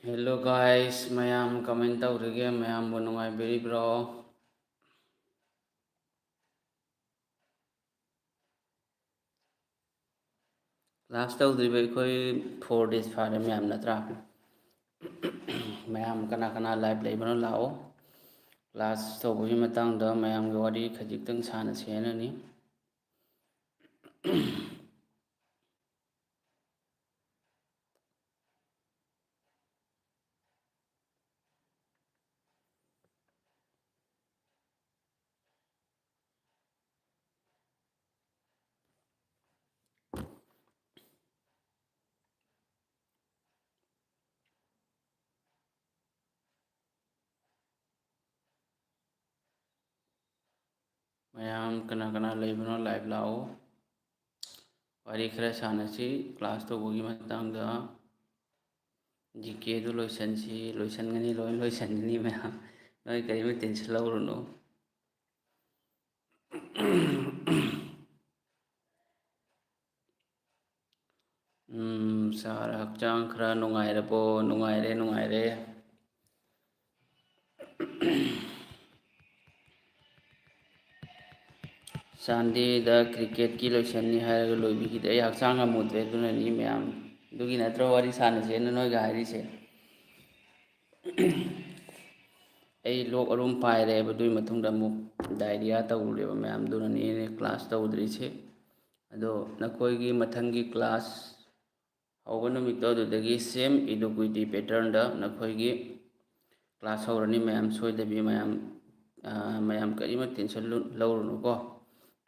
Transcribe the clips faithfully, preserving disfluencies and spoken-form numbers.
Hello guys, ꯃꯌꯥꯝ comment ꯇꯧꯔꯤꯒꯦ? ꯃꯌꯥꯝꯕꯨ ꯅꯨꯡꯉꯥꯏꯕꯤꯔꯤꯕ꯭ꯔꯣ? Class ꯇꯧꯗ꯭ꯔꯤꯕ ꯑꯩꯈꯣꯏ four days ꯐꯥꯔꯦ ꯃꯌꯥꯝ, ꯅꯠꯇ꯭ꯔꯥ? ꯃꯌꯥꯝ ꯀꯅꯥ ꯀꯅꯥ live ꯂꯩꯕꯅꯣ ꯂꯥꯛꯑꯣ꯫ Class ꯇꯧꯕꯒꯤ ꯃꯇꯥꯡꯗ ꯃꯌꯥꯝꯒꯤ ꯋꯥꯔꯤ ꯈꯖꯤꯛꯇꯪ ꯁꯥꯟꯅꯁꯦ ꯍꯥꯏꯅꯅꯤ꯫ ꯃꯌꯥꯝ ꯀꯅꯥ ꯀꯅꯥ ꯂꯩꯕꯅꯣ live ꯂꯥꯛꯑꯣ꯫ ꯋꯥꯔꯤ ꯈꯔ ꯁꯥꯟꯅꯁꯤ class ꯇꯧꯕꯒꯤ ꯃꯇꯥꯡꯗ꯫ GK ꯗꯨ ꯂꯣꯏꯁꯟꯁꯤ, ꯂꯣꯏꯁꯟꯒꯅꯤ, ꯂꯣꯏ ꯂꯣꯏꯁꯟꯒꯅꯤ ꯃꯌꯥꯝ꯫ ꯅꯣꯏ ꯀꯔꯤꯝꯇ tension ꯂꯧꯔꯨꯅꯨ꯫ ꯎꯝ, sir, ꯍꯛꯆꯥꯡ ꯈꯔ ꯅꯨꯡꯉꯥꯏꯔꯕꯣ? ꯅꯨꯡꯉꯥꯏꯔꯦ, ꯅꯨꯡꯉꯥꯏꯔꯦ꯫ Sunday ꯗ cricket ꯀꯤ ꯂꯣꯏꯁꯟꯅꯤ ꯍꯥꯏꯔꯒ ꯂꯣꯏꯕꯤꯈꯤꯗꯦ꯫ ꯑꯩ ꯍꯛꯆꯥꯡ ꯉꯝꯃꯨꯗ꯭ꯔꯦ, ꯑꯗꯨꯅꯅꯤ ꯃꯌꯥꯝ꯫ ꯑꯗꯨꯒꯤ ꯅꯠꯇ꯭ꯔꯣ ꯋꯥꯔꯤ ꯁꯥꯟꯅꯁꯦꯅ ꯅꯣꯏꯒ ꯍꯥꯏꯔꯤꯁꯦ? ꯑꯩ ꯂꯣꯛ ꯑꯔꯨꯝ ꯄꯥꯏꯔꯦꯕ, ꯑꯗꯨꯒꯤ ꯃꯇꯨꯡꯗ ꯑꯃꯨꯛ diarrhea ꯇꯧꯔꯨꯔꯦꯕ ꯃꯌꯥꯝ, ꯑꯗꯨꯅꯅꯤ ꯑꯩꯅ class ꯇꯧꯗ꯭ꯔꯤꯁꯦ꯫ ꯑꯗꯣ ꯅꯈꯣꯏꯒꯤ ꯃꯊꯪꯒꯤ class ꯍꯧꯕ ꯅꯨꯃꯤꯠꯇꯣ ꯑꯗꯨꯗꯒꯤ same ꯏꯗꯨꯀ꯭ꯋꯤꯇꯤ pattern ꯗ ꯅꯈꯣꯏꯒꯤ class ꯍꯧꯔꯅꯤ ꯃꯌꯥꯝ, ꯁꯣꯏꯗꯕꯤ ꯃꯌꯥꯝ, ꯑꯥ, ꯃꯌꯥꯝ ꯀꯔꯤꯃꯠ tension ꯂꯧꯔꯨꯅꯨꯀꯣ꯫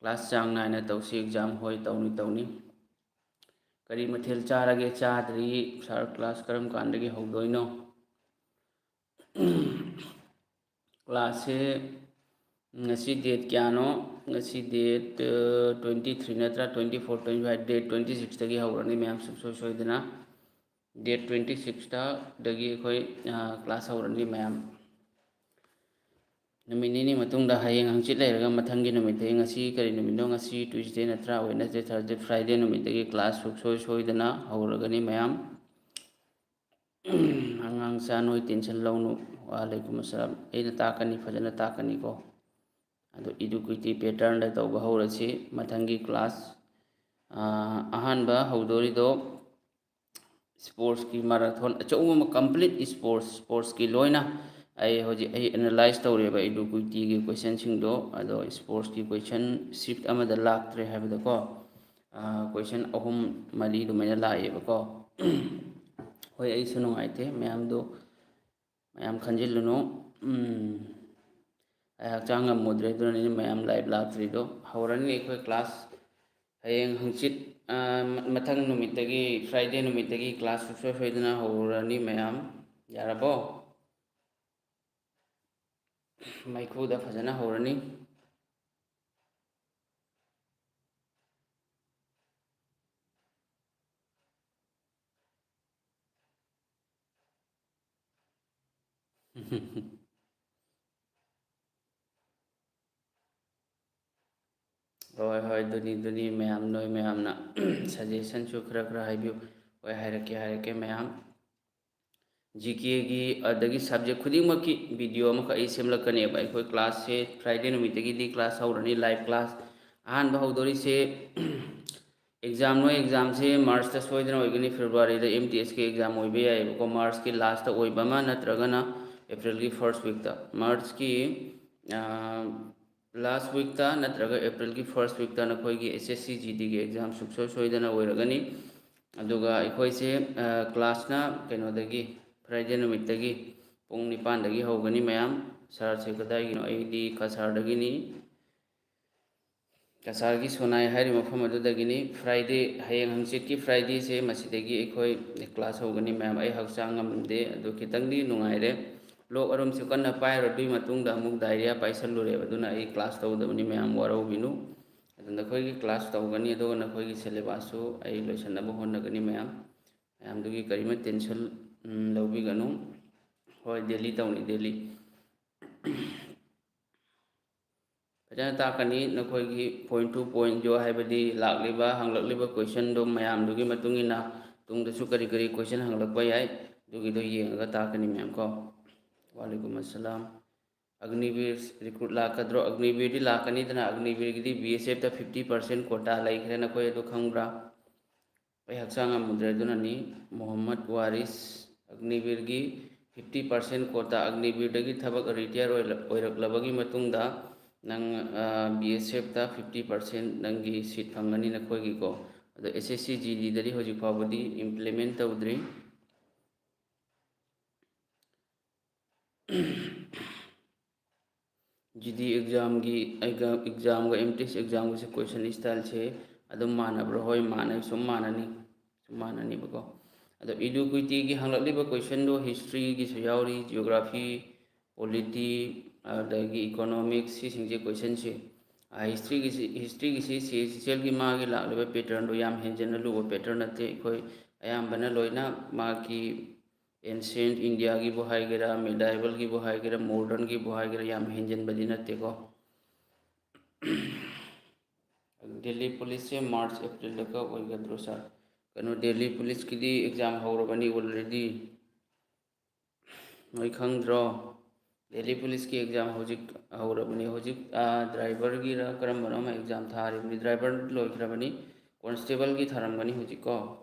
Class ꯆꯥꯡ ꯅꯥꯏꯅ ꯇꯧꯁꯤ, exam ꯍꯣꯏ ꯇꯧꯅꯤ ꯇꯧꯅꯤ꯫ ꯀꯔꯤ ꯃꯊꯦꯜ ꯆꯥꯔꯒꯦ? ꯆꯥꯗ꯭ꯔꯤ꯫ Sir, class ꯀꯔꯝ ꯀꯥꯟꯗꯒꯤ ꯍꯧꯗꯣꯏꯅꯣ? Class ꯁꯦ ꯉꯁꯤ date ꯀꯌꯥꯅꯣ? ꯉꯁꯤ date, ꯑ, twenty three ꯅꯠꯇ꯭ꯔꯥ? Twenty four, twenty five, date twenty six ꯇꯒꯤ ꯍꯧꯔꯅꯤ ꯃꯌꯥꯝ, ꯁꯨꯡꯁꯣꯏ ꯁꯣꯏꯗꯅ꯫ Date twenty six ꯇ, ꯗꯒꯤ ꯑꯩꯈꯣꯏ, ꯑ, class ꯍꯧꯔꯅꯤ ꯃꯌꯥꯝ꯫ ꯅꯨꯃꯤꯠ ꯅꯤꯅꯤ ꯃꯇꯨꯡꯗ, ꯍꯌꯦꯡ ꯍꯪꯆꯤꯠ ꯂꯩꯔꯒ ꯃꯊꯪꯒꯤ ꯅꯨꯃꯤꯠꯇꯒꯤ, ꯉꯁꯤ ꯀꯔꯤ ꯅꯨꯃꯤꯠꯅꯣ? ꯉꯁꯤ Tuesday ꯅꯠꯇ꯭ꯔꯥ? Wednesday, Thursday, Friday ꯅꯨꯃꯤꯠꯇꯒꯤ class ꯁꯨꯡꯁꯣꯏ ꯁꯣꯏꯗꯅ ꯍꯧꯔꯒꯅꯤ ꯃꯌꯥꯝ꯫ ꯑꯉꯥꯡꯁꯥ, ꯅꯣꯏ tension ꯂꯧꯅꯨ꯫ ꯋꯥꯂꯩꯀꯨꯝ ꯑꯁꯂꯥꯝ꯫ ꯑꯩꯅ ꯇꯥꯛꯀꯅꯤ, ꯐꯖꯅ ꯇꯥꯛꯀꯅꯤꯀꯣ꯫ ꯑꯗꯣ ꯏꯗꯨꯀ꯭ꯋꯤꯇꯤ patternꯗ ꯇꯧꯕ ꯍꯧꯔꯁꯤ ꯃꯊꯪꯒꯤ class꯫ ꯑꯥ, ꯑꯍꯥꯟꯕ ꯍꯧꯗꯣꯔꯤꯗꯣ sportsꯀꯤ marathon ꯑꯆꯧꯕ ꯑꯃ, complete sports, sportsꯀꯤ ꯂꯣꯏꯅ ꯑꯩ ꯍꯧꯖꯤꯛ ꯑꯩ analyse ꯇꯧꯔꯦꯕ ꯏꯗꯨꯀ꯭ꯋꯤꯇꯤꯒꯤ questionꯁꯤꯡꯗꯣ꯫ ꯑꯗꯣ sportsꯀꯤ question sheet ꯑꯃꯗ ꯂꯥꯛꯇ꯭ꯔꯦ ꯍꯥꯏꯕꯗꯀꯣ, ꯑꯥ, question ꯑꯍꯨꯝ ꯃꯔꯤ ꯑꯗꯨꯃꯥꯏꯅ ꯂꯥꯛꯑꯦꯕꯀꯣ꯫ ꯍꯣꯏ, ꯑꯩꯁꯨ ꯅꯨꯡꯉꯥꯏꯇꯦ ꯃꯌꯥꯝꯗꯣ꯫ ꯃꯌꯥꯝ ꯈꯟꯖꯤꯜꯂꯨꯅꯨ꯫ ꯎꯝ, ꯑꯩ ꯍꯛꯆꯥꯡ ꯉꯝꯃꯨꯗ꯭ꯔꯦ, ꯑꯗꯨꯅꯅꯤ ꯃꯌꯥꯝ live ꯂꯥꯛꯇ꯭ꯔꯤꯗꯣ꯫ ꯍꯧꯔꯅꯤ ꯑꯩꯈꯣꯏ class ꯍꯌꯦꯡ ꯍꯪꯆꯤꯠ, ꯑ, ꯃ-, ꯃꯊꯪ ꯅꯨꯃꯤꯠꯇꯒꯤ, Friday ꯅꯨꯃꯤꯠꯇꯒꯤ class ꯁꯨꯡꯁꯣꯏ ꯁꯣꯏꯗꯅ ꯍꯧꯔꯅꯤ ꯃꯌꯥꯝ꯫ ꯌꯥꯔꯕꯣ? ꯃꯩꯈꯨꯗ ꯐꯖꯅ ꯍꯧꯔꯅꯤ꯫ ꯍꯣꯏ, ꯍꯣꯏ, ꯑꯗꯨꯅꯤ, ꯑꯗꯨꯅꯤ ꯃꯌꯥꯝ, ꯅꯣꯏ ꯃꯌꯥꯝꯅ suggestionꯁꯨ ꯈꯔ ꯈꯔ ꯍꯥꯏꯕꯤꯌꯨ꯫ ꯍꯣꯏ, ꯍꯥꯏꯔꯛꯀꯦ, ꯍꯥꯏꯔꯛꯀꯦ ꯃꯌꯥꯝ꯫ GKꯒꯤ ꯑꯗꯒꯤ subject ꯈꯨꯗꯤꯡꯃꯛꯀꯤ video ꯑꯃꯈꯛ ꯑꯩ ꯁꯦꯝꯂꯛꯀꯅꯦꯕ꯫ ꯑꯩꯈꯣꯏ classꯁꯦ Friday ꯅꯨꯃꯤꯠꯇꯒꯤꯗꯤ class ꯍꯧꯔꯅꯤ, live class꯫ ꯑꯍꯥꯟꯕ ꯍꯧꯗꯣꯔꯤꯁꯦ exam, ꯅꯣꯏ examꯁꯦ Marchꯇ ꯁꯣꯏꯗꯅ ꯑꯣꯏꯒꯅꯤ, Februaryꯗ MTSꯀꯤ exam ꯑꯣꯏꯕ ꯌꯥꯏꯑꯕꯀꯣ, Marchꯀꯤ lastꯇ ꯑꯣꯏꯕ ꯑꯃ ꯅꯠꯇ꯭ꯔꯒꯅ Aprilꯒꯤ first weekꯇ꯫ Marchꯀꯤ, ꯑꯥ, last weekꯇ ꯅꯠꯇ꯭ꯔꯒ Aprilꯒꯤ first weekꯇ ꯅꯈꯣꯏꯒꯤ HSC GDꯒꯤ exam ꯁꯨꯡꯁꯣꯏ ꯁꯣꯏꯗꯅ ꯑꯣꯏꯔꯒꯅꯤ꯫ ꯑꯗꯨꯒ ꯑꯩꯈꯣꯏꯁꯦ, ꯑꯥ, classꯅ ꯀꯩꯅꯣꯗꯒꯤ, Friday ꯅꯨꯃꯤꯠꯇꯒꯤ ꯄꯨꯡ ꯅꯤꯄꯥꯟꯗꯒꯤ ꯍꯧꯒꯅꯤ ꯃꯌꯥꯝ꯫ Sirꯁꯦ ꯀꯗꯥꯏꯒꯤꯅꯣ? ꯑꯩꯗꯤ ꯀꯁꯥꯔꯗꯒꯤꯅꯤ꯫ ꯀꯁꯥꯔꯒꯤ ꯁꯣꯅꯥꯏ ꯍꯥꯏꯔꯤꯕ ꯃꯐꯝ ꯑꯗꯨꯗꯒꯤꯅꯤ꯫ Friday, ꯍꯌꯦꯡ ꯍꯪꯆꯤꯠꯀꯤ Fridayꯁꯦ ꯃꯁꯤꯗꯒꯤ ꯑꯩꯈꯣꯏ class ꯍꯧꯒꯅꯤ ꯃꯌꯥꯝ꯫ ꯑꯩ ꯍꯛꯆꯥꯡ ꯉꯝꯗꯦ, ꯑꯗꯨ ꯈꯤꯇꯪꯗꯤ ꯅꯨꯡꯉꯥꯏꯔꯦ꯫ ꯂꯣꯛ ꯑꯔꯨꯝꯁꯨ ꯀꯟꯅ ꯄꯥꯏꯔꯨꯔꯦ, ꯑꯗꯨꯒꯤ ꯃꯇꯨꯡꯗ ꯑꯃꯨꯛ diarrhea ꯄꯥꯏꯁꯜꯂꯨꯔꯦꯕ, ꯑꯗꯨꯅ ꯑꯩ class ꯇꯧꯗꯕꯅꯤ ꯃꯌꯥꯝ, ꯋꯥꯔꯧꯕꯤꯅꯨ꯫ ꯑꯗꯨ ꯅꯈꯣꯏꯒꯤ class ꯇꯧꯒꯅꯤ, ꯑꯗꯨꯒ ꯅꯈꯣꯏꯒꯤ syllabusꯁꯨ ꯑꯩ ꯂꯣꯏꯁꯤꯟꯅꯕ ꯍꯣꯠꯅꯒꯅꯤ ꯃꯌꯥꯝ꯫ ꯃꯌꯥꯝꯗꯨꯒꯤ ꯀꯔꯤꯃ tension, ꯎꯝ, ꯂꯧꯕꯤꯒꯅꯨ꯫ ꯍꯣꯏ, daily ꯇꯧꯅꯤ, daily꯫ ꯐꯖꯅ ꯇꯥꯛꯀꯅꯤ꯫ ꯅꯈꯣꯏꯒꯤ point to point ꯖꯣ ꯍꯥꯏꯕꯗꯤ ꯂꯥꯛꯂꯤꯕ, ꯍꯪꯂꯛꯂꯤꯕ questionꯗꯣ ꯃꯌꯥꯝꯗꯨꯒꯤ ꯃꯇꯨꯡ ꯏꯟꯅ ꯇꯨꯡꯗꯁꯨ ꯀꯔꯤ ꯀꯔꯤ question ꯍꯪꯂꯛꯄ ꯌꯥꯏ꯫ ꯑꯗꯨꯒꯤꯗꯣ ꯌꯦꯡꯉꯒ ꯇꯥꯛꯀꯅꯤ ꯃꯦꯝ ꯀꯣ꯫ ꯋꯥꯂꯩꯀꯨꯝ ꯑꯁꯂꯥꯝ꯫ ꯑꯒꯅꯤꯕꯤꯔ ꯔꯤꯀ꯭ꯔꯨꯠ ꯂꯥꯛꯀꯗ꯭ꯔꯣ? ꯑꯒꯅꯤꯕꯤꯔꯗꯤ ꯂꯥꯛꯀꯅꯤꯗꯅ, ꯑꯒꯅꯤꯕꯤꯔꯒꯤꯗꯤ ꯕꯤ ꯑꯦꯁ ꯑꯦꯐꯇ ꯐꯤꯐꯇꯤ ꯄꯥꯔꯁꯦꯟ ꯀꯣꯇꯥ ꯂꯩꯈ꯭ꯔꯦ, ꯅꯈꯣꯏ ꯑꯗꯨ ꯈꯪꯕ꯭ꯔꯥ? ꯑꯩ ꯍꯛꯆꯥꯡ ꯉꯝꯃꯨꯗ꯭ꯔꯦ, ꯑꯗꯨꯅꯅꯤ꯫ ꯃꯣꯍꯝꯃꯗ ꯋꯥꯔꯤꯁ, ꯑꯒꯅꯤꯕꯤꯔꯒꯤ ꯐꯤꯐꯇꯤ ꯄꯥꯔꯁꯦꯟ ꯀꯣꯇꯥ, ꯑꯒꯅꯤꯕꯤꯔꯗꯒꯤ ꯊꯕꯛ ꯔꯤꯇꯥꯌꯔ ꯑꯣꯏꯔꯛ-, ꯑꯣꯏꯔꯛꯂꯕꯒꯤ ꯃꯇꯨꯡꯗ ꯅꯪ ꯕꯤ ꯑꯦꯁ ꯑꯦꯐꯇ ꯐꯤꯐꯇꯤ ꯄꯥꯔꯁꯦꯟ ꯅꯪꯒꯤ ꯁꯤꯠ ꯐꯪꯒꯅꯤ ꯅꯈꯣꯏꯒꯤꯀꯣ꯫ ꯑꯗꯣ ꯑꯦꯁ ꯑꯦꯁ ꯁꯤ ꯖꯤ ꯗꯤꯗꯗꯤ ꯍꯧꯖꯤꯛ ꯐꯥꯎꯕꯗꯤ ꯏꯝꯄ꯭ꯂꯤꯃꯦꯟ ꯇꯧꯗ꯭ꯔꯤ꯫ ꯖꯤ ꯗꯤ ꯑꯦꯛꯖꯥꯝꯒꯤ ꯑꯦꯛꯖꯥꯝꯒ ꯑꯦꯝ ꯇꯤ ꯑꯦꯁ ꯑꯦꯛꯖꯥꯝꯒꯁꯦ ꯀꯣꯏꯁꯟ ꯏꯁꯇꯥꯏꯜꯁꯦ ꯑꯗꯨꯝ ꯃꯥꯟꯅꯕ꯭ꯔꯥ? ꯍꯣꯏ, ꯃꯥꯟꯅꯩ, ꯁꯨꯝ ꯃꯥꯟꯅꯅꯤ, ꯁꯨꯝ ꯃꯥꯟꯅꯅꯤꯕꯀꯣ꯫ ꯑꯗꯣ ꯏꯗꯨꯀ꯭ꯋꯤꯇꯤꯒꯤ ꯍꯪꯂꯛꯂꯤꯕ ꯀꯣꯏꯁꯟꯗꯣ ꯍꯤꯁꯇ꯭ꯔꯤꯒꯤꯁꯨ ꯌꯥꯎꯔꯤ, ꯖꯤꯑꯣꯒ꯭ꯔꯥꯐꯤ, ꯄꯣꯂꯤꯇꯤ, ꯑꯗꯒꯤ ꯏꯀꯣꯅꯣꯃꯤꯛꯁ, ꯁꯤꯁꯤꯡꯁꯦ ꯀꯣꯏꯁꯟꯁꯦ ꯍꯤꯁꯇ꯭ꯔꯤꯒꯤꯁꯤ ꯍꯤꯁꯇ꯭ꯔꯤꯒꯤꯁꯤ ꯁꯤ ꯑꯦꯁ ꯁꯤ ꯁꯤ ꯑꯦꯜꯒꯤ ꯃꯥꯒꯤ ꯂꯥꯛꯂꯤꯕ ꯄꯦꯇꯔꯟꯗꯣ ꯌꯥꯝ ꯍꯦꯟꯖꯟꯅ ꯂꯨꯕ ꯄꯦꯇꯔꯟ ꯅꯠꯇꯦ꯫ ꯑꯩꯈꯣꯏ ꯑꯌꯥꯝꯕꯅ ꯂꯣꯏꯅ ꯃꯥꯒꯤ ꯑꯦꯟꯁꯤꯌꯦꯟ ꯏꯟꯗꯤꯌꯥꯒꯤꯕꯨ ꯍꯥꯏꯒꯦꯔꯥ, ꯃꯤꯗꯥꯏꯕꯜꯒꯤꯕꯨ ꯍꯥꯏꯒꯦꯔꯥ, ꯃꯣꯗꯔꯟꯒꯤꯕꯨ ꯍꯥꯏꯒꯦꯔꯥ, ꯌꯥꯝ ꯍꯦꯟꯖꯟꯕꯗꯤ ꯅꯠꯇꯦꯀꯣ꯫ ꯗꯦꯜꯂꯤ ꯄꯨꯂꯤꯁꯁꯦ ꯃꯥꯔꯆ ꯑꯦꯄ꯭ꯔꯤꯜꯗꯒ ꯑꯣꯏꯒꯗ꯭ꯔꯣ ꯁꯥꯔ? ꯀꯩꯅꯣ, ꯗꯦꯜꯂꯤ ꯄꯨꯂꯤꯁꯀꯤꯗꯤ ꯑꯦꯛꯖꯥꯝ ꯍꯧꯔꯕꯅꯤ ꯑꯣꯜꯔꯦꯗꯤ꯫ ꯅꯣꯏ ꯈꯪꯗ꯭ꯔꯣ? ꯗꯦꯜꯂꯤ ꯄꯨꯂꯤꯁꯀꯤ ꯑꯦꯛꯖꯥꯝ ꯍꯧꯖꯤꯛ ꯍꯧꯔꯕꯅꯤ꯫ ꯍꯧꯖꯤꯛ, ꯑꯥ, ꯗ꯭ꯔꯥꯏꯚꯔꯒꯤꯔ ꯀꯔꯝꯕꯅꯣ ꯑꯃ ꯑꯦꯛꯖꯥꯝ ꯊꯥꯔꯤꯕꯅꯤ꯫ ꯗ꯭ꯔꯥꯏꯚꯔ ꯂꯣꯏꯈ꯭ꯔꯕꯅꯤ, ꯀꯣꯟꯁꯇꯦꯕꯜꯒꯤ ꯊꯥꯔꯝꯒꯅꯤ ꯍꯧꯖꯤꯛꯀꯣ,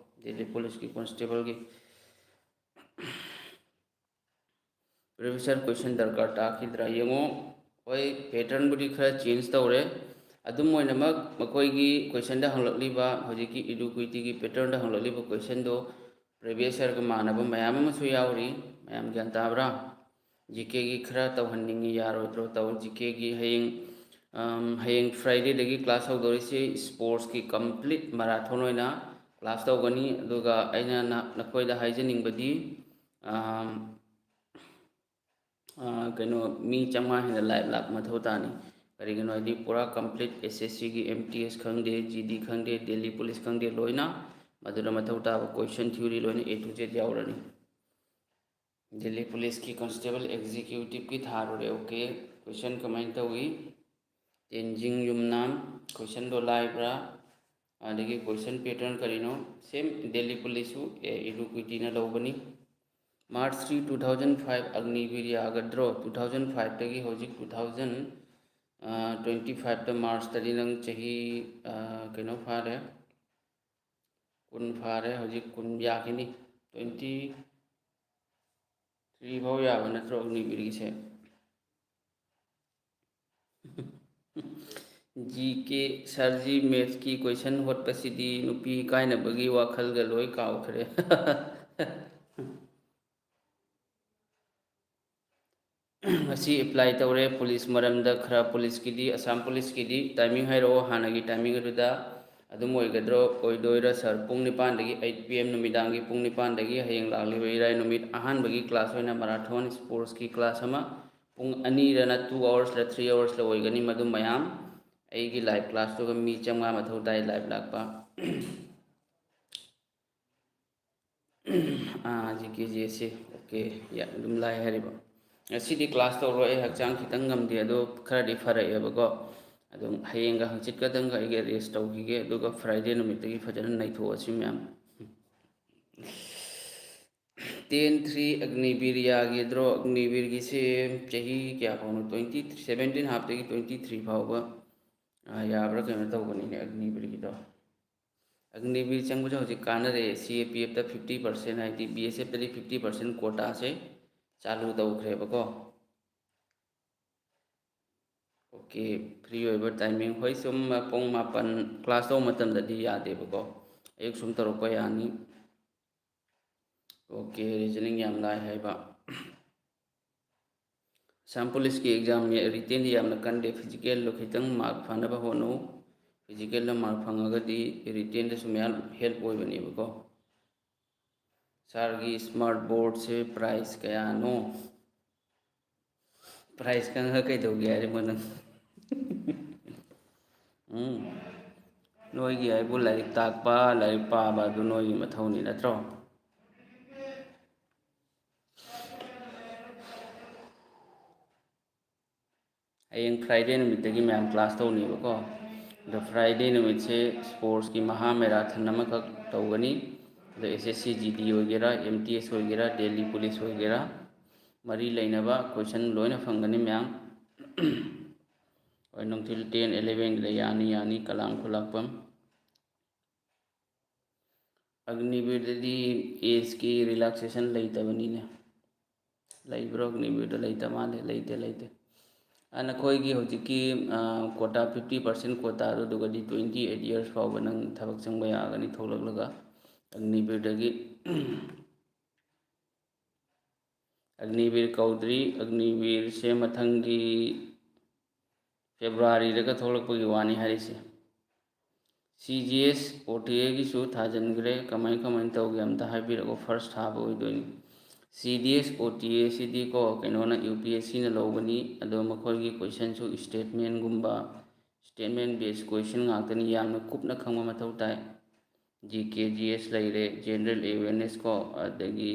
ꯗꯦꯜꯂꯤ ꯄꯨꯂꯤꯁꯀꯤ ꯀꯣꯟꯁꯇꯦꯕꯜꯒꯤ꯫ ꯄ꯭ꯔꯤꯚꯤꯌꯁ ꯏꯌꯔ ꯀꯣꯏꯁꯟ ꯗꯔꯀꯥꯔ ꯇꯥꯈꯤꯗ꯭ꯔꯥ ꯌꯦꯡꯉꯣ꯫ ꯍꯣꯏ, ꯄꯦꯇꯔꯟꯕꯨꯗꯤ ꯈꯔ ꯆꯦꯟꯖ ꯇꯧꯔꯦ꯫ ꯑꯗꯨꯝ ꯑꯣꯏꯅꯃꯛ, ꯃꯈꯣꯏꯒꯤ ꯀꯣꯏꯁꯟꯗ ꯍꯪꯂꯛꯂꯤꯕ, ꯍꯧꯖꯤꯛꯀꯤ ꯏꯗꯨꯀ꯭ꯋꯤꯇꯤꯒꯤ ꯄꯦꯇꯔꯟꯗ ꯍꯪꯂꯛꯂꯤꯕ ꯀꯣꯏꯁꯟꯗꯣ ꯄ꯭ꯔꯤꯚꯤꯌꯁ ꯏꯌꯔꯒ ꯃꯥꯟꯅꯕ ꯃꯌꯥꯝ ꯑꯃꯁꯨ ꯌꯥꯎꯔꯤ꯫ ꯃꯌꯥꯝ ꯒ꯭ꯌꯥꯟ ꯇꯥꯕ꯭ꯔꯥ? ꯖꯤ ꯀꯦꯒꯤ ꯈꯔ ꯇꯧꯍꯟꯅꯤꯡꯉꯤ, ꯌꯥꯔꯣꯏꯗ꯭ꯔꯣ? ꯇꯧ, ꯖꯤ ꯀꯦꯒꯤ ꯍꯌꯦꯡ, ꯑꯝ, ꯍꯌꯦꯡ ꯐ꯭ꯔꯥꯏꯗꯦꯗꯒꯤ ꯀ꯭ꯂꯥꯁ ꯍꯧꯗꯣꯔꯤꯁꯤ ꯏꯁꯄꯣꯔꯠꯁꯀꯤ ꯀꯝꯄ꯭ꯂꯤꯠ ꯃꯔꯥꯊꯣꯟ ꯑꯣꯏꯅ ꯀ꯭ꯂꯥꯁ ꯇꯧꯒꯅꯤ꯫ ꯑꯗꯨꯒ ꯑꯩꯅ ꯅ-, ꯅꯈꯣꯏꯗ ꯍꯥꯏꯖꯅꯤꯡꯕꯗꯤ, ꯑꯝ, ꯑ, ꯀꯩꯅꯣ, ꯃꯤ ꯆꯥꯝꯃꯉꯥ ꯍꯦꯟꯅ ꯂꯥꯏꯚ ꯂꯥꯛꯄ ꯃꯊꯧ ꯇꯥꯅꯤ꯫ ꯀꯔꯤꯒꯤꯅꯣ ꯍꯥꯏꯗꯤ ꯄꯨꯔꯥ ꯀꯝꯄ꯭ꯂꯤꯠ ꯑꯦꯁ ꯑꯦꯁ ꯁꯤꯒꯤ ꯑꯦꯝ ꯇꯤ ꯑꯦꯁ ꯈꯪꯗꯦ, ꯖꯤ ꯗꯤ ꯈꯪꯗꯦ, ꯗꯦꯜꯂꯤ ꯄꯨꯂꯤꯁ ꯈꯪꯗꯦ, ꯂꯣꯏꯅ ꯃꯗꯨꯗ ꯃꯊꯧ ꯇꯥꯕ ꯀꯣꯏꯁꯟ ꯊꯤꯑꯣꯔꯤ ꯂꯣꯏꯅ ꯑꯦ ꯇꯨ ꯖꯦꯠ ꯌꯥꯎꯔꯅꯤ꯫ ꯗꯦꯜꯂꯤ ꯄꯨꯂꯤꯁꯀꯤ ꯀꯣꯟꯁꯇꯦꯕꯜ ꯑꯦꯛꯖꯤꯀ꯭ꯌꯨꯇꯤꯞꯀꯤ ꯊꯥꯔꯨꯔꯦ, ꯑꯣꯀꯦ꯫ ꯀꯣꯏꯁꯟ ꯀꯃꯥꯏꯅ ꯇꯧꯏ? ꯇꯦꯟꯖꯤꯡ ꯌꯨꯝꯅꯥꯝ, ꯀꯣꯏꯁꯟꯗꯣ ꯂꯥꯏꯕ꯭ꯔꯥ? ꯑꯗꯒꯤ ꯀꯣꯏꯁꯟ ꯄꯦꯇꯔꯟ ꯀꯔꯤꯅꯣ? ꯁꯦꯝ ꯗꯦꯜꯂꯤ ꯄꯨꯂꯤꯁꯁꯨ ꯑꯦ ꯏꯗꯨꯀ꯭ꯋꯤꯇꯤꯅ ꯂꯧꯕꯅꯤ꯫ March three two thousand five ꯑꯒꯅꯤꯕꯤꯔ ꯌꯥꯒꯗ꯭ꯔꯣ? Two thousand fiveꯇꯒꯤ ꯍꯧꯖꯤꯛ two thousand twenty fiveꯇ Marchꯇꯗꯤ ꯅꯪ ꯆꯍꯤ, ꯑ, ꯀꯩꯅꯣ ꯐꯥꯔꯦ, ꯀꯨꯟ ꯐꯥꯔꯦ, ꯍꯧꯖꯤꯛ ꯀꯨꯟ ꯌꯥꯈꯤꯅꯤ꯫ Twenty three ꯐꯥꯎ ꯌꯥꯕ ꯅꯠꯇ꯭ꯔꯣ ꯑꯒꯅꯤꯕꯤꯔꯒꯤꯁꯦ? ꯖꯤ ꯀꯦ ꯁꯥꯔꯖꯤ, ꯃꯦꯠꯁꯀꯤ ꯀꯣꯏꯁꯟ ꯍꯣꯠꯄꯁꯤꯗꯤ ꯅꯨꯄꯤ ꯀꯥꯏꯅꯕꯒꯤ ꯋꯥꯈꯜꯒ ꯂꯣꯏ ꯀꯥꯎꯈ꯭ꯔꯦ꯫ ꯉꯁꯤ ꯑꯦꯄ꯭ꯂꯥꯏ ꯇꯧꯔꯦ ꯄꯨꯂꯤꯁ ꯃꯔꯝꯗ ꯈꯔ꯫ ꯄꯨꯂꯤꯁꯀꯤꯗꯤ, ꯑꯁꯥꯝ ꯄꯨꯂꯤꯁꯀꯤꯗꯤ ꯇꯥꯏꯃꯤꯡ ꯍꯥꯏꯔꯛꯑꯣ, ꯍꯥꯟꯅꯒꯤ ꯇꯥꯏꯃꯤꯡ ꯑꯗꯨꯗ ꯑꯗꯨꯝ ꯑꯣꯏꯒꯗ꯭ꯔꯣ, ꯑꯣꯏꯗꯣꯏꯔꯥ ꯁꯥꯔ? ꯄꯨꯡ ꯅꯤꯄꯥꯟꯗꯒꯤ eight P M, ꯅꯨꯃꯤꯗꯥꯡꯒꯤ ꯄꯨꯡ ꯅꯤꯄꯥꯟꯗꯒꯤ ꯍꯌꯦꯡ ꯂꯥꯛꯂꯤꯕ ꯏꯔꯥꯏ ꯅꯨꯃꯤꯠ ꯑꯍꯥꯟꯕꯒꯤ ꯀ꯭ꯂꯥꯁ ꯑꯣꯏꯅ ꯃꯔꯥꯊꯣꯟ ꯁ꯭ꯄꯣꯔꯠꯁꯀꯤ ꯀ꯭ꯂꯥꯁ ꯑꯃ, ꯄꯨꯡ ꯑꯅꯤꯔꯅ two hoursꯂ three hoursꯂ ꯑꯣꯏꯒꯅꯤ꯫ ꯃꯗꯨ ꯃꯌꯥꯝ ꯑꯩꯒꯤ ꯂꯥꯏꯚ ꯀ꯭ꯂꯥꯁꯇꯨꯒ ꯃꯤ ꯆꯥꯝꯃꯉꯥ ꯃꯊꯧ ꯇꯥꯏ ꯂꯥꯏꯚ ꯂꯥꯛꯄ꯫ ꯖꯤ ꯀꯦ ꯖꯤ ꯑꯦꯁ ꯁꯤ, ꯑꯣꯀꯦ, ꯑꯗꯨꯝ ꯂꯥꯏ ꯍꯥꯏꯔꯤꯕ꯫ ꯉꯁꯤꯗꯤ ꯀ꯭ꯂꯥꯁ ꯇꯧꯔꯣꯏ, ꯑꯩ ꯍꯛꯆꯥꯡ ꯈꯤꯇꯪ ꯉꯝꯗꯦ, ꯑꯗꯣ ꯈꯔꯗꯤ ꯐꯔꯛꯑꯦꯕꯀꯣ꯫ ꯑꯗꯨꯝ ꯍꯌꯦꯡꯒ ꯍꯪꯆꯤꯠꯀꯗꯪꯒ ꯑꯩꯒ ꯔꯦꯁ ꯇꯧꯈꯤꯒꯦ, ꯑꯗꯨꯒ ꯐ꯭ꯔꯥꯏꯗꯦ ꯅꯨꯃꯤꯠꯇꯒꯤ ꯐꯖꯅ ꯅꯩꯊꯣꯛꯑꯁꯤ ꯃꯌꯥꯝ꯫ Ten three ꯑꯒꯅꯤꯕꯤꯔ ꯌꯥꯒꯗ꯭ꯔꯣ? ꯑꯒꯅꯤꯕꯤꯔꯒꯤꯁꯦ ꯆꯍꯤ ꯀꯌꯥ ꯐꯥꯎꯅꯣ? Twenty, seventeen halfꯇꯒꯤ twenty three ꯐꯥꯎꯕ, ꯑ, ꯌꯥꯕ꯭ꯔꯥ ꯀꯩꯅꯣ ꯇꯧꯕꯅꯤꯅꯦ ꯑꯒꯅꯤꯕꯤꯔꯒꯤꯗꯣ꯫ ꯑꯒꯅꯤꯕꯤꯔ ꯆꯪꯕꯁꯦ ꯍꯧꯖꯤꯛ ꯀꯥꯟꯅꯔꯦ꯫ ꯁꯤ ꯑꯦ ꯄꯤ ꯑꯦꯐꯇ fifty percent, ꯍꯥꯏꯗꯤ ꯕꯤ ꯑꯦꯁ ꯑꯦꯐꯇꯗꯤ fifty percent quotaꯁꯦ ꯆꯥꯂꯨ ꯇꯧꯈ꯭ꯔꯦꯕꯀꯣ꯫ ꯑꯣꯀꯦ, ꯐ꯭ꯔꯤ ꯑꯣꯏꯕ ꯇꯥꯏꯃꯤꯡ, ꯍꯣꯏ, ꯁꯨꯝ ꯄꯨꯡ ꯃꯥꯄꯟ ꯀ꯭ꯂꯥꯁ ꯇꯧꯕ ꯃꯇꯝꯗꯗꯤ ꯌꯥꯗꯦꯕꯀꯣ, ꯑꯌꯨꯛ ꯁꯨꯝ ꯇꯧꯔꯛꯄ ꯌꯥꯅꯤ꯫ ꯑꯣꯀꯦ, ꯔꯤꯖꯅꯤꯡ ꯌꯥꯝ ꯂꯥꯏ ꯍꯥꯏꯕ꯫ ꯑꯁꯥꯝ ꯄꯨꯂꯤꯁꯀꯤ ꯑꯦꯛꯖꯥꯝ ꯔꯤꯇꯦꯟꯗꯤ ꯌꯥꯝꯅ ꯀꯟꯗꯦ, ꯐꯤꯖꯤꯀꯦꯜꯗꯣ ꯈꯤꯇꯪ ꯃꯥꯔꯛ ꯐꯅꯕ ꯍꯣꯠꯅꯧ꯫ ꯐꯤꯖꯤꯀꯦꯜꯗ ꯃꯥꯔꯛ ꯐꯪꯉꯒꯗꯤ ꯔꯤꯇꯦꯟꯗꯁꯨ ꯃꯌꯥꯝ ꯍꯦꯜꯞ ꯑꯣꯏꯕꯅꯦꯕꯀꯣ꯫ ꯁꯥꯔꯒꯤ ꯁ꯭ꯃꯥꯔꯠ ꯕꯣꯔꯗꯁꯦ ꯄ꯭ꯔꯥꯏꯁ ꯀꯌꯥꯅꯣ? ꯄ꯭ꯔꯥꯏꯁ ꯈꯪꯉꯒ ꯀꯩꯗꯧꯒꯦ ꯍꯥꯏꯔꯤꯃꯣ ꯅꯪ? ꯎꯝ, ꯅꯣꯏꯒꯤ ꯍꯥꯏꯕꯨ ꯂꯥꯏꯔꯤꯛ ꯇꯥꯛꯄ, ꯂꯥꯏꯔꯤꯛ ꯄꯥꯕ ꯑꯗꯨ ꯅꯣꯏꯒꯤ ꯃꯊꯧꯅꯤ, ꯅꯠꯇ꯭ꯔꯣ? ꯍꯌꯦꯡ ꯐ꯭ꯔꯥꯏꯗꯦ ꯅꯨꯃꯤꯠꯇꯒꯤ ꯃꯌꯥꯝ ꯀ꯭ꯂꯥꯁ ꯇꯧꯅꯤꯕꯀꯣ꯫ ꯑꯗꯣ ꯐ꯭ꯔꯥꯏꯗꯦ ꯅꯨꯃꯤꯠꯁꯦ ꯁ꯭ꯄꯣꯔꯠꯁꯀꯤ ꯃꯍꯥ ꯃꯦꯔꯥꯊꯟ ꯑꯃꯈꯛ ꯇꯧꯒꯅꯤ꯫ ꯑꯦꯁ ꯑꯦꯁ ꯁꯤ ꯖꯤ ꯗꯤ ꯑꯣꯏꯒꯦꯔꯥ, ꯑꯦꯝ ꯇꯤ ꯑꯦꯁ ꯑꯣꯏꯒꯦꯔꯥ, ꯗꯦꯜꯂꯤ ꯄꯨꯂꯤꯁ ꯑꯣꯏꯒꯦꯔꯥ, ꯃꯔꯤ ꯂꯩꯅꯕ ꯀꯣꯏꯁꯟ ꯂꯣꯏꯅ ꯐꯪꯒꯅꯤ ꯃꯌꯥꯝ꯫ ꯍꯣꯏ, ꯅꯨꯡꯊꯤꯜ ꯇꯦꯟ ꯑꯦꯂꯦꯚꯦꯟꯒꯤꯗ ꯌꯥꯅꯤ, ꯌꯥꯅꯤ, ꯀꯂꯥꯝ ꯈꯨꯂꯥꯛꯄꯝ꯫ ꯑꯒꯅꯤꯕꯤꯔꯗꯗꯤ ꯑꯦꯖꯀꯤ ꯔꯤꯂꯥꯛꯁꯦꯁꯟ ꯂꯩꯇꯕꯅꯤꯅꯦ꯫ ꯂꯩꯕ꯭ꯔꯣ ꯑꯒꯅꯤꯕꯤꯔꯗ? ꯂꯩꯇ ꯃꯥꯜꯂꯦ꯫ ꯂꯩꯇꯦ, ꯂꯩꯇꯦ꯫ ꯑ, ꯅꯈꯣꯏꯒꯤ ꯍꯧꯖꯤꯛꯀꯤ, ꯑ, ꯀꯣꯇꯥ, ꯐꯤꯐꯇꯤ ꯄꯥꯔꯁꯦꯟ ꯀꯣꯇꯥꯗꯣ, ꯑꯗꯨꯒꯗꯤ ꯇ꯭ꯋꯦꯟꯇꯤ ꯑꯩꯠ ꯌꯔꯁ ꯐꯥꯎꯕ ꯅꯪ ꯊꯕꯛ ꯆꯪꯕ ꯌꯥꯒꯅꯤ ꯊꯣꯛꯂꯛꯂꯒ ꯑꯒꯅꯤꯕꯤꯔꯗꯒꯤ꯫ ꯑꯒꯅꯤꯕꯤꯔ ꯀꯧꯗ꯭ꯔꯤ꯫ ꯑꯒꯅꯤꯕꯤꯔꯁꯦ ꯃꯊꯪꯒꯤ ꯐꯦꯕ꯭ꯔꯨꯋꯥꯔꯤꯗꯒ ꯊꯣꯛꯂꯛꯄꯒꯤ ꯋꯥꯅꯤ ꯍꯥꯏꯔꯤꯁꯦ꯫ ꯁꯤ ꯖꯤ ꯑꯦꯁ ꯑꯣ ꯇꯤ ꯑꯦꯒꯤꯁꯨ ꯊꯥꯖꯤꯟꯈ꯭ꯔꯦ꯫ ꯀꯃꯥꯏ, ꯀꯃꯥꯏꯅ ꯇꯧꯒꯦ ꯑꯝꯇ ꯍꯥꯏꯕꯤꯔꯛꯑꯣ꯫ ꯐꯥꯔꯁ ꯊꯥꯕ ꯑꯣꯏꯗꯣꯏꯅꯤ꯫ ꯁꯤ D S O T A ꯁꯤꯗꯤꯀꯣ, ꯀꯩꯅꯣꯅ, ꯌꯨ ꯄꯤ ꯑꯦꯁ ꯁꯤꯅ ꯂꯧꯕꯅꯤ꯫ ꯑꯗꯣ ꯃꯈꯣꯏꯒꯤ ꯀꯣꯏꯁꯟꯁꯨ ꯏꯁꯇꯦꯠꯃꯦꯟꯒꯨꯝꯕ, ꯏꯁꯇꯦꯠꯃꯦꯟ ꯕꯦꯁ ꯀꯣꯏꯁꯟ ꯉꯥꯛꯇꯅꯤ꯫ ꯌꯥꯝꯅ ꯀꯨꯞꯅ ꯈꯪꯕ ꯃꯊꯧ ꯇꯥꯏ꯫ ꯖꯤ ꯀꯦ, ꯖꯤ ꯑꯦꯁ ꯂꯩꯔꯦ, ꯖꯦꯅꯔꯦꯜ ꯑꯦꯋꯦꯔꯅꯦꯁ ꯀꯣ, ꯑꯗꯒꯤ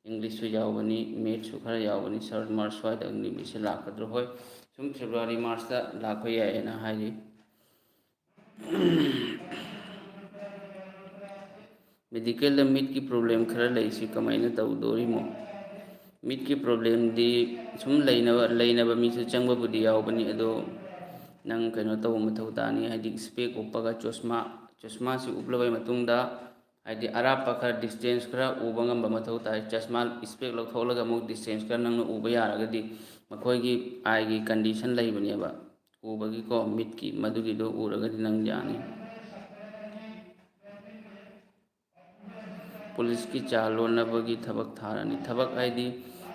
ꯏꯪꯂꯤꯁꯁꯨ ꯌꯥꯎꯕꯅꯤ, ꯃꯦꯠꯁꯁꯨ ꯈꯔ ꯌꯥꯎꯕꯅꯤ꯫ ꯁꯔꯠ ꯃꯥꯔꯆ ꯁ꯭ꯋꯥꯏꯗ ꯑꯒꯅꯤꯕꯤꯔꯁꯦ ꯂꯥꯛꯀꯗ꯭ꯔꯣ? ꯍꯣꯏ, ꯁꯨꯝ ꯐꯦꯕ꯭ꯔꯨꯋꯥꯔꯤ, ꯃꯥꯔꯆꯇ ꯂꯥꯛꯄ ꯌꯥꯏꯌꯦꯅ ꯍꯥꯏꯔꯤ꯫ ꯃꯦꯗꯤꯀꯦꯜꯗ ꯃꯤꯠꯀꯤ ꯄ꯭ꯔꯣꯕ꯭ꯂꯦꯝ ꯈꯔ ꯂꯩꯁꯤ ꯀꯃꯥꯏꯅ ꯇꯧꯗꯣꯔꯤꯃꯣ? ꯃꯤꯠꯀꯤ ꯄ꯭ꯔꯣꯕ꯭ꯂꯦꯝꯗꯤ ꯁꯨꯝ ꯂꯩꯅꯕ, ꯂꯩꯅꯕ ꯃꯤꯁꯨ ꯆꯪꯕꯕꯨꯗꯤ ꯌꯥꯎꯕꯅꯤ, ꯑꯗꯣ ꯅꯪ ꯀꯩꯅꯣ ꯇꯧꯕ ꯃꯊꯧ ꯇꯥꯅꯤ, ꯍꯥꯏꯗꯤ ꯏꯁꯄꯦꯛ ꯎꯞꯄꯒ ꯆꯣꯁꯃꯥ, ꯆꯣꯁꯃꯥꯁꯤ ꯎꯞꯂꯕ ꯃꯇꯨꯡꯗ, ꯍꯥꯏꯗꯤ ꯑꯔꯥꯞꯄ ꯈꯔ, ꯗꯤꯁꯇꯦꯟꯁ ꯈꯔ ꯎꯕ ꯉꯝꯕ ꯃꯊꯧ ꯇꯥꯏ꯫ ꯆꯁꯃꯥ, ꯏꯁꯄꯦꯛ ꯂꯧꯊꯣꯛꯂꯒ ꯑꯃꯨꯛ ꯗꯤꯁꯇꯦꯟꯁ ꯈꯔ ꯅꯪꯅ ꯎꯕ ꯌꯥꯔꯒꯗꯤ, ꯃꯈꯣꯏꯒꯤ ꯑꯥꯏꯒꯤ ꯀꯟꯗꯤꯁꯟ ꯂꯩꯕꯅꯦꯕ, ꯎꯕꯒꯤꯀꯣ, ꯃꯤꯠꯀꯤ, ꯃꯗꯨꯒꯤꯗꯣ ꯎꯔꯒꯗꯤ ꯅꯪ ꯌꯥꯅꯤ꯫ ꯄꯨꯂꯤꯁꯀꯤ ꯆꯥ ꯂꯣꯟꯅꯕꯒꯤ ꯊꯕꯛ ꯊꯥꯔꯅꯤ꯫ ꯊꯕꯛ ꯍꯥꯏꯗꯤ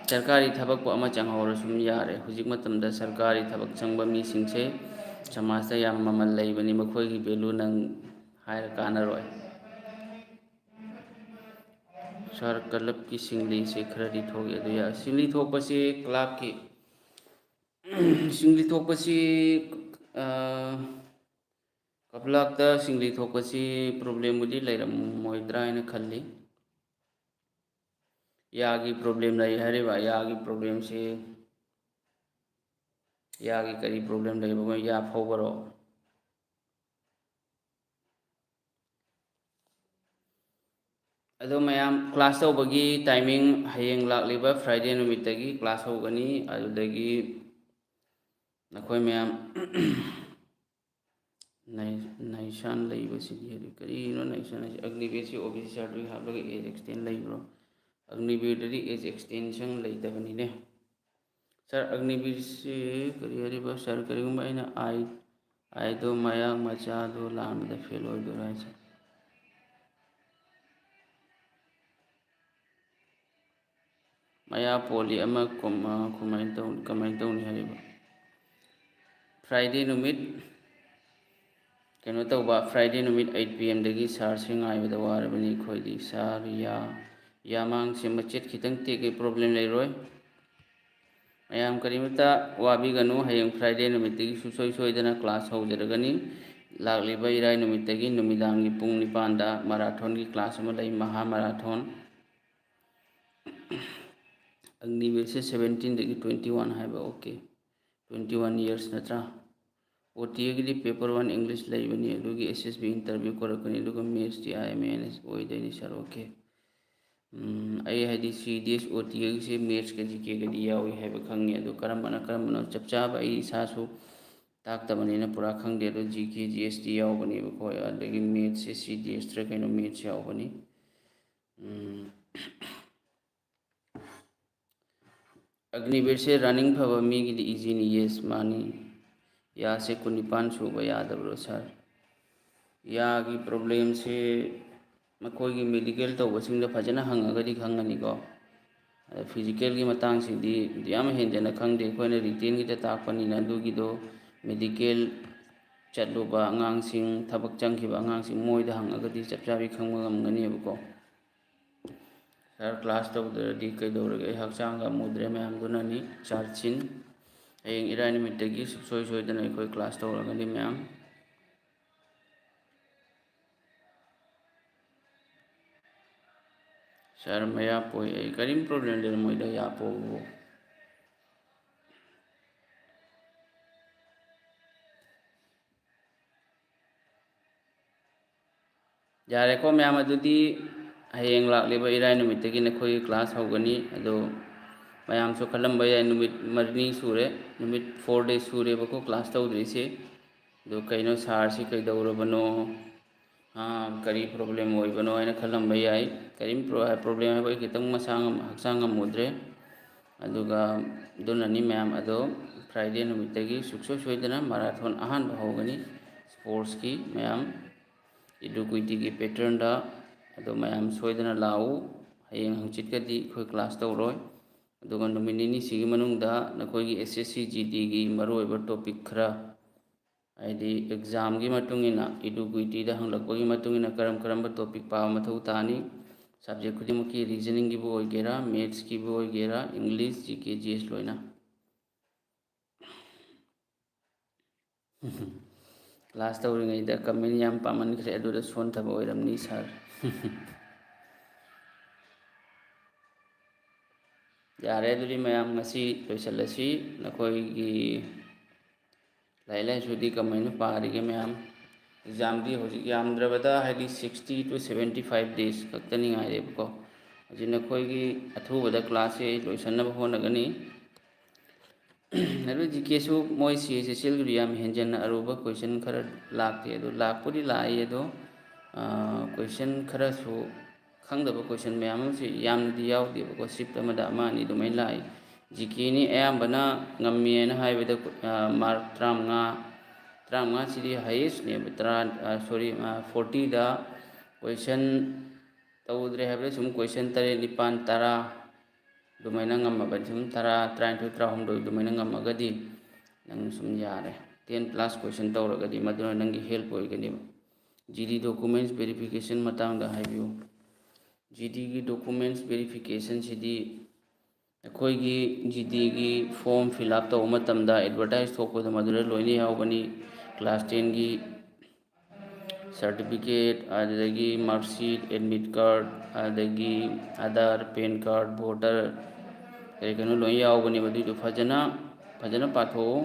ꯁꯔꯀꯥꯔꯤ ꯊꯕꯛꯄꯨ ꯑꯃ ꯆꯪꯍꯧꯔꯁꯨ ꯑꯗꯨꯝ ꯌꯥꯔꯦ꯫ ꯍꯧꯖꯤꯛ ꯃꯇꯝꯗ ꯁꯔꯀꯥꯔꯤ ꯊꯕꯛ ꯆꯪꯕ ꯃꯤꯁꯤꯡꯁꯦ ꯁꯃꯥꯖꯇ ꯌꯥꯝ ꯃꯃꯜ ꯂꯩꯕꯅꯤ, ꯃꯈꯣꯏꯒꯤ ꯚꯦꯂꯨ ꯅꯪ ꯍꯥꯏꯔ ꯀꯥꯟꯅꯔꯣꯏ꯫ ꯁꯥꯔ, ꯀꯂꯞꯀꯤ ꯁꯤꯡꯂꯤꯁꯦ ꯈꯔꯗꯤ ꯊꯣꯛꯏ꯫ ꯑꯗꯨ ꯌꯥ-, ꯁꯤꯡꯂꯤ ꯊꯣꯛꯄꯁꯤ ꯀ꯭ꯂꯥꯞꯀꯤ, ꯁꯤꯡꯂꯤ ꯊꯣꯛꯄꯁꯤ, ꯑ, ꯀꯞꯂꯥꯛꯇ ꯁꯤꯡꯂꯤ ꯊꯣꯛꯄꯁꯤ ꯄ꯭ꯔꯣꯕ꯭ꯂꯦꯝꯕꯨꯗꯤ ꯂꯩꯔꯝꯃꯣꯏꯗ꯭ꯔꯥ ꯍꯥꯏꯅ ꯈꯜꯂꯤ꯫ ꯌꯥꯒꯤ ꯄ꯭ꯔꯣꯕ꯭ꯂꯦꯝ ꯂꯩ ꯍꯥꯏꯔꯤꯕ, ꯌꯥꯒꯤ ꯄ꯭ꯔꯣꯕ꯭ꯂꯦꯝꯁꯤ, ꯌꯥꯒꯤ ꯀꯔꯤ ꯄ꯭ꯔꯣꯕ꯭ꯂꯦꯝ ꯂꯩꯕ? ꯌꯥ ꯐꯧꯕꯔꯣ? ꯑꯗꯣ ꯃꯌꯥꯝ, class ꯇꯧꯕꯒꯤ timing ꯍꯌꯦꯡ ꯂꯥꯛꯂꯤꯕ Friday ꯅꯨꯃꯤꯠꯇꯒꯤ class ꯍꯧꯒꯅꯤ꯫ ꯑꯗꯨꯗꯒꯤ ꯅꯈꯣꯏ ꯃꯌꯥꯝ ꯅꯥꯏ-, ꯅꯥꯏꯁꯥꯟ ꯂꯩꯕꯁꯤꯗꯤ ꯍꯥꯏꯗꯤ ꯀꯔꯤꯅꯣ? ꯅꯥꯏꯁꯥꯟ ꯍꯥꯏꯁꯦ ꯑꯒꯅꯤꯕꯤꯔꯁꯤ OBC ꯁꯥꯔꯇꯤꯐꯤꯀꯦꯠ ꯍꯥꯞꯂꯒ age extend ꯂꯩꯕ꯭ꯔꯣ? ꯑꯒꯅꯤꯕꯤꯔꯗꯗꯤ age extension ꯂꯩꯇꯕꯅꯤꯅꯦ꯫ ꯁꯥꯔ, ꯑꯒꯅꯤꯕꯤꯔꯁꯤ ꯀꯔꯤ ꯍꯥꯏꯔꯤꯕ? ꯁꯥꯔ, ꯀꯔꯤꯒꯨꯝꯕ ꯑꯩꯅ ꯑꯥꯏ, ꯑꯥꯏꯗꯣ ꯃꯌꯥꯡ ꯃꯆꯥꯗꯣ ꯂꯥꯟꯕꯗ ꯐꯦꯜ ꯑꯣꯏꯗꯣꯏꯔꯥ ꯍꯥꯏꯁꯦ? ꯃꯌꯥ ꯄꯣꯜꯂꯤ ꯑꯃ ꯀꯃꯥꯏꯅ ꯇꯧ-, ꯀꯃꯥꯏꯅ ꯇꯧꯅꯤ ꯍꯥꯏꯔꯤꯕ? Friday ꯅꯨꯃꯤꯠ ꯀꯩꯅꯣ ꯇꯧꯕ, Friday ꯅꯨꯃꯤꯠ eight P M ꯗꯒꯤ ꯁꯥꯔꯁꯤ ꯉꯥꯏꯕꯗ ꯋꯥꯔꯕꯅꯤ ꯑꯩꯈꯣꯏꯗꯤ꯫ ꯁꯥꯔ, ꯌꯥ-, ꯌꯥꯃꯥꯡꯁꯦ ꯃꯆꯦꯠ ꯈꯤꯇꯪ ꯇꯦꯛꯀꯦ, problem ꯂꯩꯔꯣꯏ꯫ ꯃꯌꯥꯝ ꯀꯔꯤꯃꯇ ꯋꯥꯕꯤꯒꯅꯨ, ꯍꯌꯦꯡ Friday ꯅꯨꯃꯤꯠꯇꯒꯤ ꯁꯨꯡꯁꯣꯏ ꯁꯣꯏꯗꯅ class ꯍꯧꯖꯔꯒꯅꯤ꯫ ꯂꯥꯛꯂꯤꯕ ꯏꯔꯥꯏ ꯅꯨꯃꯤꯠꯇꯒꯤ ꯅꯨꯃꯤꯗꯥꯡꯒꯤ ꯄꯨꯡ ꯅꯤꯄꯥꯟꯗ marathonꯒꯤ class ꯑꯃ ꯂꯩ, ꯃꯍꯥ marathon꯫ ꯑꯒꯅꯤꯕꯤꯔꯁꯦ seventeenꯗꯒꯤ twenty one ꯍꯥꯏꯕ, okay, twenty one years ꯅꯠꯇ꯭ꯔꯥ? OTAꯒꯤꯗꯤ paper one English ꯂꯩꯕꯅꯤ, ꯑꯗꯨꯒꯤ SSB interview ꯀꯧꯔꯛꯀꯅꯤ, ꯑꯗꯨꯒ mathsꯇꯤ IMANS ꯑꯣꯏꯗꯣꯏꯅꯤ ꯁꯥꯔ, okay꯫ ꯎꯝ, ꯑꯩ ꯍꯥꯏꯗꯤ CDS OTAꯒꯤꯁꯦ mathsꯀ GKꯒꯗꯤ ꯌꯥꯎꯏ ꯍꯥꯏꯕ ꯈꯪꯉꯤ, ꯑꯗꯨ ꯀꯔꯝꯕꯅ ꯀꯔꯝꯕꯅꯣ ꯆꯞ ꯆꯥꯕ ꯑꯩ ꯏꯁꯥꯁꯨ ꯇꯥꯛꯇꯕꯅꯤꯅ ꯄꯨꯔꯥ ꯈꯪꯗꯦ, ꯑꯗꯣ GK GSꯇꯤ ꯌꯥꯎꯕꯅꯦꯕꯀꯣ, ꯑꯗꯒꯤ mathsꯁꯦ CDSꯇꯔ ꯀꯩꯅꯣ maths ꯌꯥꯎꯕꯅꯤ꯫ ꯎꯝ꯫ ꯑꯒꯅꯤꯕꯤꯔꯁꯦ running ꯐꯕ ꯃꯤꯒꯤꯗꯤ easyꯅꯤ, yes, ꯃꯥꯅꯤ꯫ ꯌꯥꯁꯦ ꯀꯨꯟꯅꯤꯄꯥꯟ ꯁꯨꯕ ꯌꯥꯗꯕ꯭ꯔꯣ ꯁꯥꯔ? ꯌꯥꯒꯤ problemꯁꯦ ꯃꯈꯣꯏꯒꯤ medical ꯇꯧꯕꯁꯤꯡꯗ ꯐꯖꯅ ꯍꯪꯉꯒꯗꯤ ꯈꯪꯒꯅꯤꯀꯣ꯫ ꯑꯗ physicalꯒꯤ ꯃꯇꯥꯡꯁꯤꯗꯤ ꯌꯥꯝ ꯍꯦꯟꯖꯟꯅ ꯈꯪꯗꯦ, ꯑꯩꯈꯣꯏꯅ writtenꯒꯤꯗ ꯇꯥꯛꯄꯅꯤꯅ꯫ ꯑꯗꯨꯒꯤꯗꯣ medical ꯆꯠꯂꯨꯕ ꯑꯉꯥꯡꯁꯤꯡ, ꯊꯕꯛ ꯆꯪꯈꯤꯕ ꯑꯉꯥꯡꯁꯤꯡ, ꯃꯣꯏꯗ ꯍꯪꯉꯒꯗꯤ ꯆꯞ ꯆꯥꯕꯤ ꯈꯪꯕ ꯉꯝꯒꯅꯦꯕꯀꯣ꯫ ꯁꯥꯔ, class ꯇꯧꯗ꯭ꯔꯗꯤ ꯀꯩꯗꯧꯔꯒꯦ? ꯑꯩ ꯍꯛꯆꯥꯡꯒ ꯃꯨꯗ꯭ꯔꯦ ꯃꯌꯥꯝꯗꯨꯅꯅꯤ꯫ ꯆꯥꯔꯆꯤꯟ, ꯍꯌꯦꯡ ꯏꯔꯥꯏ ꯅꯨꯃꯤꯠꯇꯒꯤ ꯁꯨꯡꯁꯣꯏ ꯁꯣꯏꯗꯅ ꯑꯩꯈꯣꯏ class ꯇꯧꯔꯒꯅꯤ ꯃꯌꯥꯝ꯫ ꯁꯥꯔ, ꯃꯌꯥ ꯄꯣꯏ ꯑꯩ꯫ ꯀꯔꯤꯝ problem ꯂꯩꯔꯝꯃꯣꯏꯗ, ꯌꯥ ꯄꯣꯕꯕꯨ꯫ ꯌꯥꯔꯦꯀꯣ ꯃꯌꯥꯝ, ꯑꯗꯨꯗꯤ ꯍꯌꯦꯡ ꯂꯥꯛꯂꯤꯕ ꯏꯔꯥꯏ ꯅꯨꯃꯤꯠꯇꯒꯤ ꯅꯈꯣꯏꯒꯤ ꯀ꯭ꯂꯥꯁ ꯍꯧꯒꯅꯤ꯫ ꯑꯗꯣ ꯃꯌꯥꯝꯁꯨ ꯈꯜꯂꯝꯕ ꯌꯥꯏ, ꯅꯨꯃꯤꯠ ꯃꯔꯤꯅꯤ ꯁꯨꯔꯦ, ꯅꯨꯃꯤꯠ ꯐꯣꯔ ꯗꯦꯖ ꯁꯨꯔꯦꯕꯀꯣ ꯀ꯭ꯂꯥꯁ ꯇꯧꯗ꯭ꯔꯤꯁꯦ꯫ ꯑꯗꯣ ꯀꯩꯅꯣ ꯁꯥꯔꯁꯤ ꯀꯩꯗꯧꯔꯕꯅꯣ, ꯑꯥ, ꯀꯔꯤ ꯄ꯭ꯔꯣꯕ꯭ꯂꯦꯝ ꯑꯣꯏꯕꯅꯣ ꯍꯥꯏꯅ ꯈꯜꯂꯝꯕ ꯌꯥꯏ꯫ ꯀꯔꯤꯝ ꯄ꯭ꯔꯣ-, ꯄ꯭ꯔꯣꯕ꯭ꯂꯦꯝ ꯍꯥꯏꯕ, ꯑꯩ ꯈꯤꯇꯪ ꯃꯁꯥ ꯉꯝ-, ꯍꯛꯆꯥꯡ ꯉꯝꯃꯨꯗ꯭ꯔꯦ꯫ ꯑꯗꯨꯒ ꯑꯗꯨꯅꯅꯤ ꯃꯌꯥꯝ꯫ ꯑꯗꯣ ꯐ꯭ꯔꯥꯏꯗꯦ ꯅꯨꯃꯤꯠꯇꯒꯤ ꯁꯨꯡꯁꯣꯏ ꯁꯣꯏꯗꯅ ꯃꯔꯥꯊꯣꯟ ꯑꯍꯥꯟꯕ ꯍꯧꯒꯅꯤ ꯁ꯭ꯄꯣꯔꯠꯁꯀꯤ ꯃꯌꯥꯝ, ꯏꯗꯨꯀ꯭ꯋꯤꯇꯤꯒꯤ ꯄꯦꯇꯔꯟꯗ꯫ ꯑꯗꯣ ꯃꯌꯥꯝ ꯁꯣꯏꯗꯅ ꯂꯥꯛꯎ꯫ ꯍꯌꯦꯡ ꯍꯪꯆꯤꯠꯀꯗꯤ ꯑꯩꯈꯣꯏ ꯀ꯭ꯂꯥꯁ ꯇꯧꯔꯣꯏ꯫ ꯑꯗꯨꯒ ꯅꯨꯃꯤꯠ ꯅꯤꯅꯤꯁꯤꯒꯤ ꯃꯅꯨꯡꯗ ꯅꯈꯣꯏꯒꯤ ꯑꯦꯁ ꯑꯦꯁ ꯁꯤ ꯖꯤ ꯗꯤꯒꯤ ꯃꯔꯨꯑꯣꯏꯕ ꯇꯣꯄꯤꯛ ꯈꯔ, ꯍꯥꯏꯗꯤ ꯑꯦꯛꯖꯥꯝꯒꯤ ꯃꯇꯨꯡ ꯏꯟꯅ, ꯏꯗꯨꯀ꯭ꯋꯤꯇꯤꯗ ꯍꯪꯂꯛꯄꯒꯤ ꯃꯇꯨꯡ ꯏꯟꯅ ꯀꯔꯝ ꯀꯔꯝꯕ ꯇꯣꯄꯤꯛ ꯄꯥꯕ ꯃꯊꯧ ꯇꯥꯅꯤ, ꯁꯕꯖꯦꯛ ꯈꯨꯗꯤꯡꯃꯛꯀꯤ, ꯔꯤꯖꯅꯤꯡꯒꯤꯕꯨ ꯑꯣꯏꯒꯦꯔꯥ, ꯃꯦꯠꯁꯀꯤꯕꯨ ꯑꯣꯏꯒꯦꯔꯥ, ꯏꯪꯂꯤꯁ, ꯖꯤ ꯀꯦ, ꯖꯤ ꯑꯦꯁ ꯂꯣꯏꯅ꯫ ꯀ꯭ꯂꯥꯁ ꯇꯧꯔꯤꯉꯩꯗ ꯀꯃꯦꯟ ꯌꯥꯝ ꯄꯥꯝꯃꯟꯈ꯭ꯔꯦ, ꯑꯗꯨꯗ ꯁꯣꯟꯊꯕ ꯑꯣꯏꯔꯝꯅꯤ ꯁꯥꯔ꯫ ꯌꯥꯔꯦ, ꯑꯗꯨꯗꯤ ꯃꯌꯥꯝ ꯉꯁꯤ ꯂꯣꯏꯁꯤꯜꯂꯁꯤ꯫ ꯅꯈꯣꯏꯒꯤ ꯂꯥꯏꯔꯤꯛ ꯂꯥꯏꯁꯨꯗꯤ ꯀꯃꯥꯏꯅ ꯄꯥꯔꯤꯒꯦ ꯃꯌꯥꯝ? ꯑꯦꯛꯖꯥꯝꯗꯤ ꯍꯧꯖꯤꯛ ꯌꯥꯝꯗ꯭ꯔꯕꯗ ꯍꯥꯏꯗꯤ sixty to seventy five days ꯈꯛꯇꯅꯤ ꯉꯥꯏꯔꯦꯕꯀꯣ꯫ ꯍꯧꯖꯤꯛ ꯅꯈꯣꯏꯒꯤ ꯑꯊꯨꯕꯗ ꯀ꯭ꯂꯥꯁꯁꯦ ꯑꯩ ꯂꯣꯏꯁꯤꯟꯅꯕ ꯍꯣꯠꯅꯒꯅꯤ꯫ ꯑꯗꯨ ꯖꯤ ꯀꯦꯁꯨ ꯃꯣꯏ ꯁꯤ ꯑꯩꯆ ꯑꯦꯁ ꯑꯦꯜꯒꯤꯗꯤ ꯌꯥꯝ ꯍꯦꯟꯖꯟꯅ ꯑꯔꯨꯕ ꯀꯣꯏꯁꯟ ꯈꯔ ꯂꯥꯛꯇꯦ꯫ ꯑꯗꯨ ꯂꯥꯛꯄꯨꯗꯤ ꯂꯥꯛꯏ, ꯑꯗꯣ, ꯑꯥ, ꯀꯣꯏꯁꯟ ꯈꯔꯁꯨ ꯈꯪꯗꯕ ꯀꯣꯏꯁꯟ ꯃꯌꯥꯝ ꯑꯃꯁꯨ ꯌꯥꯝꯅꯗꯤ ꯌꯥꯎꯗꯦꯕꯀꯣ, ꯁꯤꯐ ꯑꯃꯗ ꯑꯃ ꯑꯅꯤ ꯑꯗꯨꯃꯥꯏꯅ ꯂꯥꯛꯏ꯫ ꯖꯤ ꯀꯦꯅꯤ ꯑꯌꯥꯝꯕꯅ ꯉꯝꯃꯤ ꯍꯥꯏꯅ ꯍꯥꯏꯕꯗ, ꯑꯥ, ꯃꯥꯔꯛ ꯇꯔꯥꯃꯉꯥ, ꯇꯔꯥꯃꯉꯥꯁꯤꯗꯤ ꯍꯥꯏꯌꯦꯁꯅꯦꯕ, ꯇꯔꯥ, ꯑꯥ, ꯁꯣꯔꯤ, ꯑꯥ, ꯐꯣꯔꯇꯤꯗ ꯀꯣꯏꯁꯟ ꯇꯧꯗ꯭ꯔꯦ ꯍꯥꯏꯕꯗ ꯁꯨꯝ ꯀꯣꯏꯁꯟ ꯇꯔꯦꯠ, ꯅꯤꯄꯥꯟ, ꯇꯔꯥ ꯑꯗꯨꯃꯥꯏꯅ ꯉꯝꯃꯕꯅꯤ꯫ ꯁꯨꯝ ꯇꯔꯥ, ꯇꯔꯥꯅꯤꯊꯣꯏ, ꯇꯔꯥꯍꯨꯝꯗꯣꯏ ꯑꯗꯨꯃꯥꯏꯅ ꯉꯝꯃꯒꯗꯤ ꯅꯪ ꯁꯨꯝ ꯌꯥꯔꯦ꯫ Ten plus question ꯇꯧꯔꯒꯗꯤ ꯃꯗꯨꯅ ꯅꯪꯒꯤ help ꯑꯣꯏꯒꯅꯦꯕ꯫ ꯖꯤ ꯗꯤ documents verification ꯃꯇꯥꯡꯗ ꯍꯥꯏꯕꯤꯌꯨ꯫ ꯖꯤ ꯗꯤꯒꯤ documents verificationꯁꯤꯗꯤ ꯑꯩꯈꯣꯏꯒꯤ ꯖꯤ ꯗꯤꯒꯤ form fill up ꯇꯧꯕ ꯃꯇꯝꯗ advertise ꯊꯣꯛꯄꯗꯣ ꯃꯗꯨꯗ ꯂꯣꯏꯅ ꯌꯥꯎꯕꯅꯤ꯫ Class tenꯒꯤ certificate, ꯑꯗꯨꯗꯒꯤ mark sheet, admit card, ꯑꯗꯒꯤ ꯑꯥꯙꯥꯔ, ꯄꯦꯟ ꯀꯥꯔꯗ, ꯚꯣꯇꯔ, ꯀꯔꯤ ꯀꯩꯅꯣ ꯂꯣꯏ ꯌꯥꯎꯕꯅꯦꯕ꯫ ꯑꯗꯨꯏꯗꯣ ꯐꯖꯅ, ꯐꯖꯅ ꯄꯥꯊꯣꯛꯎ꯫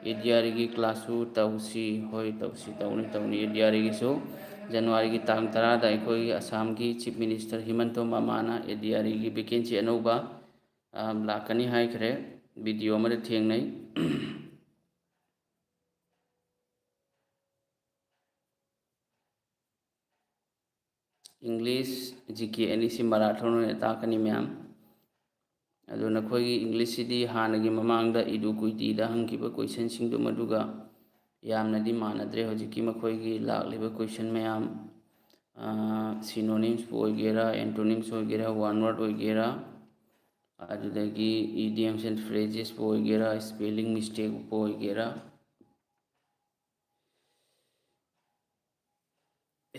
ꯑꯦ ꯗꯤ ꯑꯥꯔ ꯏꯒꯤ classꯁꯨ ꯇꯧꯁꯤ, ꯍꯣꯏ, ꯇꯧꯁꯤ, ꯇꯧꯅꯤ, ꯇꯧꯅꯤ꯫ ꯑꯦ ꯗꯤ ꯑꯥꯔ ꯏꯒꯤꯁꯨ ꯖꯅꯋꯥꯔꯤꯒꯤ ꯇꯥꯡ ꯇꯔꯥꯗ ꯑꯩꯈꯣꯏꯒꯤ ꯑꯁꯥꯝꯒꯤ Chief Minister ꯍꯤꯃꯟꯇꯣ ꯃꯃꯥꯅ A D R Eꯒꯤ vacancy ꯑꯅꯧꯕ, ꯑ, ꯂꯥꯛꯀꯅꯤ ꯍꯥꯏꯈ꯭ꯔꯦ꯫ Video ꯑꯃꯗ ꯊꯦꯡꯅꯩ꯫ English, G K ꯑꯅꯤꯁꯤ marathon ꯑꯣꯏꯅ ꯇꯥꯛꯀꯅꯤ ꯃꯌꯥꯝ꯫ ꯑꯗꯨ ꯅꯈꯣꯏꯒꯤ Englishꯁꯤꯗꯤ ꯍꯥꯟꯅꯒꯤ ꯃꯃꯥꯡꯗ ꯏꯗꯨ ꯀꯨꯏꯇꯤꯗ ꯍꯪꯈꯤꯕ questionꯁꯤꯡꯗꯨ ꯃꯗꯨꯒ ꯌꯥꯝꯅꯗꯤ ꯃꯥꯟꯅꯗ꯭ꯔꯦ꯫ ꯍꯧꯖꯤꯛꯀꯤ ꯃꯈꯣꯏꯒꯤ ꯂꯥꯛꯂꯤꯕ question ꯃꯌꯥꯝ, ꯑ, synonymsꯄꯨ ꯑꯣꯏꯒꯦꯔꯥ, antonyms ꯑꯣꯏꯒꯦꯔꯥ, one word ꯑꯣꯏꯒꯦꯔꯥ, ꯑꯗꯨꯗꯒꯤ idioms and phrasesꯄꯨ ꯑꯣꯏꯒꯦꯔꯥ, spelling mistakeꯄꯨ ꯑꯣꯏꯒꯦꯔꯥ,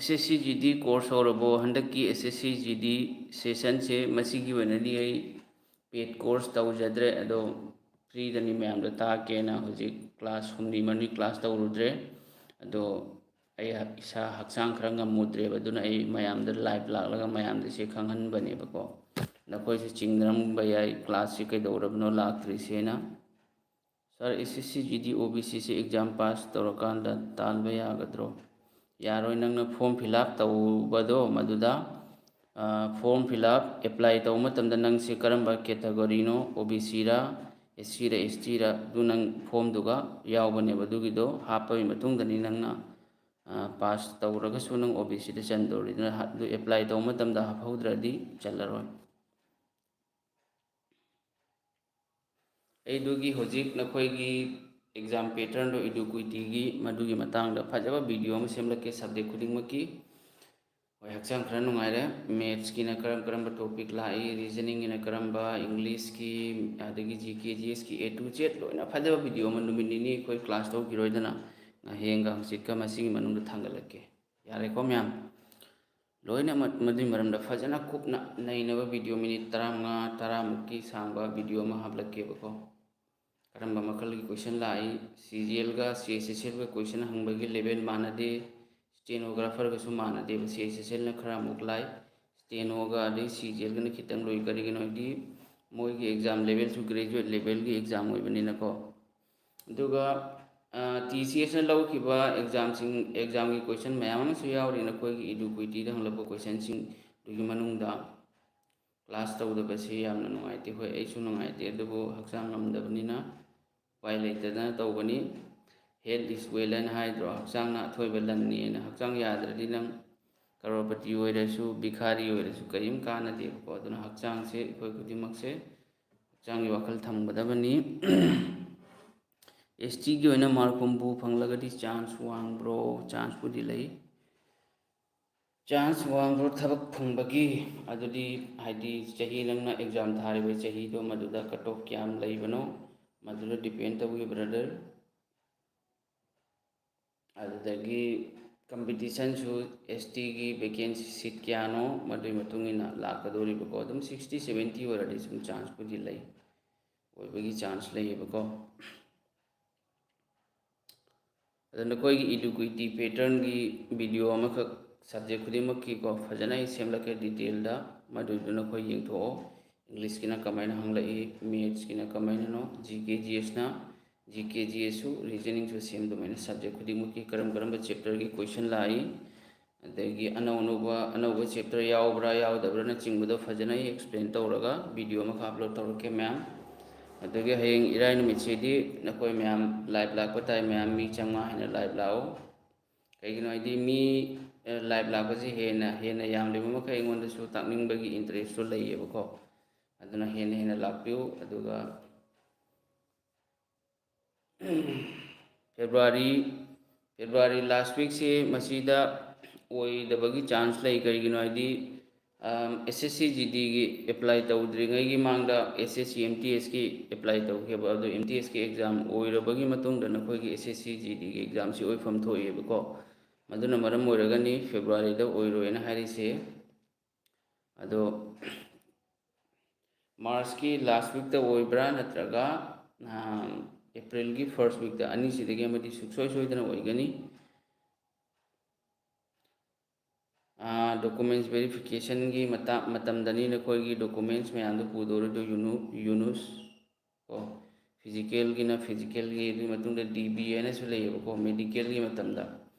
S S C G D course ꯍꯧꯔꯕꯣ? ꯍꯟꯗꯛꯀꯤ S S C G D sessionꯁꯦ ꯃꯁꯤꯒꯤ ꯑꯣꯏꯅꯗꯤ ꯑꯩ paid course ꯇꯧꯖꯗ꯭ꯔꯦ, ꯑꯗꯣ freeꯗꯅꯤ ꯃꯌꯥꯝꯗ ꯇꯥꯛꯀꯦꯅ ꯍꯧꯖꯤꯛ class ꯍꯨꯝꯅꯤ ꯃꯔꯤ class ꯇꯧꯔꯨꯗ꯭ꯔꯦ꯫ ꯑꯗꯣ ꯑꯩ ꯏꯁꯥ ꯍꯛꯆꯥꯡ ꯈꯔ ꯉꯝꯃꯨꯗ꯭ꯔꯦꯕ, ꯑꯗꯨꯅ ꯑꯩ ꯃꯌꯥꯝꯗ live ꯂꯥꯛꯂꯒ ꯃꯌꯥꯝꯗ ꯁꯤ ꯈꯪꯍꯟꯕꯅꯦꯕꯀꯣ꯫ ꯅꯈꯣꯏꯁꯨ ꯆꯤꯡꯅꯔꯝꯕ ꯌꯥꯏ, classꯁꯤ ꯀꯩꯗꯧꯔꯕꯅꯣ ꯂꯥꯛꯇ꯭ꯔꯤꯁꯦꯅ꯫ Sir, S S C G D O B Cꯁꯦ exam pass ꯇꯧꯔꯀꯥꯟꯗ ꯇꯥꯟꯕ ꯌꯥꯒꯗ꯭ꯔꯣ? ꯌꯥꯔꯣꯏ, ꯅꯪꯅ form fill up ꯇꯧꯕꯗꯣ ꯃꯗꯨꯗ, ꯑ, form fill up, apply ꯇꯧꯕ ꯃꯇꯝꯗ ꯅꯪꯁꯦ ꯀꯔꯝꯕ categoryꯅꯣ, OBCꯔꯥ, SCꯔꯥ, STꯔꯥ, ꯑꯗꯨ ꯅꯪ formꯗꯨꯒ ꯌꯥꯎꯕꯅꯦꯕ꯫ ꯑꯗꯨꯒꯤꯗꯣ ꯍꯥꯞꯄꯒꯤ ꯃꯇꯨꯡꯗꯅꯤ ꯅꯪꯅ, ꯑ, pass ꯇꯧꯔꯒꯁꯨ ꯅꯪ OBCꯗ ꯆꯟꯗꯧꯔꯤꯗꯅ, ꯑꯗꯨ apply ꯇꯧꯕ ꯃꯇꯝꯗ ꯍꯥꯞꯍꯧꯗ꯭ꯔꯗꯤ ꯆꯜꯂꯔꯣꯏ꯫ ꯑꯩꯗꯨꯒꯤ ꯍꯧꯖꯤꯛ ꯅꯈꯣꯏꯒꯤ exam patternꯗꯣ, ꯏꯗꯨ ꯀꯨꯏꯇꯤꯒꯤ, ꯃꯗꯨꯒꯤ ꯃꯇꯥꯡꯗ ꯐꯖꯕ video ꯑꯃ ꯁꯦꯝꯂꯛꯀꯦ subject ꯈꯨꯗꯤꯡꯃꯛꯀꯤ꯫ ꯍꯣꯏ, ꯍꯛꯆꯥꯡ ꯈꯔ ꯅꯨꯡꯉꯥꯏꯔꯦ꯫ Mathsꯀꯤꯅ ꯀꯔꯝ ꯀꯔꯝꯕ topic ꯂꯥꯛꯏ, reasoningꯒꯤꯅ ꯀꯔꯝꯕ, Englishꯀꯤ, ꯑꯗꯒꯤ G K, GSꯀꯤ A to Z ꯂꯣꯏꯅ ꯐꯖꯕ video ꯑꯃ ꯅꯨꯃꯤꯠ ꯅꯤꯅꯤ ꯑꯩꯈꯣꯏ class ꯇꯧꯈꯤꯔꯣꯏꯗꯅ, ꯍꯌꯦꯡꯒ ꯍꯪꯆꯤꯠꯀ ꯃꯁꯤꯒꯤ ꯃꯅꯨꯡꯗ ꯊꯥꯡꯒꯠꯂꯛꯀꯦ꯫ ꯌꯥꯔꯦꯀꯣ ꯃꯌꯥꯝ? ꯂꯣꯏꯅꯃꯛ ꯃꯗꯨꯒꯤ ꯃꯔꯝꯗ ꯐꯖꯅ ꯀꯨꯞꯅ ꯅꯩꯅꯕ video minute ꯇꯔꯥꯃꯉꯥ, ꯇꯔꯥꯃꯨꯛꯀꯤ ꯁꯥꯡꯕ video ꯑꯃ ꯍꯥꯞꯂꯛꯀꯦꯕꯀꯣ꯫ ꯀꯔꯝꯕ ꯃꯈꯜꯒꯤ question ꯂꯥꯛꯏ, CGLꯒ CHSLꯒ question ꯍꯪꯕꯒꯤ level ꯃꯥꯟꯅꯗꯦ, stenographerꯒꯁꯨ ꯃꯥꯟꯅꯗꯦꯕ꯫ CHSLꯅ ꯈꯔ ꯑꯃꯨꯛ ꯂꯥꯏ, stenoꯒ ꯑꯗꯩ CGLꯒꯅ ꯈꯤꯇꯪ ꯂꯨꯏ꯫ ꯀꯔꯤꯒꯤꯅꯣ ꯍꯥꯏꯗꯤ ꯃꯣꯏꯒꯤ exam levelꯁꯨ graduate levelꯒꯤ exam ꯑꯣꯏꯕꯅꯤꯅꯀꯣ꯫ ꯑꯗꯨꯒ ꯇꯤ ꯁꯤ ꯑꯦꯁꯅ ꯂꯧꯈꯤꯕ ꯑꯦꯛꯖꯥꯝꯁꯤꯡ, ꯑꯦꯛꯖꯥꯝꯒꯤ ꯀꯣꯏꯁꯟ ꯃꯌꯥꯝ ꯑꯃꯁꯨ ꯌꯥꯎꯔꯤ ꯅꯈꯣꯏꯒꯤ ꯏꯗꯨꯀ꯭ꯋꯤꯇꯤꯗ ꯍꯪꯂꯛꯄ ꯀꯣꯏꯁꯟꯁꯤꯡꯗꯨꯒꯤ ꯃꯅꯨꯡꯗ꯫ ꯀ꯭ꯂꯥꯁ ꯇꯧꯗꯕꯁꯤ ꯌꯥꯝꯅ ꯅꯨꯡꯉꯥꯏꯇꯦ꯫ ꯍꯣꯏ, ꯑꯩꯁꯨ ꯅꯨꯡꯉꯥꯏꯇꯦ, ꯑꯗꯨꯕꯨ ꯍꯛꯆꯥꯡ ꯉꯝꯗꯕꯅꯤꯅ ꯎꯄꯥꯏ ꯂꯩꯇꯗꯅ ꯇꯧꯕꯅꯤ꯫ "Health is wealth" ꯍꯥꯏꯅ ꯍꯥꯏꯗ꯭ꯔꯣ? ꯍꯛꯆꯥꯡꯅ ꯑꯊꯣꯏꯕ ꯂꯟꯅꯦꯅ꯫ ꯍꯛꯆꯥꯡ ꯌꯥꯗ꯭ꯔꯗꯤ ꯅꯪ ꯀꯔꯣꯔꯄꯇꯤ ꯑꯣꯏꯔꯁꯨ, ꯚꯤꯈꯥꯔꯤ ꯑꯣꯏꯔꯁꯨ ꯀꯔꯤꯝ ꯀꯥꯟꯅꯗꯦꯕꯀꯣ꯫ ꯑꯗꯨꯅ ꯍꯛꯆꯥꯡꯁꯦ ꯑꯩꯈꯣꯏ ꯈꯨꯗꯤꯡꯃꯛꯁꯦ ꯍꯛꯆꯥꯡꯒꯤ ꯋꯥꯈꯜ ꯊꯝꯒꯗꯕꯅꯤ꯫ ꯑꯦꯁ ꯇꯤꯒꯤ ꯑꯣꯏꯅ ꯃꯥꯔꯛ ꯍꯨꯝꯐꯨ ꯐꯪꯂꯒꯗꯤ ꯆꯥꯟꯁ ꯋꯥꯡꯕ꯭ꯔꯣ? ꯆꯥꯟꯁꯄꯨꯗꯤ ꯂꯩ꯫ ꯆꯥꯟꯁ ꯋꯥꯡꯕ꯭ꯔꯣ ꯊꯕꯛ ꯐꯪꯕꯒꯤ? ꯑꯗꯨꯗꯤ ꯍꯥꯏꯗꯤ ꯆꯍꯤ ꯅꯪꯅ ꯑꯦꯛꯖꯥꯝ ꯊꯥꯔꯤꯕ ꯆꯍꯤꯗꯣ, ꯃꯗꯨꯗ ꯀꯠ ꯑꯣꯐ ꯀꯌꯥꯝ ꯂꯩꯕꯅꯣ, ꯃꯗꯨꯗ ꯗꯤꯄꯦꯟ ꯇꯧꯏ, ꯕ꯭ꯔꯗꯔ꯫ ꯑꯗꯨꯗꯒꯤ ꯀꯝꯄꯤꯇꯤꯁꯟꯁꯨ, ꯑꯦꯁ ꯇꯤꯒꯤ ꯚꯦꯀꯦꯟꯁꯤ ꯁꯤꯠ ꯀꯌꯥꯅꯣ, ꯃꯗꯨꯒꯤ ꯃꯇꯨꯡ ꯏꯟꯅ ꯂꯥꯛꯀꯗꯧꯔꯤꯕꯀꯣ꯫ ꯑꯗꯨꯝ ꯁꯤꯛꯁꯇꯤ ꯁꯕꯦꯟꯇꯤ ꯑꯣꯏꯔꯗꯤ ꯁꯨꯝ ꯆꯥꯟꯁꯄꯨꯗꯤ ꯂꯩ, ꯑꯣꯏꯕꯒꯤ ꯆꯥꯟꯁ ꯂꯩꯌꯦꯕꯀꯣ꯫ ꯑꯗꯣ ꯅꯈꯣꯏꯒꯤ ꯏꯗꯨꯀ꯭ꯋꯤꯇꯤ ꯄꯦꯇꯔꯟꯒꯤ ꯚꯤꯗꯤꯑꯣ ꯑꯃꯈꯛ ꯁꯕꯖꯦꯛ ꯈꯨꯗꯤꯡꯃꯛꯀꯤꯀꯣ ꯐꯖꯅ ꯑꯩ ꯁꯦꯝꯂꯛꯀꯦ ꯗꯤꯇꯦꯜꯗ, ꯃꯗꯨꯗꯨ ꯅꯈꯣꯏ ꯌꯦꯡꯊꯣꯛꯑꯣ꯫ ꯏꯪꯂꯤꯁꯀꯤꯅ ꯀꯃꯥꯏꯅ ꯍꯪꯂꯛꯏ, ꯃꯦꯠꯁꯀꯤꯅ ꯀꯃꯥꯏꯅꯅꯣ, ꯖꯤ ꯀꯦ ꯖꯤ ꯑꯦꯁꯅ, ꯖꯤ ꯀꯦ ꯖꯤ ꯑꯦꯁꯁꯨ, ꯔꯤꯖꯅꯤꯡꯁꯨ ꯁꯦꯝ ꯑꯗꯨꯃꯥꯏꯅ ꯁꯕꯖꯦꯛ ꯈꯨꯗꯤꯡꯃꯛꯀꯤ ꯀꯔꯝ ꯀꯔꯝꯕ ꯆꯦꯞꯇꯔꯒꯤ ꯀꯣꯏꯁꯟ ꯂꯥꯛꯏ, ꯑꯗꯒꯤ ꯑꯅꯧ ꯑꯅꯧꯕ, ꯑꯅꯧꯕ ꯆꯦꯞꯇꯔ ꯌꯥꯎꯕ꯭ꯔꯥ ꯌꯥꯎꯗꯕ꯭ꯔꯥꯅꯆꯤꯡꯕꯗꯣ ꯐꯖꯅ ꯑꯩ ꯑꯦꯛꯁꯄ꯭ꯂꯦꯟ ꯇꯧꯔꯒ ꯚꯤꯗꯤꯑꯣ ꯑꯃꯈꯛ ꯑꯞꯂꯣꯗ ꯇꯧꯔꯛꯀꯦ ꯃꯌꯥꯝ꯫ ꯑꯗꯒꯤ ꯍꯌꯦꯡ ꯏꯔꯥꯏ ꯅꯨꯃꯤꯠꯁꯤꯗꯤ ꯅꯈꯣꯏ ꯃꯌꯥꯝ ꯂꯥꯏꯚ ꯂꯥꯛꯄ ꯇꯥꯏ, ꯃꯌꯥꯝ ꯃꯤ ꯆꯥꯝꯃꯉꯥ ꯍꯦꯟꯅ ꯂꯥꯏꯚ ꯂꯥꯛꯑꯣ꯫ ꯀꯩꯒꯤꯅꯣ ꯍꯥꯏꯗꯤ ꯃꯤ, ꯑ, ꯂꯥꯏꯚ ꯂꯥꯛꯄꯁꯦ ꯍꯦꯟꯅ, ꯍꯦꯟꯅ ꯌꯥꯝꯂꯤꯕ ꯃꯈꯩ ꯑꯩꯉꯣꯟꯗꯁꯨ ꯇꯥꯛꯅꯤꯡꯕꯒꯤ ꯏꯟꯇꯔꯦꯁꯇꯣ ꯂꯩꯌꯦꯕꯀꯣ꯫ ꯑꯗꯨꯅ ꯍꯦꯟꯅ ꯍꯦꯟꯅ ꯂꯥꯛꯄꯤꯌꯨ꯫ ꯑꯗꯨꯒ ꯐꯦꯕ꯭ꯔꯨꯋꯥꯔꯤ, ꯐꯦꯕ꯭ꯔꯨꯋꯥꯔꯤ ꯂꯥꯁ ꯋꯤꯛꯁꯤ ꯃꯁꯤꯗ ꯑꯣꯏꯗꯕꯒꯤ ꯆꯥꯟꯁ ꯂꯩ꯫ ꯀꯔꯤꯒꯤꯅꯣ ꯍꯥꯏꯗꯤ, ꯑꯦꯁ ꯑꯦꯁ ꯁꯤ ꯖꯤ ꯗꯤꯒꯤ ꯑꯦꯄ꯭ꯂꯥꯏ ꯇꯧꯗ꯭ꯔꯤꯉꯩꯒꯤ ꯃꯥꯡꯗ ꯑꯦꯁ S C M T ꯑꯦꯁꯀꯤ apply ꯇꯧꯈꯤꯕ, ꯑꯗꯨ ꯑꯦꯝ ꯇꯤ ꯑꯦꯁꯀꯤ ꯑꯦꯛꯖꯥꯝ ꯑꯣꯏꯔꯕꯒꯤ ꯃꯇꯨꯡꯗ ꯅꯈꯣꯏꯒꯤ ꯑꯦꯁ ꯑꯦꯁ ꯁꯤ ꯖꯤ ꯗꯤꯒꯤ ꯑꯦꯛꯖꯥꯝꯁꯤ ꯑꯣꯏꯐꯝ ꯊꯣꯛꯑꯦꯕꯀꯣ꯫ ꯃꯗꯨꯅ ꯃꯔꯝ ꯑꯣꯏꯔꯒꯅꯤ ꯐꯦꯕ꯭ꯔꯨꯋꯥꯔꯤꯗ ꯑꯣꯏꯔꯣꯏꯅ ꯍꯥꯏꯔꯤꯁꯦ꯫ ꯑꯗꯣ ꯃꯥꯔꯆꯀꯤ ꯂꯥꯁ ꯋꯤꯛꯇ ꯑꯣꯏꯕ꯭ꯔꯥ ꯅꯠꯇ꯭ꯔꯒ, ꯑ, ꯑꯦꯄ꯭ꯔꯤꯜꯒꯤ ꯐꯥꯔꯁ ꯋꯤꯛꯇ, ꯑꯅꯤꯁꯤꯗꯒꯤ ꯑꯃꯗꯤ ꯁꯨꯡꯁꯣꯏ ꯁꯣꯏꯗꯅ ꯑꯣꯏꯒꯅꯤ꯫ ꯑ, ꯗꯣꯀꯨꯃꯦꯟꯁ ꯚꯦꯔꯤꯐꯤꯀꯦꯁꯟꯒꯤ ꯃꯇꯥ-, ꯃꯇꯝꯗꯅꯤ ꯅꯈꯣꯏꯒꯤ ꯗꯣꯀꯨꯃꯦꯟꯁ ꯃꯌꯥꯝꯗꯣ ꯄꯨꯗꯧꯔꯤꯗꯣ, ꯌꯨꯅꯨ-, ꯌꯨꯅꯨꯁ ꯀꯣ꯫ ꯐꯤꯖꯤꯀꯦꯜꯒꯤꯅ ꯐꯤꯖꯤꯀꯦꯜꯒꯤ, ꯑꯗꯨꯒꯤ ꯃꯇꯨꯡꯗ ꯗꯤ ꯕꯤ ꯍꯥꯏꯅꯁꯨ ꯂꯩꯌꯦꯕꯀꯣ꯫ ꯃꯦꯗꯤꯀꯦꯜꯒꯤ ꯃꯇꯝꯗ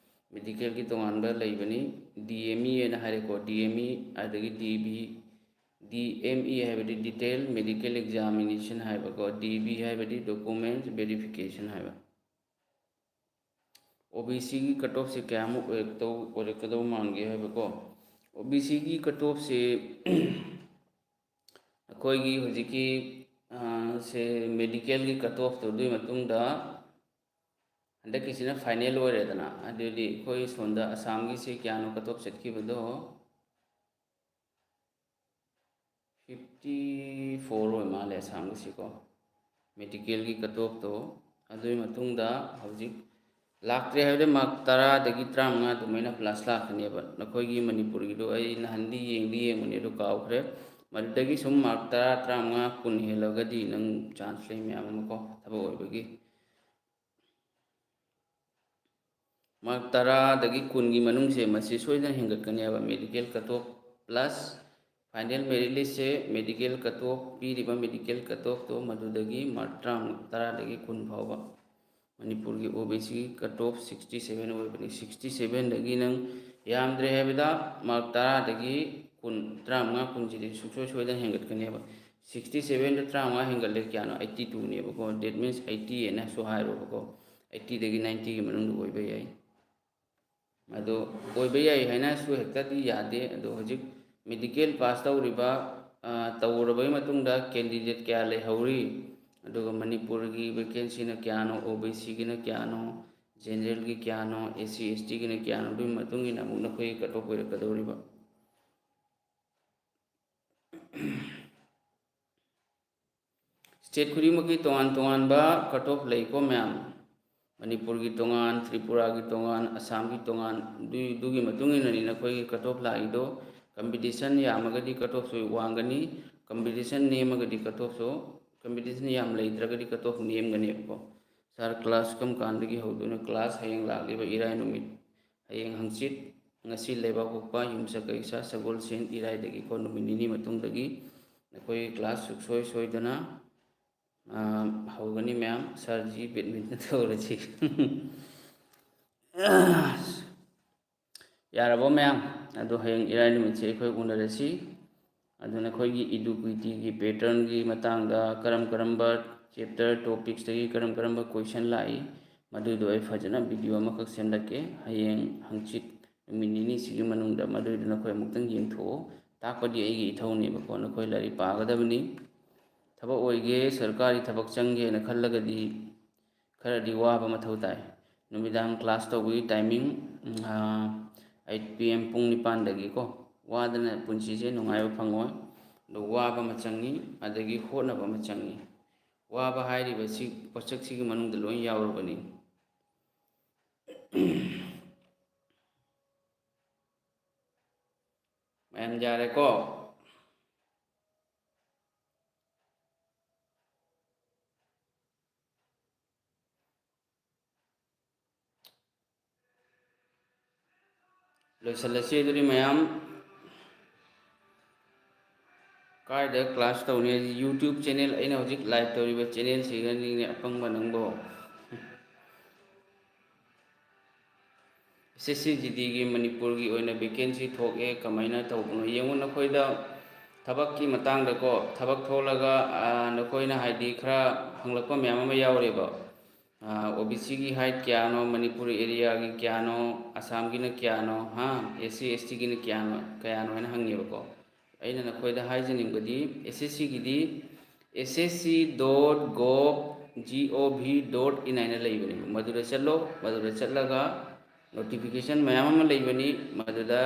ꯃꯦꯗꯤꯀꯦꯜꯒꯤ ꯇꯣꯉꯥꯟꯕ ꯂꯩꯕꯅꯤ, ꯗꯤ ꯑꯦꯝ ꯏ ꯍꯥꯏꯅ ꯍꯥꯏꯔꯦꯀꯣ, ꯗꯤ ꯑꯦꯝ ꯏ, ꯑꯗꯒꯤ D B, D M E ꯍꯥꯏꯕꯗꯤ ꯗꯤꯇꯦꯜ ꯃꯦꯗꯤꯀꯦꯜ ꯑꯦꯛꯖꯥꯃꯤꯅꯦꯁꯟ ꯍꯥꯏꯕꯀꯣ, ꯗꯤ ꯕꯤ ꯍꯥꯏꯕꯗꯤ ꯗꯣꯀꯨꯃꯦꯟꯠꯁ ꯚꯦꯔꯤꯐꯤꯀꯦꯁꯟ ꯍꯥꯏꯕ꯫ ꯑꯣ ꯕꯤ ꯁꯤꯒꯤ ꯀꯠ ꯑꯣꯐꯁꯦ ꯀꯌꯥꯃꯨꯛ ꯑꯣꯏꯔꯛꯇꯧ, ꯑꯣꯏꯔꯛꯀꯗꯧ ꯃꯥꯟꯒꯦ ꯍꯥꯏꯕꯀꯣ, ꯑꯣ ꯕꯤ ꯁꯤꯒꯤ ꯀꯠ ꯑꯣꯐꯁꯦ ꯑꯩꯈꯣꯏꯒꯤ ꯍꯧꯖꯤꯛꯀꯤ, ꯑ, ꯁꯦ ꯃꯦꯗꯤꯀꯦꯜꯒꯤ ꯀꯠ ꯑꯣꯐꯇꯨ ꯑꯗꯨꯒꯤ ꯃꯇꯨꯡꯗ ꯍꯟꯗꯛꯀꯤꯁꯤꯅ ꯐꯥꯏꯅꯦꯜ ꯑꯣꯏꯔꯦꯗꯅ, ꯑꯗꯨꯗꯤ ꯑꯩꯈꯣꯏ ꯁꯣꯝꯗ ꯑꯁꯥꯝꯒꯤꯁꯦ ꯀꯌꯥꯅꯣ ꯀꯠ ꯑꯣꯐ ꯆꯠꯈꯤꯕꯗꯣ? ꯐꯤꯐꯇꯤ ꯐꯣꯔ ꯑꯣꯏ ꯃꯥꯜꯂꯦ ꯑꯁꯥꯝꯒꯤꯁꯤꯀꯣ, ꯃꯦꯗꯤꯀꯦꯜꯒꯤ ꯀꯠ ꯑꯣꯐꯇꯣ꯫ ꯑꯗꯨꯒꯤ ꯃꯇꯨꯡꯗ ꯍꯧꯖꯤꯛ ꯂꯥꯛꯇ꯭ꯔꯦ ꯍꯥꯏꯕꯗꯤ ꯃꯥꯔꯛ ꯇꯔꯥꯗꯒꯤ ꯇꯔꯥꯃꯉꯥ ꯑꯗꯨꯃꯥꯏꯅ ꯄ꯭ꯂꯁ ꯂꯥꯛꯀꯅꯦꯕ꯫ ꯅꯈꯣꯏꯒꯤ ꯃꯅꯤꯄꯨꯔꯒꯤꯗꯣ ꯑꯩ ꯅꯍꯥꯟꯗꯤ ꯌꯦꯡꯗꯤ ꯌꯦꯡꯕꯅꯦ, ꯑꯗꯨ ꯀꯥꯎꯈ꯭ꯔꯦ꯫ ꯃꯗꯨꯗꯒꯤ ꯁꯨꯝ ꯃꯥꯔꯛ ꯇꯔꯥ, ꯇꯔꯥꯃꯉꯥ, ꯀꯨꯟ ꯍꯦꯜꯂꯒꯗꯤ ꯅꯪ ꯆꯥꯟꯁ ꯂꯩ ꯃꯌꯥꯝ ꯑꯃꯀꯣ, ꯊꯕꯛ ꯑꯣꯏꯕꯒꯤ꯫ ꯃꯥꯔꯛ ꯇꯔꯥꯗꯒꯤ ꯀꯨꯟꯒꯤ ꯃꯅꯨꯡꯁꯦ ꯃꯁꯤ ꯁꯣꯏꯗꯅ ꯍꯦꯟꯒꯠꯀꯅꯦꯕ, medical cut off plus final merit ꯂꯤꯁꯁꯦ꯫ ꯃꯦꯗꯤꯀꯦꯜ ꯀꯠ ꯑꯣꯐ, ꯄꯤꯔꯤꯕ ꯃꯦꯗꯤꯀꯦꯜ ꯀꯠ ꯑꯣꯐꯇꯣ ꯃꯗꯨꯗꯒꯤ ꯃꯥꯔꯛ ꯇꯔꯥ, ꯇꯔꯥꯗꯒꯤ ꯀꯨꯟ ꯐꯥꯎꯕ꯫ ꯃꯅꯤꯄꯨꯔꯒꯤ ꯑꯣ ꯕꯤ ꯁꯤꯒꯤ ꯀꯠ ꯑꯣꯐ ꯁꯤꯛꯁꯇꯤ ꯁꯚꯦꯟ ꯑꯣꯏꯕꯅꯤ꯫ ꯁꯤꯛꯁꯇꯤ ꯁꯚꯦꯟꯗꯒꯤ ꯅꯪ ꯌꯥꯝꯗ꯭ꯔꯦ ꯍꯥꯏꯕꯗ ꯃꯥꯔꯛ ꯇꯔꯥꯗꯒꯤ ꯀꯨꯟ, ꯇꯔꯥꯃꯉꯥ, ꯀꯨꯟꯁꯤꯗꯤ ꯁꯨꯡꯁꯣꯏ ꯁꯣꯏꯗꯅ ꯍꯦꯟꯒꯠꯀꯅꯦꯕ꯫ ꯁꯤꯛꯁꯇꯤ ꯁꯚꯦꯟꯗ ꯇꯔꯥꯃꯉꯥ ꯍꯦꯟꯒꯠꯂꯦ, ꯀꯌꯥꯅꯣ? ꯑꯩꯠꯇꯤ ꯇꯨꯅꯦꯕꯀꯣ꯫ That means ꯑꯩꯠꯇꯤ ꯍꯥꯏꯅꯁꯨ ꯍꯥꯏꯔꯣꯕꯀꯣ꯫ ꯑꯩꯠꯇꯤꯗꯒꯤ ꯅꯥꯏꯟꯇꯤꯒꯤ ꯃꯅꯨꯡꯗ ꯑꯣꯏꯕ ꯌꯥꯏ꯫ ꯑꯗꯣ ꯑꯣꯏꯕ ꯌꯥꯏ ꯍꯥꯏꯅꯁꯨ ꯍꯦꯛꯇꯗꯤ ꯌꯥꯗꯦ꯫ ꯑꯗꯣ ꯍꯧꯖꯤꯛ ꯃꯦꯗꯤꯀꯦꯜ ꯄꯥꯁ ꯇꯧꯔꯤꯕ, ꯑ, ꯇꯧꯔꯕꯒꯤ ꯃꯇꯨꯡꯗ ꯀꯦꯟꯗꯤꯗꯦꯠ ꯀꯌꯥ ꯂꯩꯍꯧꯔꯤ, ꯑꯗꯨꯒ ꯃꯅꯤꯄꯨꯔꯒꯤ ꯚꯦꯀꯦꯟꯁꯤꯅ ꯀꯌꯥꯅꯣ, ꯑꯣ ꯕꯤ ꯁꯤꯒꯤꯅ ꯀꯌꯥꯅꯣ, ꯖꯦꯅꯔꯦꯜꯒꯤ ꯀꯌꯥꯅꯣ, ꯑꯦꯁ ꯁꯤ, ꯑꯦꯁ ꯇꯤꯒꯤꯅ ꯀꯌꯥꯅꯣ, ꯑꯗꯨꯒꯤ ꯃꯇꯨꯡ ꯏꯟꯅ ꯑꯃꯨꯛ ꯅꯈꯣꯏꯒꯤ ꯀꯠ ꯑꯣꯐ ꯑꯣꯏꯔꯛꯀꯗꯧꯔꯤꯕ꯫ ꯁ꯭ꯇꯦꯠ ꯈꯨꯗꯤꯡꯃꯛꯀꯤ ꯇꯣꯉꯥꯟ ꯇꯣꯉꯥꯟꯕ ꯀꯠ ꯑꯣꯐ ꯂꯩꯀꯣ ꯃꯌꯥꯝ꯫ ꯃꯅꯤꯄꯨꯔꯒꯤ ꯇꯣꯉꯥꯟ, ꯇ꯭ꯔꯤꯄꯨꯔꯥꯒꯤ ꯇꯣꯉꯥꯟ, ꯑꯁꯥꯝꯒꯤ ꯇꯣꯉꯥꯟ, ꯑꯗꯨ-, ꯑꯗꯨꯒꯤ ꯃꯇꯨꯡ ꯏꯟꯅꯅꯤ ꯅꯈꯣꯏꯒꯤ ꯀꯠ ꯑꯣꯐ ꯂꯥꯛꯏꯗꯣ꯫ ꯀꯝꯄꯤꯇꯤꯁꯟ ꯌꯥꯝꯃꯒꯗꯤ ꯀꯠ ꯑꯣꯐꯁꯨ ꯋꯥꯡꯒꯅꯤ, ꯀꯝꯄꯤꯇꯤꯁꯟ ꯅꯦꯝꯃꯒꯗꯤ ꯀꯠ ꯑꯣꯐꯁꯨ, ꯀꯝꯄꯤꯇꯤꯁꯟ ꯌꯥꯝ ꯂꯩꯇ꯭ꯔꯒꯗꯤ ꯀꯠ ꯑꯣꯐ ꯅꯦꯝꯒꯅꯦꯕꯀꯣ꯫ ꯁꯥꯔ, ꯀ꯭ꯂꯥꯁ ꯀꯔꯝ ꯀꯥꯟꯗꯒꯤ ꯍꯧꯗꯣꯏꯅꯣ? ꯀ꯭ꯂꯥꯁ ꯍꯌꯦꯡ ꯂꯥꯛꯂꯤꯕ ꯏꯔꯥꯏ ꯅꯨꯃꯤꯠ, ꯍꯌꯦꯡ ꯍꯪꯆꯤꯠ, ꯉꯁꯤ ꯂꯩꯕꯥꯛꯄꯣꯛꯄ, ꯌꯨꯝꯁꯀꯩꯁ, ꯁꯒꯣꯜꯁꯦꯟ, ꯏꯔꯥꯏꯗꯒꯤꯀꯣ, ꯅꯨꯃꯤꯠ ꯅꯤꯅꯤ ꯃꯇꯨꯡꯗꯒꯤ ꯅꯈꯣꯏꯒꯤ ꯀ꯭ꯂꯥꯁ ꯁꯨꯡꯁꯣꯏ ꯁꯣꯏꯗꯅ ꯑꯥ, ꯍꯧꯒꯅꯤ ꯃꯌꯥꯝ꯫ ꯁꯥꯔꯁꯤ ꯕꯦꯗꯃꯤꯟꯇꯟ ꯇꯧꯔꯁꯤ꯫ ꯌꯥꯔꯕꯣ ꯃꯌꯥꯝ? ꯑꯗꯣ ꯍꯌꯦꯡ ꯏꯔꯥꯏ ꯅꯨꯃꯤꯠꯁꯦ ꯑꯩꯈꯣꯏ ꯎꯅꯔꯁꯤ꯫ ꯑꯗꯨ ꯅꯈꯣꯏꯒꯤ ꯏꯗꯨꯀ꯭ꯋꯤꯇꯤꯒꯤ ꯄꯦꯇꯔꯟꯒꯤ ꯃꯇꯥꯡꯗ ꯀꯔꯝ ꯀꯔꯝꯕ ꯆꯦꯞꯇꯔ ꯇꯣꯄꯤꯛꯁꯇꯒꯤ ꯀꯔꯝ ꯀꯔꯝꯕ ꯀꯣꯏꯁꯟ ꯂꯥꯛꯏ, ꯃꯗꯨꯗꯣ ꯑꯩ ꯐꯖꯅ ꯚꯤꯗꯤꯑꯣ ꯑꯃꯈꯛ ꯁꯦꯝꯂꯛꯀꯦ꯫ ꯍꯌꯦꯡ ꯍꯪꯆꯤꯠ ꯅꯨꯃꯤꯠ ꯅꯤꯅꯤꯁꯤꯒꯤ ꯃꯅꯨꯡꯗ ꯃꯗꯨꯏꯗꯨ ꯅꯈꯣꯏ ꯑꯃꯨꯛꯇꯪ ꯌꯦꯡꯊꯣꯛꯑꯣ꯫ ꯇꯥꯛꯄꯗꯤ ꯑꯩꯒꯤ ꯏꯊꯧꯅꯦꯕꯀꯣ, ꯅꯈꯣꯏ ꯂꯥꯏꯔꯤꯛ ꯄꯥꯒꯗꯕꯅꯤ꯫ ꯊꯕꯛ ꯑꯣꯏꯒꯦ, ꯁꯔꯀꯥꯔꯤ ꯊꯕꯛ ꯆꯪꯒꯦꯅ ꯈꯜꯂꯒꯗꯤ ꯈꯔꯗꯤ ꯋꯥꯕ ꯃꯊꯧ ꯇꯥꯏ꯫ ꯅꯨꯃꯤꯗꯥꯡ ꯀ꯭ꯂꯥꯁ ꯇꯧꯕꯒꯤ ꯇꯥꯏꯃꯤꯡ, ꯎꯝ, ꯑꯥ, ꯑꯩꯠ ꯄꯤ ꯑꯦꯝ, ꯄꯨꯡ ꯅꯤꯄꯥꯟꯗꯒꯤꯀꯣ꯫ ꯋꯥꯗꯅ ꯄꯨꯟꯁꯤꯁꯦ ꯅꯨꯡꯉꯥꯏꯕ ꯐꯪꯉꯣꯏ꯫ ꯑꯗꯣ ꯋꯥꯕ ꯑꯃ ꯆꯪꯉꯤ, ꯑꯗꯒꯤ ꯍꯣꯠꯅꯕ ꯑꯃ ꯆꯪꯉꯤ꯫ ꯋꯥꯕ ꯍꯥꯏꯔꯤꯕꯁꯤ ꯄꯣꯠꯁꯛꯁꯤꯒꯤ ꯃꯅꯨꯡꯗ ꯂꯣꯏ ꯌꯥꯎꯔꯕꯅꯤ꯫ ꯃꯌꯥꯝ ꯌꯥꯔꯦꯀꯣ? ꯂꯣꯏꯁꯤꯜꯂꯁꯤ ꯑꯗꯨꯗꯤ ꯃꯌꯥꯝ꯫ ꯀꯥꯏꯗ ꯀ꯭ꯂꯥꯁ ꯇꯧꯅꯤ ꯍꯥꯏꯗꯤ YouTube ꯆꯦꯅꯦꯜ, ꯑꯩꯅ ꯍꯧꯖꯤꯛ ꯂꯥꯏꯚ ꯇꯧꯔꯤꯕ ꯆꯦꯅꯦꯜꯁꯤꯒꯅꯤꯅꯦ, ꯑꯄꯪꯕ ꯅꯪꯕꯣ꯫ ꯑꯦꯁ ꯑꯦꯁ ꯁꯤ ꯖꯤ ꯗꯤꯒꯤ ꯃꯅꯤꯄꯨꯔꯒꯤ ꯑꯣꯏꯅ ꯚꯦꯀꯦꯟꯁꯤ ꯊꯣꯛꯑꯦ, ꯀꯃꯥꯏꯅ ꯇꯧꯕꯅꯣ ꯌꯦꯡꯉꯨ꯫ ꯅꯈꯣꯏꯗ ꯊꯕꯛꯀꯤ ꯃꯇꯥꯡꯗꯀꯣ, ꯊꯕꯛ ꯊꯣꯛꯂꯒ, ꯑꯥ, ꯅꯈꯣꯏꯅ ꯍꯥꯏꯗꯤ ꯈꯔ ꯍꯪꯂꯛꯄ ꯃꯌꯥꯝ ꯑꯃ ꯌꯥꯎꯔꯦꯕ꯫ ꯑꯣ ꯕꯤ ꯁꯤꯒꯤ ꯍꯥꯏꯠ ꯀꯌꯥꯅꯣ, ꯃꯅꯤꯄꯨꯔ ꯑꯦꯔꯤꯌꯥꯒꯤ ꯀꯌꯥꯅꯣ, ꯑꯁꯥꯝꯒꯤꯅ ꯀꯌꯥꯅꯣ, ꯍꯥ, ꯑꯦꯁ ꯁꯤ ꯑꯦꯁ ꯇꯤꯒꯤꯅ ꯀꯌꯥꯅꯣ, ꯀꯌꯥꯅꯣ ꯍꯥꯏꯅ ꯍꯪꯉꯦꯕꯀꯣ꯫ ꯑꯩꯅ ꯅꯈꯣꯏꯗ ꯍꯥꯏꯖꯅꯤꯡꯕꯗꯤ, ꯑꯦꯁ ꯑꯦꯁ ꯁꯤꯒꯤꯗꯤ S S C dot gov, G O V dot in ꯍꯥꯏꯅ ꯂꯩꯕꯅꯦꯕ꯫ ꯃꯗꯨꯗ ꯆꯠꯂꯣ, ꯃꯗꯨꯗ ꯆꯠꯂꯒ ꯅꯣꯇꯤꯐꯤꯀꯦꯁꯟ ꯃꯌꯥꯝ ꯑꯃ ꯂꯩꯕꯅꯤ꯫ ꯃꯗꯨꯗ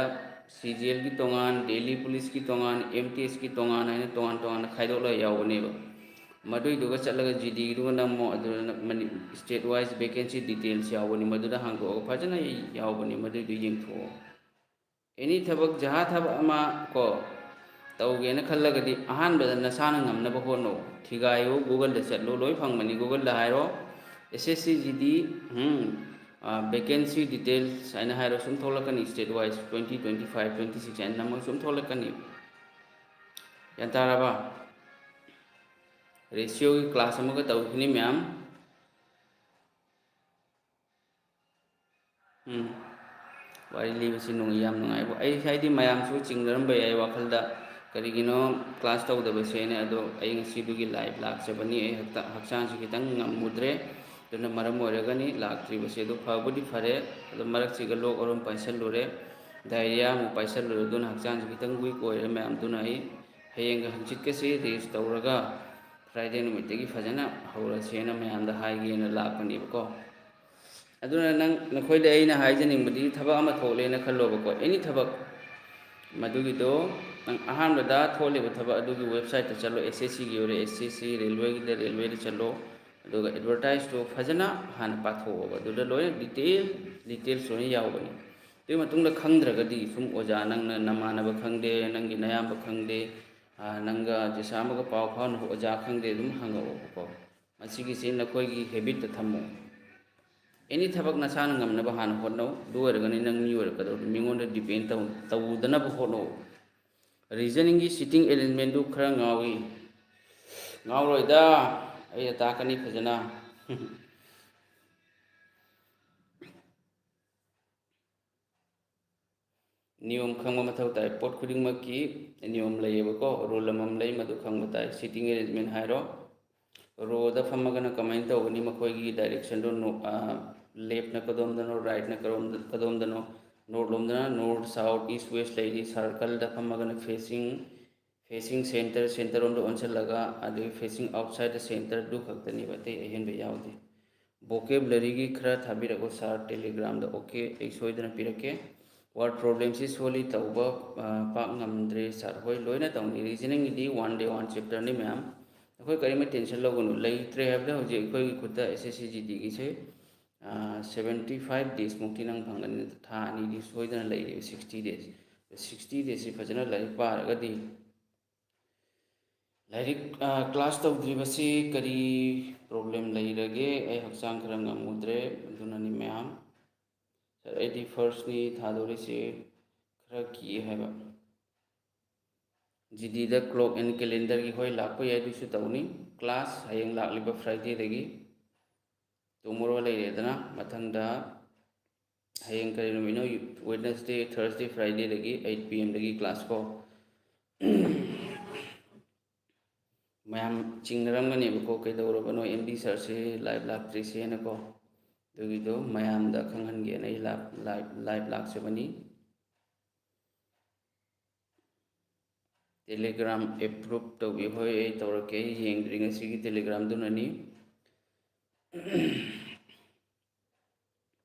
ꯁꯤ ꯖꯤ ꯑꯦꯜꯒꯤ ꯇꯣꯉꯥꯟ, ꯗꯦꯜꯂꯤ ꯄꯨꯂꯤꯁꯀꯤ ꯇꯣꯉꯥꯟ, ꯑꯦꯝ ꯇꯤ ꯑꯦꯁꯀꯤ ꯇꯣꯉꯥꯟ ꯍꯥꯏꯅ ꯇꯣꯉꯥꯟ ꯇꯣꯉꯥꯟꯅ ꯈꯥꯏꯗꯣꯛꯂꯒ ꯌꯥꯎꯕꯅꯦꯕ꯫ ꯃꯗꯨꯏꯗꯨꯒ ꯆꯠꯂꯒ ꯖꯤ ꯗꯤꯒꯤꯗꯨꯒ ꯅꯝꯃꯣ, ꯑꯗꯨꯗ money-, state wise vacancy details ꯌꯥꯎꯕꯅꯤ, ꯃꯗꯨꯗ ꯍꯥꯡꯗꯣꯛꯑꯒ ꯐꯖꯅ ꯌꯥꯎꯕꯅꯤ, ꯃꯗꯨꯏꯗꯨ ꯌꯦꯡꯊꯣꯛꯑꯣ꯫ ꯑꯦꯅꯤ ꯊꯕꯛ, ꯖꯍꯥ ꯊꯕꯛ ꯑꯃ ꯀꯣ ꯇꯧꯒꯦꯅ ꯈꯜꯂꯒꯗꯤ ꯑꯍꯥꯟꯕꯗ ꯅꯁꯥꯅ ꯉꯝꯅꯕ ꯍꯣꯠꯅꯧ꯫ ꯊꯤꯒꯥꯏꯌꯨ, ꯒꯨꯒꯜꯗ ꯆꯠꯂꯨ, ꯂꯣꯏ ꯐꯪꯕꯅꯤ꯫ ꯒꯨꯒꯜꯗ ꯍꯥꯏꯔꯣ, S S C G D, ꯎꯝ, ꯑ, vacancy details ꯍꯥꯏꯅ ꯍꯥꯏꯔꯣ, ꯁꯨꯝ ꯊꯣꯛꯂꯛꯀꯅꯤ꯫ State wise twenty, twenty five, twenty six ꯍꯥꯏꯅ ꯅꯝꯃꯒ ꯁꯨꯝ ꯊꯣꯛꯂꯛꯀꯅꯤ꯫ ꯒ꯭ꯌꯥꯟ ꯇꯥꯔꯕ? ꯔꯦꯁꯤꯌꯣꯒꯤ ꯀ꯭ꯂꯥꯁ ꯑꯃꯒ ꯇꯧꯈꯤꯅꯤ ꯃꯌꯥꯝ꯫ ꯎꯝ꯫ ꯋꯥꯔꯤ ꯂꯤꯕꯁꯤ ꯅꯨꯡ-, ꯌꯥꯝ ꯅꯨꯡꯉꯥꯏꯕ꯫ ꯑꯩ ꯍꯥꯏꯗꯤ ꯃꯌꯥꯝꯁꯨ ꯆꯤꯡꯅꯔꯝꯕ ꯌꯥꯏ ꯋꯥꯈꯜꯗ, "ꯀꯔꯤꯒꯤꯅꯣ ꯀ꯭ꯂꯥꯁ ꯇꯧꯗꯕꯁꯦꯅ?" ꯑꯗꯣ ꯑꯩ ꯉꯁꯤꯗꯨꯒꯤ ꯂꯥꯏꯞ ꯂꯥꯛꯆꯕꯅꯤ꯫ ꯑꯩ ꯍꯛꯇ-, ꯍꯛꯆꯥꯡꯁꯤ ꯈꯤꯇꯪ ꯉꯝꯃꯨꯗ꯭ꯔꯦ꯫ ꯑꯗꯨꯅ ꯃꯔꯝ ꯑꯣꯏꯔꯒꯅꯤ ꯂꯥꯛꯇ꯭ꯔꯤꯕꯁꯦ꯫ ꯑꯗꯨ ꯐꯕꯨꯗꯤ ꯐꯔꯦ꯫ ꯑꯗꯣ ꯃꯔꯛꯁꯤꯒ ꯂꯣꯛ ꯑꯔꯨꯝ ꯄꯥꯏꯁꯜꯂꯨꯔꯦ, ꯗꯥꯏꯔꯤꯌꯥ ꯑꯃꯨꯛ ꯄꯥꯏꯁꯜꯂꯨꯔꯦ꯫ ꯑꯗꯨꯅ ꯍꯛꯆꯥꯡꯁꯤ ꯈꯤꯇꯪ ꯋꯤꯛ ꯑꯣꯏꯔꯦ ꯃꯌꯥꯝ꯫ ꯑꯗꯨꯅ ꯑꯩ ꯍꯌꯦꯡꯒ ꯍꯪꯆꯤꯠꯀꯁꯤ ꯔꯦꯁ ꯇꯧꯔꯒ ꯐ꯭ꯔꯥꯏꯗꯦ ꯅꯨꯃꯤꯠꯇꯒꯤ ꯐꯖꯅ ꯍꯧꯔꯁꯦꯅ ꯃꯌꯥꯝꯗ ꯍꯥꯏꯒꯦꯅ ꯂꯥꯛꯄꯅꯦꯕꯀꯣ꯫ ꯑꯗꯨꯅ ꯅꯪ, ꯅꯈꯣꯏꯗ ꯑꯩꯅ ꯍꯥꯏꯖꯅꯤꯡꯕꯗꯤ, ꯊꯕꯛ ꯑꯃ ꯊꯣꯛꯂꯦꯅ ꯈꯜꯂꯣꯕꯀꯣ, ꯑꯦꯅꯤ ꯊꯕꯛ, ꯃꯗꯨꯒꯤꯗꯣ ꯅꯪ ꯑꯍꯥꯟꯕꯗ ꯊꯣꯛꯂꯤꯕ ꯊꯕꯛ ꯑꯗꯨꯒꯤ ꯋꯦꯕꯁꯥꯏꯠꯇ ꯆꯠꯂꯣ, ꯑꯦꯁ ꯑꯦꯁ ꯁꯤꯒꯤ ꯑꯣꯏꯔꯦ, ꯑꯦꯁ ꯑꯦꯁ ꯁꯤ, ꯔꯦꯜꯋꯦꯒꯤꯗ ꯔꯦꯜꯋꯦꯗ ꯆꯠꯂꯣ, ꯑꯗꯨꯒ ꯑꯦꯗꯚꯔꯇꯥꯏꯁꯇꯣ ꯐꯖꯅ ꯍꯥꯟꯅ ꯄꯥꯊꯣꯛꯑꯣꯕ꯫ ꯑꯗꯨꯗ ꯂꯣꯏꯅ ꯗꯤꯇꯦꯜ, ꯗꯤꯇꯦꯜꯁ ꯂꯣꯏꯅ ꯌꯥꯎꯕꯅꯤ꯫ ꯑꯗꯨꯒꯤ ꯃꯇꯨꯡꯗ ꯈꯪꯗ꯭ꯔꯒꯗꯤ ꯁꯨꯝ ꯑꯣꯖꯥ, ꯅꯪꯅ ꯅꯃꯥꯟꯅꯕ ꯈꯪꯗꯦ, ꯅꯪꯒꯤ ꯅꯌꯥꯝꯕ ꯈꯪꯗꯦ, ꯑꯥ, ꯅꯪꯒ ꯖꯤꯁꯥ ꯑꯃꯒ ꯄꯥꯎ ꯐꯥꯎꯅꯕ ꯑꯣꯖꯥ ꯈꯪꯗꯦ, ꯑꯗꯨꯝ ꯍꯪꯉꯛꯑꯣꯕꯀꯣ꯫ ꯃꯁꯤꯒꯤꯁꯤ ꯅꯈꯣꯏꯒꯤ ꯍꯦꯕꯤꯠꯇ ꯊꯝꯃꯣ꯫ ꯑꯦꯅꯤ ꯊꯕꯛ ꯅꯁꯥꯅ ꯉꯝꯅꯕ ꯍꯥꯟꯅ ꯍꯣꯠꯅꯧ꯫ ꯑꯗꯨ ꯑꯣꯏꯔꯒꯅꯤ ꯅꯪ ꯃꯤ ꯑꯣꯏꯔꯛꯀꯗꯧꯔꯤꯗꯣ꯫ ꯃꯤꯉꯣꯟꯗ ꯗꯤꯄꯦꯟ ꯇꯧ-, ꯇꯧꯗꯅꯕ ꯍꯣꯠꯅꯧ꯫ ꯔꯤꯖꯅꯤꯡꯒꯤ ꯁꯤꯇꯤꯡ ꯑꯦꯔꯦꯟꯖꯃꯦꯟꯗꯨ ꯈꯔ ꯉꯥꯎꯏ꯫ ꯉꯥꯎꯔꯣꯏꯗ, ꯑꯩꯅ ꯇꯥꯛꯀꯅꯤ ꯐꯖꯅ꯫ ꯅꯤꯌꯣꯝ ꯈꯪꯕ ꯃꯊꯧ ꯇꯥꯏ꯫ ꯄꯣꯠ ꯈꯨꯗꯤꯡꯃꯛꯀꯤ ꯅꯤꯌꯣꯝ ꯂꯩꯌꯦꯕꯀꯣ, ꯔꯨꯜ ꯑꯃꯃꯝ ꯂꯩ, ꯃꯗꯨ ꯈꯪꯕ ꯇꯥꯏ꯫ ꯁꯤꯇꯤꯡ ꯑꯦꯔꯦꯟꯖꯃꯦꯟ ꯍꯥꯏꯔꯣ꯫ ꯔꯣꯗ ꯐꯝꯃꯒꯅ ꯀꯃꯥꯏꯅ ꯇꯧꯒꯅꯤ? ꯃꯈꯣꯏꯒꯤ ꯗꯥꯏꯔꯦꯛꯁꯟꯗꯣ ꯅꯣ-, ꯑ, ꯂꯦꯐꯅ ꯀꯗꯣꯝꯗꯅꯣ, ꯔꯥꯏꯠꯅ ꯀꯔꯣꯝꯗ-, ꯀꯗꯣꯝꯗꯅꯣ? ꯅꯣꯔꯠ ꯂꯣꯝꯗꯅ ꯅꯣꯔꯠ, ꯁꯥꯎꯠ, ꯏꯁ, ꯋꯦꯁ ꯂꯩꯔꯤ꯫ ꯁꯥꯔꯀꯜꯗ ꯐꯝꯃꯒꯅ ꯐꯦꯁꯤꯡ, ꯐꯦꯁꯤꯡ ꯁꯦꯟꯇꯔ, ꯁꯦꯟꯇꯔ ꯔꯣꯝꯗ ꯑꯣꯟꯁꯤꯜꯂꯒ, ꯑꯗꯨꯒꯤ ꯐꯦꯁꯤꯡ ꯑꯥꯎꯠꯁꯥꯏꯗ ꯗ ꯁꯦꯟꯇꯔ, ꯑꯗꯨ ꯈꯛꯇꯅꯦꯕ, ꯑꯇꯩ ꯑꯍꯦꯟꯕ ꯌꯥꯎꯗꯦ꯫ ꯕꯣꯀꯦꯕꯨꯂꯔꯤꯒꯤ ꯈꯔ ꯊꯥꯕꯤꯔꯛꯑꯣ ꯁꯥꯔ ꯇꯦꯂꯤꯒ꯭ꯔꯥꯝꯗ꯫ ꯑꯣꯀꯦ, ꯑꯩ ꯁꯣꯏꯗꯅ ꯄꯤꯔꯛꯀꯦ꯫ ꯋꯥꯔꯗ ꯄ꯭ꯔꯣꯕ꯭ꯂꯦꯝꯁꯤ ꯁꯣꯜꯂꯤ ꯇꯧꯕ, ꯑ, ꯄꯥꯛ ꯉꯝꯗ꯭ꯔꯦ ꯁꯥꯔ꯫ ꯍꯣꯏ, ꯂꯣꯏꯅ ꯇꯧꯅꯤ꯫ ꯔꯤꯖꯅꯤꯡꯒꯤꯗꯤ ꯋꯥꯟ ꯗꯦ ꯋꯥꯟ ꯆꯦꯞꯇꯔꯅꯤ ꯃꯌꯥꯝ꯫ ꯑꯩꯈꯣꯏ ꯀꯔꯤꯝꯇ ꯇꯦꯟꯁꯟ ꯂꯧꯒꯅꯨ꯫ ꯂꯩꯇ꯭ꯔꯦ ꯍꯥꯏꯕꯗ ꯍꯧꯖꯤꯛ ꯑꯩꯈꯣꯏꯒꯤ ꯈꯨꯠꯇ ꯑꯦꯁ ꯑꯦꯁ ꯁꯤ ꯖꯤ ꯗꯤꯒꯤꯁꯦ, ꯑ, ꯁꯕꯦꯟꯇꯤ ꯐꯥꯏꯚ ꯗꯦꯖꯃꯨꯛꯇꯤ ꯅꯪ ꯐꯪꯒꯅꯤ꯫ ꯊꯥ ꯑꯅꯤꯗꯤ ꯁꯣꯏꯗꯅ ꯂꯩꯔꯦꯕ, ꯁꯤꯛꯁꯇꯤ ꯗꯦꯖ꯫ ꯁꯤꯛꯁꯇꯤ ꯗꯦꯖꯁꯤ ꯐꯖꯅ ꯂꯥꯏꯔꯤꯛ ꯄꯥꯔꯒꯗꯤ, ꯂꯥꯏꯔꯤꯛ, ꯑ, ꯀ꯭ꯂꯥꯁ ꯇꯧꯗ꯭ꯔꯤꯕꯁꯤ ꯀꯔꯤ ꯄ꯭ꯔꯣꯕ꯭ꯂꯦꯝ ꯂꯩꯔꯒꯦ? ꯑꯩ ꯍꯛꯆꯥꯡ ꯈꯔ ꯉꯝꯃꯨꯗ꯭ꯔꯦ, ꯑꯗꯨꯅꯅꯤ ꯃꯌꯥꯝ꯫ ꯁꯥꯔ, ꯑꯩꯗꯤ ꯐꯥꯔꯁꯅꯤ ꯊꯥꯗꯣꯔꯤꯁꯦ, ꯈꯔ ꯀꯤ ꯍꯥꯏꯕ꯫ ꯖꯤꯗꯤꯗ clock and calendarꯒꯤ, ꯍꯣꯏ, ꯂꯥꯛꯄ ꯌꯥꯏ, ꯑꯗꯨꯁꯨ ꯇꯧꯅꯤ꯫ Class ꯍꯌꯦꯡ ꯂꯥꯛꯂꯤꯕ Fridayꯗꯒꯤ꯫ Tomorrow ꯂꯩꯔꯦꯗꯅ, ꯃꯊꯪꯗ ꯍꯌꯦꯡ ꯀꯔꯤ ꯅꯨꯃꯤꯠꯅꯣ? Wednesday, Thursday, Fridayꯗꯒꯤ eight P Mꯗꯒꯤ class ꯀꯣ꯫ ꯃꯌꯥꯝ ꯆꯤꯡꯅꯔꯝꯒꯅꯦꯕꯀꯣ, "ꯀꯩꯗꯧꯔꯕꯅꯣ, M D sirꯁꯦ live ꯂꯥꯛꯇ꯭ꯔꯤꯁꯦꯅꯀꯣ?" ꯑꯗꯨꯒꯤꯗꯣ ꯃꯌꯥꯝꯗ ꯈꯪꯍꯟꯒꯦꯅ ꯑꯩ live, live, live ꯂꯥꯛꯆꯕꯅꯤ꯫ Telegram approve ꯇꯧꯕꯤꯌꯨ꯫ ꯍꯣꯏ, ꯑꯩ ꯇꯧꯔꯛꯀꯦ꯫ ꯑꯩ ꯌꯦꯡꯗ꯭ꯔꯤ ꯉꯁꯤꯒꯤ Telegramꯗꯨꯅꯅꯤ꯫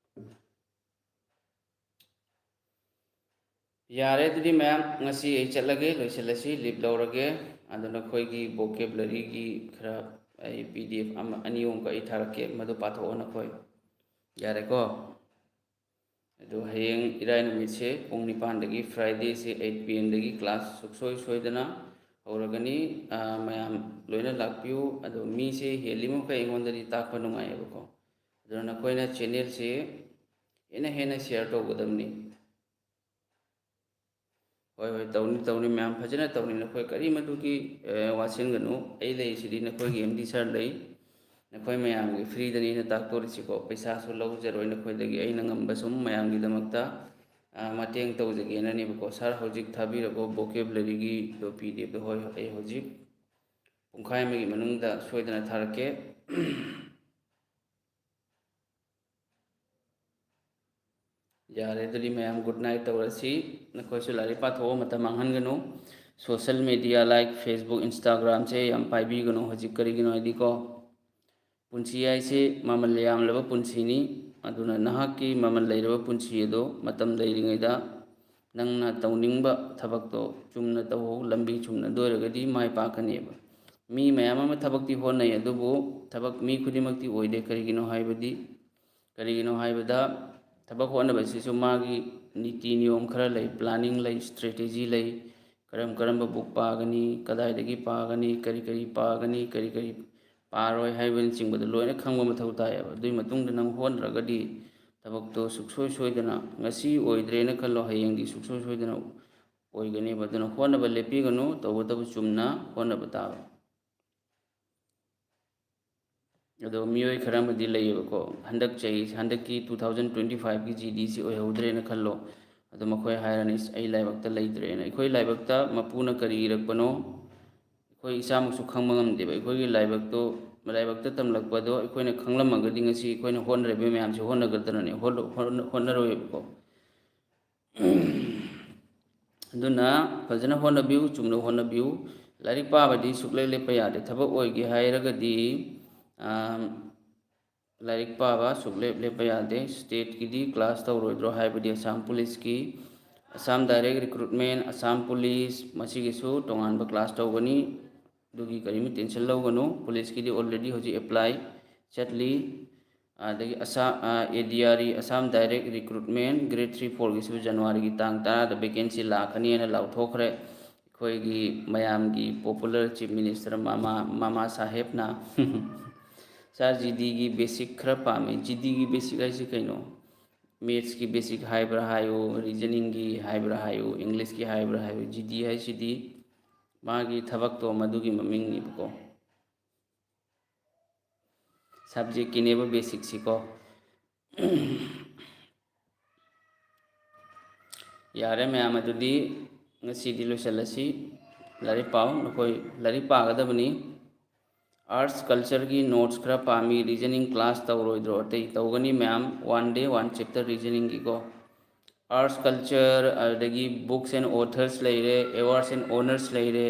ꯌꯥꯔꯦ, ꯑꯗꯨꯗꯤ ꯃꯌꯥꯝ, ꯉꯁꯤ ꯑꯩ ꯆꯠꯂꯒꯦ, ꯂꯣꯏꯁꯤꯜꯂꯁꯤ, leave ꯂꯧꯔꯒꯦ꯫ ꯑꯗꯣ ꯅꯈꯣꯏꯒꯤ vocabularyꯒꯤ ꯈꯔ ꯑꯩ P D F ꯑꯃ, ꯑꯅꯤ ꯑꯍꯨꯝꯈꯛ ꯑꯩ ꯊꯥꯔꯛꯀꯦ, ꯃꯗꯨ ꯄꯥꯊꯣꯛꯑꯣ ꯅꯈꯣꯏ꯫ ꯌꯥꯔꯦꯀꯣ? ꯑꯗꯨ ꯍꯌꯦꯡ ꯏꯔꯥꯏ ꯅꯨꯃꯤꯠꯁꯦ ꯄꯨꯡ ꯅꯤꯄꯥꯟꯗꯒꯤ, Fridayꯁꯦ eight P Mꯗꯒꯤ class ꯁꯨꯡꯁꯣꯏ ꯁꯣꯏꯗꯅ ꯍꯧꯔꯒꯅꯤ꯫ ꯑꯥ, ꯃꯌꯥꯝ ꯂꯣꯏꯅ ꯂꯥꯛꯄꯤꯌꯨ꯫ ꯑꯗꯣ ꯃꯤꯁꯦ ꯍꯦꯜꯂꯤ ꯃꯈꯩ ꯑꯩꯉꯣꯟꯗꯗꯤ ꯇꯥꯛꯄ ꯅꯨꯡꯉꯥꯏꯌꯦꯕꯀꯣ꯫ ꯑꯗꯨꯅ ꯅꯈꯣꯏꯅ channelꯁꯦ ꯍꯦꯟꯅ ꯍꯦꯟꯅ share ꯇꯧꯒꯗꯕꯅꯤ꯫ ꯍꯣꯏ, ꯍꯣꯏ, ꯇꯧꯅꯤ, ꯇꯧꯅꯤ ꯃꯌꯥꯝ, ꯐꯖꯅ ꯇꯧꯅꯤ꯫ ꯅꯈꯣꯏ ꯀꯔꯤꯃꯗꯨꯒꯤ, ꯑꯦ, ꯋꯥꯁꯤꯟꯒꯅꯨ꯫ ꯑꯩ ꯂꯩꯔꯤꯁꯤꯗꯤ, ꯅꯈꯣꯏꯒꯤ M D sir ꯂꯩ꯫ ꯅꯈꯣꯏ ꯃꯌꯥꯝꯒꯤ freeꯗꯅꯤ ꯑꯩꯅ ꯇꯥꯛꯇꯣꯔꯤꯁꯤꯀꯣ꯫ ꯄꯩꯁꯥꯁꯨ ꯂꯧꯖꯔꯣꯏ ꯅꯈꯣꯏꯗꯒꯤ꯫ ꯑꯩꯅ ꯉꯝꯕ ꯁꯨꯝ ꯃꯌꯥꯝꯒꯤꯗꯃꯛꯇ, ꯑ, ꯃꯇꯦꯡ ꯇꯧꯖꯒꯦꯅꯅꯦꯕꯀꯣ꯫ Sir, ꯍꯧꯖꯤꯛ ꯊꯥꯕꯤꯔꯕꯣ vocabularyꯒꯤꯗꯣ, P D Fꯗꯣ? ꯍꯣꯏ, ꯑꯩ ꯍꯧꯖꯤꯛ ꯄꯨꯡꯈꯥꯏ ꯑꯃꯒꯤ ꯃꯅꯨꯡꯗ ꯁꯣꯏꯗꯅ ꯊꯥꯔꯛꯀꯦ꯫ ꯌꯥꯔꯦ, ꯑꯗꯨꯗꯤ ꯃꯌꯥꯝ good night ꯇꯧꯔꯁꯤ꯫ ꯅꯈꯣꯏꯁꯨ ꯂꯥꯏꯔꯤꯛ ꯄꯥꯊꯣꯛꯑꯣ, ꯃꯇꯝ ꯃꯥꯡꯍꯟꯒꯅꯨ꯫ Social media like Facebook, Instagramꯁꯦ ꯌꯥꯝ ꯄꯥꯏꯕꯤꯒꯅꯨ ꯍꯧꯖꯤꯛ꯫ ꯀꯔꯤꯒꯤꯅꯣ ꯍꯥꯏꯗꯤꯀꯣ, ꯄꯨꯟꯁꯤ ꯍꯥꯏꯁꯤ ꯃꯃꯜ ꯌꯥꯝꯂꯕ ꯄꯨꯟꯁꯤꯅꯤ꯫ ꯑꯗꯨꯅ ꯅꯍꯥꯛꯀꯤ ꯃꯃꯜ ꯂꯩꯔꯕ ꯄꯨꯟꯁꯤ ꯑꯗꯣ ꯃꯇꯝ ꯂꯩꯔꯤꯉꯩꯗ ꯅꯪꯅ ꯇꯧꯅꯤꯡꯕ ꯊꯕꯛꯇꯣ ꯆꯨꯝꯅ ꯇꯧꯍꯧ, ꯂꯝꯕꯤ ꯆꯨꯝꯅ꯫ ꯑꯗꯨ ꯑꯣꯏꯔꯒꯗꯤ ꯃꯥꯏ ꯄꯥꯛꯀꯅꯦꯕ꯫ ꯃꯤ ꯃꯌꯥꯝ ꯑꯃ ꯊꯕꯛꯇꯤ ꯍꯣꯠꯅꯩ, ꯑꯗꯨꯕꯨ ꯊꯕꯛ ꯃꯤ ꯈꯨꯗꯤꯡꯃꯛꯇꯤ ꯑꯣꯏꯗꯦ꯫ ꯀꯔꯤꯒꯤꯅꯣ ꯍꯥꯏꯕꯗꯤ, ꯀꯔꯤꯒꯤꯅꯣ ꯍꯥꯏꯕꯗ, ꯊꯕꯛ ꯍꯣꯠꯅꯕꯁꯤꯁꯨ ꯃꯥꯒꯤ ꯅꯤꯇꯤ ꯅꯤꯌꯣꯝ ꯈꯔ ꯂꯩ, planning ꯂꯩ, strategy ꯂꯩ꯫ ꯀꯔꯝ ꯀꯔꯝꯕ book ꯄꯥꯒꯅꯤ, ꯀꯗꯥꯏꯗꯒꯤ ꯄꯥꯒꯅꯤ, ꯀꯔꯤ ꯀꯔꯤ ꯄꯥꯒꯅꯤ, ꯀꯔꯤ ꯀꯔꯤ ꯄꯥꯔꯣꯏ ꯍꯥꯏꯕꯅꯆꯤꯡꯕꯗꯣ ꯂꯣꯏꯅ ꯈꯪꯕ ꯃꯊꯧ ꯇꯥꯏꯌꯦꯕ꯫ ꯑꯗꯨꯒꯤ ꯃꯇꯨꯡꯗ ꯅꯪ ꯍꯣꯠꯅꯔꯒꯗꯤ ꯊꯕꯛꯇꯣ ꯁꯨꯡꯁꯣꯏ ꯁꯣꯏꯗꯅ, ꯉꯁꯤ ꯑꯣꯏꯗ꯭ꯔꯦꯅ ꯈꯜꯂꯣ, ꯍꯌꯦꯡꯗꯤ ꯁꯨꯡꯁꯣꯏ ꯁꯣꯏꯗꯅ ꯑꯣꯏꯒꯅꯦꯕ꯫ ꯑꯗꯨꯅ ꯍꯣꯠꯅꯕ ꯂꯦꯞꯄꯤꯒꯅꯨ, ꯇꯧꯒꯗꯕ ꯆꯨꯝꯅ ꯍꯣꯠꯅꯕ ꯇꯥꯕ꯫ ꯑꯗꯣ ꯃꯤꯑꯣꯏ ꯈꯔ ꯑꯃꯗꯤ ꯂꯩꯌꯦꯕꯀꯣ, ꯍꯟꯗꯛ ꯆꯍꯤ, ꯍꯟꯗꯛꯀꯤ two thousand twenty fiveꯀꯤ GDꯁꯤ ꯑꯣꯏꯍꯧꯗ꯭ꯔꯦꯅ ꯈꯜꯂꯣ꯫ ꯑꯗꯣ ꯃꯈꯣꯏ ꯍꯥꯏꯔꯅꯤ, "ꯑꯁ, ꯑꯩ ꯂꯥꯏꯕꯛꯇ ꯂꯩꯇ꯭ꯔꯦꯅ"꯫ ꯑꯩꯈꯣꯏ ꯂꯥꯏꯕꯛꯇ ꯃꯄꯨꯅ ꯀꯔꯤ ꯏꯔꯛꯄꯅꯣ ꯑꯩꯈꯣꯏ ꯏꯁꯥꯃꯛꯁꯨ ꯈꯪꯕ ꯉꯝꯗꯦꯕ꯫ ꯑꯩꯈꯣꯏꯒꯤ ꯂꯥꯏꯕꯛꯇꯣ, ꯂꯥꯏꯕꯛꯇ ꯇꯝꯂꯛꯄꯗꯣ ꯑꯩꯈꯣꯏꯅ ꯈꯪꯂꯝꯃꯒꯗꯤ ꯉꯁꯤ ꯑꯩꯈꯣꯏꯅ ꯍꯣꯠꯅꯔꯤꯕ ꯃꯌꯥꯝꯁꯦ ꯍꯣꯠꯅꯒꯗ꯭ꯔꯅꯦ? ꯍꯣꯠꯅ-, ꯍꯣꯠꯅ-, ꯍꯣꯠꯅꯔꯣꯏꯕꯀꯣ꯫ ꯑꯗꯨꯅ ꯐꯖꯅ ꯍꯣꯠꯅꯕꯤꯌꯨ, ꯆꯨꯝꯅ ꯍꯣꯠꯅꯕꯤꯌꯨ꯫ ꯂꯥꯏꯔꯤꯛ ꯄꯥꯕꯗꯤ ꯁꯨꯛꯂꯦꯞ ꯂꯦꯞꯄ ꯌꯥꯗꯦ꯫ ꯊꯕꯛ ꯑꯣꯏꯒꯦ ꯍꯥꯏꯔꯒꯗꯤ, ꯑꯥ, ꯂꯥꯏꯔꯤꯛ ꯄꯥꯕ ꯁꯨꯛꯂꯦꯞ ꯂꯦꯞꯄ ꯌꯥꯗꯦ꯫ ꯁ꯭ꯇꯦꯠꯀꯤꯗꯤ ꯀ꯭ꯂꯥꯁ ꯇꯧꯔꯣꯏꯗ꯭ꯔꯣ ꯍꯥꯏꯕꯗꯤ ꯑꯁꯥꯝ ꯄꯨꯂꯤꯁꯀꯤ, Assam direct recruitment, Assam police, ꯃꯁꯤꯒꯤꯁꯨ ꯇꯣꯉꯥꯟꯕ ꯀ꯭ꯂꯥꯁ ꯇꯧꯒꯅꯤ꯫ ꯑꯗꯨꯒꯤ ꯀꯔꯤꯝꯇ ꯇꯦꯟꯁꯟ ꯂꯧꯒꯅꯨ꯫ ꯄꯨꯂꯤꯁꯀꯤꯗꯤ already ꯍꯧꯖꯤꯛ ꯑꯦꯄ꯭ꯂꯥꯏ ꯆꯠꯂꯤ꯫ ꯑꯗꯒꯤ ꯑꯁꯥ-, ꯑ, ADRE, Assam direct recruitment, grade three fourꯒꯤꯁꯨ ꯖꯅꯋꯥꯔꯤꯒꯤ ꯇꯥꯡ ꯇꯔꯥꯗ ꯚꯦꯀꯦꯟꯁꯤ ꯂꯥꯛꯀꯅꯤꯅ ꯂꯥꯎꯊꯣꯛꯈ꯭ꯔꯦ ꯑꯩꯈꯣꯏꯒꯤ ꯃꯌꯥꯝꯒꯤ ꯄꯣꯄꯨꯂꯔ ꯆꯤꯐ ꯃꯤꯅꯤꯁꯇꯔ ꯃꯃꯥ, ꯃꯃꯥ ꯁꯥꯍꯦꯕꯅ꯫ ꯁꯥꯔ, GDꯒꯤ ꯕꯦꯁꯤꯛ ꯈꯔ ꯄꯥꯝꯃꯦ꯫ GDꯒꯤ ꯕꯦꯁꯤꯛ ꯍꯥꯏꯁꯤ ꯀꯩꯅꯣ? ꯃꯦꯠꯁꯀꯤ ꯕꯦꯁꯤꯛ ꯍꯥꯏꯕ꯭ꯔꯥ ꯍꯥꯏꯌꯨ, ꯔꯤꯖꯅꯤꯡꯒꯤ ꯍꯥꯏꯕ꯭ꯔꯥ ꯍꯥꯏꯌꯨ, ꯏꯪꯂꯤꯁꯀꯤ ꯍꯥꯏꯕ꯭ꯔꯥ ꯍꯥꯏꯌꯨ, GD ꯍꯥꯏꯁꯤꯗꯤ ꯃꯥꯒꯤ ꯊꯕꯛꯇꯣ ꯃꯗꯨꯒꯤ ꯃꯃꯤꯡꯅꯦꯕꯀꯣ꯫ ꯁꯕꯖꯦꯛꯀꯤꯅꯦꯕ ꯕꯦꯁꯤꯛꯁꯤꯀꯣ꯫ ꯌꯥꯔꯦ ꯃꯌꯥꯝ, ꯑꯗꯨꯗꯤ ꯉꯁꯤꯗꯤ ꯂꯣꯏꯁꯤꯜꯂꯁꯤ꯫ ꯂꯥꯏꯔꯤꯛ ꯄꯥꯎ, ꯅꯈꯣꯏ ꯂꯥꯏꯔꯤꯛ ꯄꯥꯒꯗꯕꯅꯤ꯫ ꯑꯥꯔꯠꯁ ꯀꯜꯆꯔꯒꯤ ꯅꯣꯠꯁ ꯈꯔ ꯄꯥꯝꯃꯤ꯫ ꯔꯤꯖꯅꯤꯡ ꯀ꯭ꯂꯥꯁ ꯇꯧꯔꯣꯏꯗ꯭ꯔꯣ? ꯑꯇꯩ ꯇꯧꯒꯅꯤ ꯃꯌꯥꯝ, one day one chapter ꯔꯤꯖꯅꯤꯡꯒꯤꯀꯣ꯫ ꯑꯥꯔꯠꯁ ꯀꯜꯆꯔ, ꯑꯗꯒꯤ books and authors ꯂꯩꯔꯦ, awards and honours ꯂꯩꯔꯦ,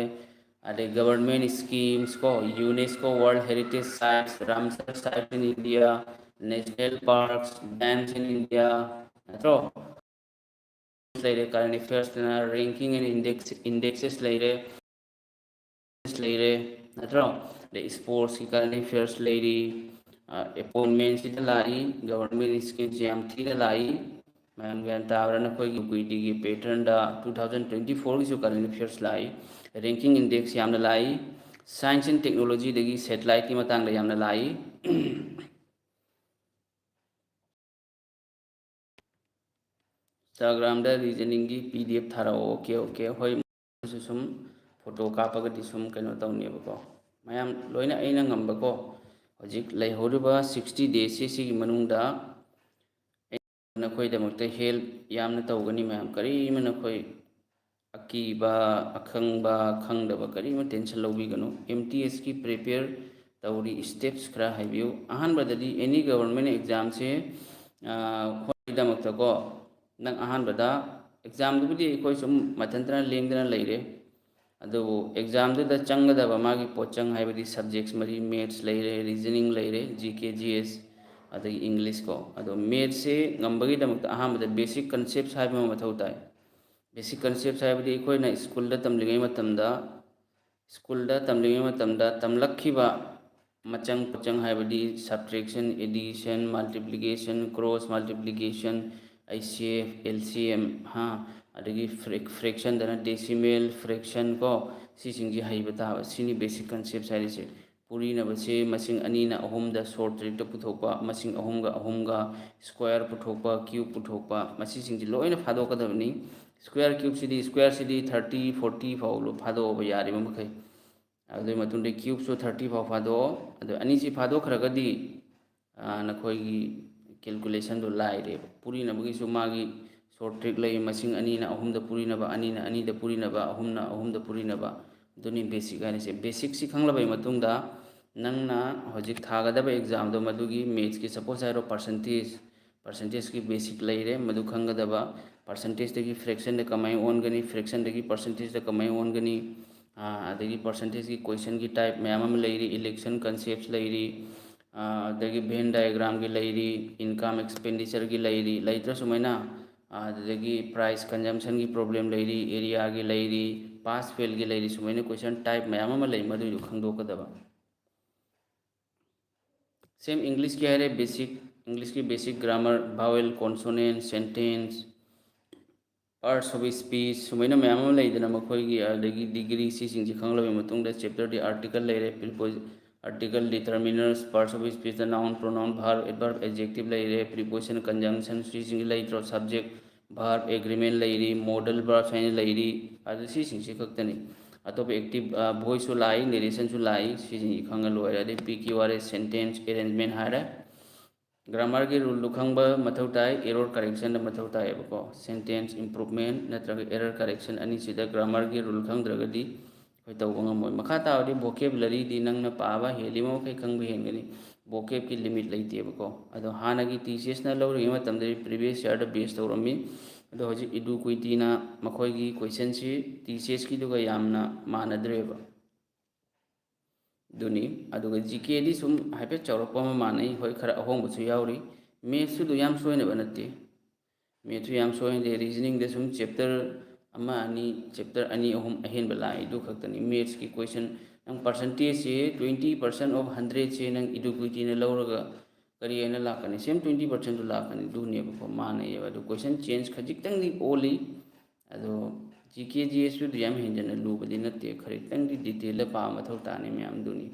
ꯑꯗꯩ government schemes ꯀꯣ, UNESCO World Heritage Sites, Ramsar Sites in India, National Parks, Dams in India, ꯅꯠꯇ꯭ꯔꯣ? ꯂꯩꯔꯦ, current affairsꯇꯅ ranking and index, indexes ꯂꯩꯔꯦ, ꯂꯩꯔꯦ, ꯅꯠꯇ꯭ꯔꯣ? ꯑꯗꯩ sportsꯀꯤ current affairs ꯂꯩꯔꯤ, ꯑ, appointmentꯁꯤꯗ ꯂꯥꯛꯏ, government schemeꯁꯤ ꯌꯥꯝ ꯊꯤꯅ ꯂꯥꯛꯏ꯫ ꯃꯌꯥꯝ ꯒ꯭ꯌꯥꯟ ꯇꯥꯕ꯭ꯔꯥ? ꯅꯈꯣꯏꯒꯤ ꯀꯨꯏꯗꯤꯒꯤ patternꯗ two thousand twenty fourꯒꯤꯁꯨ current affairs ꯂꯥꯛꯏ, ranking index ꯌꯥꯝꯅ ꯂꯥꯛꯏ, science and technologyꯗꯒꯤ satelliteꯀꯤ ꯃꯇꯥꯡꯗ ꯌꯥꯝꯅ ꯂꯥꯛꯏ꯫ ꯏꯟꯁꯇꯥꯒ꯭ꯔꯥꯝꯗ ꯔꯤꯖꯅꯤꯡꯒꯤ ꯄꯤ ꯗꯤ ꯑꯦꯐ ꯊꯥꯔꯛꯑꯣ꯫ ꯑꯣꯀꯦ, ꯑꯣꯀꯦ, ꯍꯣꯏ꯫ ꯁꯨ ꯁꯨꯝ ꯐꯣꯇꯣ ꯀꯥꯞꯄꯒꯗꯤ ꯁꯨꯝ ꯀꯩꯅꯣ ꯇꯧꯅꯦꯕꯀꯣ꯫ ꯃꯌꯥꯝ ꯂꯣꯏꯅ ꯑꯩꯅ ꯉꯝꯕꯀꯣ꯫ ꯍꯧꯖꯤꯛ ꯂꯩꯍꯧꯔꯤꯕ ꯁꯤꯛꯁꯇꯤ ꯗꯦꯖꯁꯤ, ꯁꯤꯒꯤ ꯃꯅꯨꯡꯗ ꯑꯩ ꯅꯈꯣꯏꯗꯃꯛꯇ ꯍꯦꯜꯞ ꯌꯥꯝꯅ ꯇꯧꯒꯅꯤ ꯃꯌꯥꯝ꯫ ꯀꯔꯤꯃ ꯅꯈꯣꯏ ꯑꯀꯤꯕ, ꯑꯈꯪꯕ, ꯈꯪꯗꯕ ꯀꯔꯤꯃ ꯇꯦꯟꯁꯟ ꯂꯧꯕꯤꯒꯅꯨ꯫ ꯑꯦꯝ ꯇꯤ ꯑꯦꯁꯀꯤ ꯄ꯭ꯔꯤꯄꯦꯌꯔ ꯇꯧꯔꯤ ꯁ꯭ꯇꯦꯞꯁ ꯈꯔ ꯍꯥꯏꯕꯤꯌꯨ꯫ ꯑꯍꯥꯟꯕꯗꯗꯤ ꯑꯦꯅꯤ ꯒꯕꯔꯃꯦꯟ ꯑꯦꯛꯖꯥꯝꯁꯦ, ꯑ, ꯍꯣꯠꯅꯕꯒꯤꯗꯃꯛꯇꯀꯣ, ꯅꯪ ꯑꯍꯥꯟꯕꯗ ꯑꯦꯛꯖꯥꯝꯗꯨꯕꯨꯗꯤ ꯑꯩꯈꯣꯏ ꯁꯨꯝ ꯃꯊꯟꯇꯅ ꯂꯦꯡꯗꯅ ꯂꯩꯔꯦ, ꯑꯗꯨꯕꯨ ꯑꯦꯛꯖꯥꯝꯗꯨꯗ ꯆꯪꯒꯗꯕ ꯃꯥꯒꯤ ꯄꯣꯠꯆꯪ ꯍꯥꯏꯕꯗꯤ ꯁꯕꯖꯦꯛꯁ ꯃꯔꯤ, ꯃꯦꯠꯁ ꯂꯩꯔꯦ, ꯔꯤꯖꯅꯤꯡ ꯂꯩꯔꯦ, ꯖꯤ ꯀꯦ, ꯖꯤ ꯑꯦꯁ, ꯑꯗꯒꯤ ꯏꯪꯂꯤꯁ ꯀꯣ꯫ ꯑꯗꯣ ꯃꯦꯠꯁꯁꯦ ꯉꯝꯕꯒꯤꯗꯃꯛꯇ ꯑꯍꯥꯟꯕꯗ ꯕꯦꯁꯤꯛ ꯀꯟꯁꯦꯞꯁ ꯍꯥꯏꯕ ꯑꯃ ꯃꯊꯧ ꯇꯥꯏ꯫ ꯕꯦꯁꯤꯛ ꯀꯟꯁꯦꯞꯁ ꯍꯥꯏꯕꯗꯤ ꯑꯩꯈꯣꯏꯅ ꯁ꯭ꯀꯨꯜꯗ ꯇꯝꯂꯤꯉꯩ ꯃꯇꯝꯗ, ꯁ꯭ꯀꯨꯜꯗ ꯇꯝꯂꯤꯉꯩ ꯃꯇꯝꯗ ꯇꯝꯂꯛꯈꯤꯕ ꯃꯆꯪ ꯄꯣꯠꯆꯪ ꯍꯥꯏꯕꯗꯤ subtraction, addition, multiplication, cross multiplication, H C F, L C M, ꯍꯥ, ꯑꯗꯒꯤ ꯐ꯭ꯔꯦꯛ-, ꯐ꯭ꯔꯦꯛꯁꯟꯗꯅ ꯗꯦꯁꯤꯃꯦꯜ, ꯐ꯭ꯔꯦꯛꯁꯟ ꯀꯣ, ꯁꯤꯁꯤꯡꯁꯦ ꯍꯩꯕ ꯇꯥꯕ꯫ ꯁꯤꯅꯤ ꯕꯦꯁꯤꯛ ꯀꯟꯁꯦꯞꯁ ꯍꯥꯏꯔꯤꯁꯦ꯫ ꯄꯨꯔꯤꯅꯕꯁꯦ ꯃꯁꯤꯡ ꯑꯅꯤꯅ ꯑꯍꯨꯝꯗ ꯁꯣꯔꯠ ꯇ꯭ꯔꯤꯛꯇ ꯄꯨꯊꯣꯛꯄ, ꯃꯁꯤꯡ ꯑꯍꯨꯝꯒ ꯑꯍꯨꯝꯒ ꯁ꯭ꯀ꯭ꯋꯥꯌꯔ ꯄꯨꯊꯣꯛꯄ, ꯀ꯭ꯌꯨꯕ ꯄꯨꯊꯣꯛꯄ, ꯃꯁꯤꯁꯤꯡꯁꯤ ꯂꯣꯏꯅ ꯐꯥꯗꯣꯛꯀꯗꯕꯅꯤ꯫ ꯁ꯭ꯀ꯭ꯋꯥꯌꯔ ꯀ꯭ꯌꯨꯕꯁꯤꯗꯤ, ꯁ꯭ꯀ꯭ꯋꯥꯌꯔꯁꯤꯗꯤ ꯊꯥꯔꯇꯤ, ꯐꯣꯔꯇꯤ ꯐꯥꯎ ꯂꯣ-, ꯐꯥꯗꯣꯛꯑꯕ ꯌꯥꯔꯤꯕ ꯃꯈꯩ꯫ ꯑꯗꯨꯒꯤ ꯃꯇꯨꯡꯗ ꯀ꯭ꯌꯨꯕꯁꯨ ꯊꯥꯔꯇꯤ ꯐꯥꯎ ꯐꯥꯗꯣꯛꯑꯣ꯫ ꯑꯗꯨ ꯑꯅꯤꯁꯤ ꯐꯥꯗꯣꯛꯈ꯭ꯔꯒꯗꯤ, ꯑ, ꯅꯈꯣꯏꯒꯤ ꯀꯦꯜꯀꯨꯂꯦꯁꯟꯗꯣ ꯂꯥꯏꯔꯦꯕ꯫ ꯄꯨꯔꯤꯅꯕꯒꯤꯁꯨ ꯃꯥꯒꯤ ꯁꯣꯔꯠ ꯇ꯭ꯔꯤꯛ ꯂꯩ, ꯃꯁꯤꯡ ꯑꯅꯤꯅ ꯑꯍꯨꯝꯗ ꯄꯨꯔꯤꯅꯕ, ꯑꯅꯤꯅ ꯑꯅꯤꯗ ꯄꯨꯔꯤꯅꯕ, ꯑꯍꯨꯝꯅ ꯑꯍꯨꯝꯗ ꯄꯨꯔꯤꯅꯕ꯫ ꯑꯗꯨꯅꯤ ꯕꯦꯁꯤꯛ ꯍꯥꯏꯔꯤꯁꯦ꯫ ꯕꯦꯁꯤꯛꯁꯤ ꯈꯪꯂꯕꯒꯤ ꯃꯇꯨꯡꯗ ꯅꯪꯅ ꯍꯧꯖꯤꯛ ꯊꯥꯒꯗꯕ ꯑꯦꯛꯖꯥꯝꯗꯣ ꯃꯗꯨꯒꯤ ꯃꯦꯠꯁꯀꯤ, ꯁꯄꯣꯁ ꯍꯥꯏꯔꯣ, ꯄꯥꯔꯁꯦꯟꯇꯦꯖ, ꯄꯥꯔꯁꯦꯟꯇꯦꯖꯀꯤ ꯕꯦꯁꯤꯛ ꯂꯩꯔꯦ, ꯃꯗꯨ ꯈꯪꯒꯗꯕ꯫ ꯄꯥꯔꯁꯦꯟꯇꯦꯖꯇꯒꯤ ꯐ꯭ꯔꯦꯛꯁꯟꯗ ꯀꯃꯥꯏꯅ ꯑꯣꯟꯒꯅꯤ, ꯐ꯭ꯔꯦꯛꯁꯟꯗꯒꯤ ꯄꯥꯔꯁꯦꯟꯇꯦꯖꯇ ꯀꯃꯥꯏꯅ ꯑꯣꯟꯒꯅꯤ, ꯑꯥ, ꯑꯗꯒꯤ ꯄꯥꯔꯁꯦꯟꯇꯦꯖꯀꯤ ꯀꯣꯏꯁꯟꯒꯤ ꯇꯥꯏꯞ ꯃꯌꯥꯝ ꯑꯃ ꯂꯩꯔꯤ, ꯏꯂꯦꯛꯁꯟ ꯀꯟꯁꯦꯞꯁ ꯂꯩꯔꯤ, ꯑꯥ, ꯑꯗꯒꯤ ꯚꯦꯟ ꯗꯥꯏꯒ꯭ꯔꯥꯝꯒꯤ ꯂꯩꯔꯤ, ꯏꯟꯀꯝ ꯑꯦꯛꯁꯄꯦꯟꯗꯤꯆꯔꯒꯤ ꯂꯩꯔꯤ, ꯂꯩꯇ꯭ꯔꯥ ꯁꯨꯃꯥꯏꯅ? ꯑꯥ, ꯑꯗꯨꯗꯒꯤ ꯄ꯭ꯔꯥꯏꯁ ꯀꯟꯖꯝꯁꯟꯒꯤ ꯄ꯭ꯔꯣꯕ꯭ꯂꯦꯝ ꯂꯩꯔꯤ, ꯑꯦꯔꯤꯌꯥꯒꯤ ꯂꯩꯔꯤ, ꯄꯥꯁ ꯐꯦꯜꯒꯤ ꯂꯩꯔꯤ, ꯁꯨꯃꯥꯏꯅ ꯀꯣꯏꯁꯟ ꯇꯥꯏꯞ ꯃꯌꯥꯝ ꯑꯃ ꯂꯩ, ꯃꯗꯨꯏꯗꯨ ꯈꯪꯗꯣꯛꯀꯗꯕ꯫ ꯁꯦꯝ ꯏꯪꯂꯤꯁꯀꯤ ꯍꯥꯏꯔꯦ, ꯕꯦꯁꯤꯛ, ꯏꯪꯂꯤꯁꯀꯤ basic grammar, vowel, consonant, sentence, parts of speech, ꯁꯨꯃꯥꯏꯅ ꯃꯌꯥꯝ ꯑꯃ ꯂꯩꯗꯅ ꯃꯈꯣꯏꯒꯤ, ꯑꯗꯒꯤ ꯗꯤꯒ꯭ꯔꯤ, ꯁꯤꯁꯤꯡꯁꯤ ꯈꯪꯂꯕ ꯃꯇꯨꯡꯗ ꯆꯦꯞꯇꯔꯗꯤ ꯑꯥꯔꯇꯤꯀꯜ ꯂꯩꯔꯦ, ꯄ꯭ꯔꯤꯄꯣꯖ-, ꯑꯥꯔꯇꯤꯀꯜ, ꯗꯤꯇꯔꯃꯤꯅꯔꯁ, ꯄꯥꯔꯠꯁ ꯑꯣꯐ ꯁ꯭ꯄꯤꯆꯇ noun, pronoun, verb, adverb, adjective ꯂꯩꯔꯦ, ꯄ꯭ꯔꯤꯄꯣꯖꯤꯁꯟ, ꯀꯟꯖꯪꯁꯟ, ꯁꯤꯁꯤꯡꯁꯤ ꯂꯩꯇ꯭ꯔꯣ? ꯁꯕꯖꯦꯛ, verb agreement ꯂꯩꯔꯤ, modal verbs ꯍꯥꯏꯅ ꯂꯩꯔꯤ, ꯑꯗꯨ ꯁꯤꯁꯤꯡꯁꯤ ꯈꯛꯇꯅꯤ꯫ ꯑꯇꯣꯞꯄ active voiceꯁꯨ ꯂꯥꯛꯏ, narrationꯁꯨ ꯂꯥꯛꯏ, ꯁꯤꯁꯤꯡꯁꯤ ꯈꯪꯉ ꯂꯣꯏꯔꯦ꯫ ꯑꯗꯩ P Q R S sentence arrangement ꯍꯥꯏꯔꯦ꯫ Grammarꯒꯤ ruleꯗꯨ ꯈꯪꯕ ꯃꯊꯧ ꯇꯥꯏ, error correctionꯗ ꯃꯊꯧ ꯇꯥꯏꯌꯦꯕꯀꯣ꯫ Sentence improvement ꯅꯠꯇ꯭ꯔꯒ error correction ꯑꯅꯤꯁꯤꯗ grammarꯒꯤ rule ꯈꯪꯗ꯭ꯔꯒꯗꯤ ꯑꯩꯈꯣꯏ ꯇꯧꯕ ꯉꯝꯃꯣꯏ꯫ ꯃꯈꯥ ꯇꯥꯕꯗꯤ vocabularyꯗꯤ ꯅꯪꯅ ꯄꯥꯕ ꯍꯦꯜꯂꯤꯕ ꯃꯈꯩ ꯈꯪꯕ ꯍꯦꯟꯒꯅꯤ꯫ Vocabꯀꯤ limit ꯂꯩꯇꯦꯕꯀꯣ꯫ ꯑꯗꯣ ꯍꯥꯟꯅꯒꯤ TCSꯅ ꯂꯧꯔꯤꯉꯩ ꯃꯇꯝꯗꯗꯤ previous yearꯗ base ꯇꯧꯔꯝꯃꯤ꯫ ꯑꯗꯣ ꯍꯧꯖꯤꯛ Eduquityꯅ ꯃꯈꯣꯏꯒꯤ questionꯁꯤ TCSꯀꯤꯗꯨꯒ ꯌꯥꯝꯅ ꯃꯥꯟꯅꯗ꯭ꯔꯦꯕ꯫ ꯑꯗꯨꯅꯤ꯫ ꯑꯗꯨꯒ GKꯗꯤ ꯁꯨꯝ ꯍꯥꯏꯐꯦꯠ ꯆꯥꯎꯔꯛꯄ ꯑꯃ ꯃꯥꯟꯅꯩ꯫ ꯍꯣꯏ, ꯈꯔ ꯑꯍꯣꯡꯕꯁꯨ ꯌꯥꯎꯔꯤ꯫ Mathsꯁꯨ ꯑꯗꯨ ꯌꯥꯝ ꯁꯣꯏꯅꯕ ꯅꯠꯇꯦ꯫ Mathsꯁꯨ ꯌꯥꯝ ꯁꯣꯏꯅꯗꯦ꯫ Reasoningꯗ ꯁꯨꯝ chapter ꯑꯃ ꯑꯅꯤ, chapter ꯑꯅꯤ ꯑꯍꯨꯝ ꯑꯍꯦꯟꯕ ꯂꯥꯛꯏ, ꯑꯗꯨ ꯈꯛꯇꯅꯤ꯫ Mathsꯀꯤ question, ꯅꯪ percentageꯁꯦ twenty percent of hundredꯁꯦ ꯅꯪ Eduquityꯅ ꯂꯧꯔꯒ ꯀꯔꯤ ꯍꯥꯏꯅ ꯂꯥꯛꯀꯅꯤ? Same twenty percentꯇꯨ ꯂꯥꯛꯀꯅꯤ, ꯑꯗꯨꯅꯦꯕꯀꯣ, ꯃꯥꯟꯅꯩꯌꯦꯕ꯫ ꯑꯗꯨ question change ꯈꯖꯤꯛꯇꯪꯗꯤ ꯑꯣꯜꯂꯤ꯫ ꯑꯗꯣ GK GSꯁꯨ ꯑꯗꯨ ꯌꯥꯝ ꯍꯦꯟꯖꯟꯅ ꯂꯨꯕꯗꯤ ꯅꯠꯇꯦ, ꯈꯖꯤꯛꯇꯪꯗꯤ detailꯗ ꯄꯥꯕ ꯃꯊꯧ ꯇꯥꯅꯤ ꯃꯌꯥꯝꯗꯨꯅꯤ꯫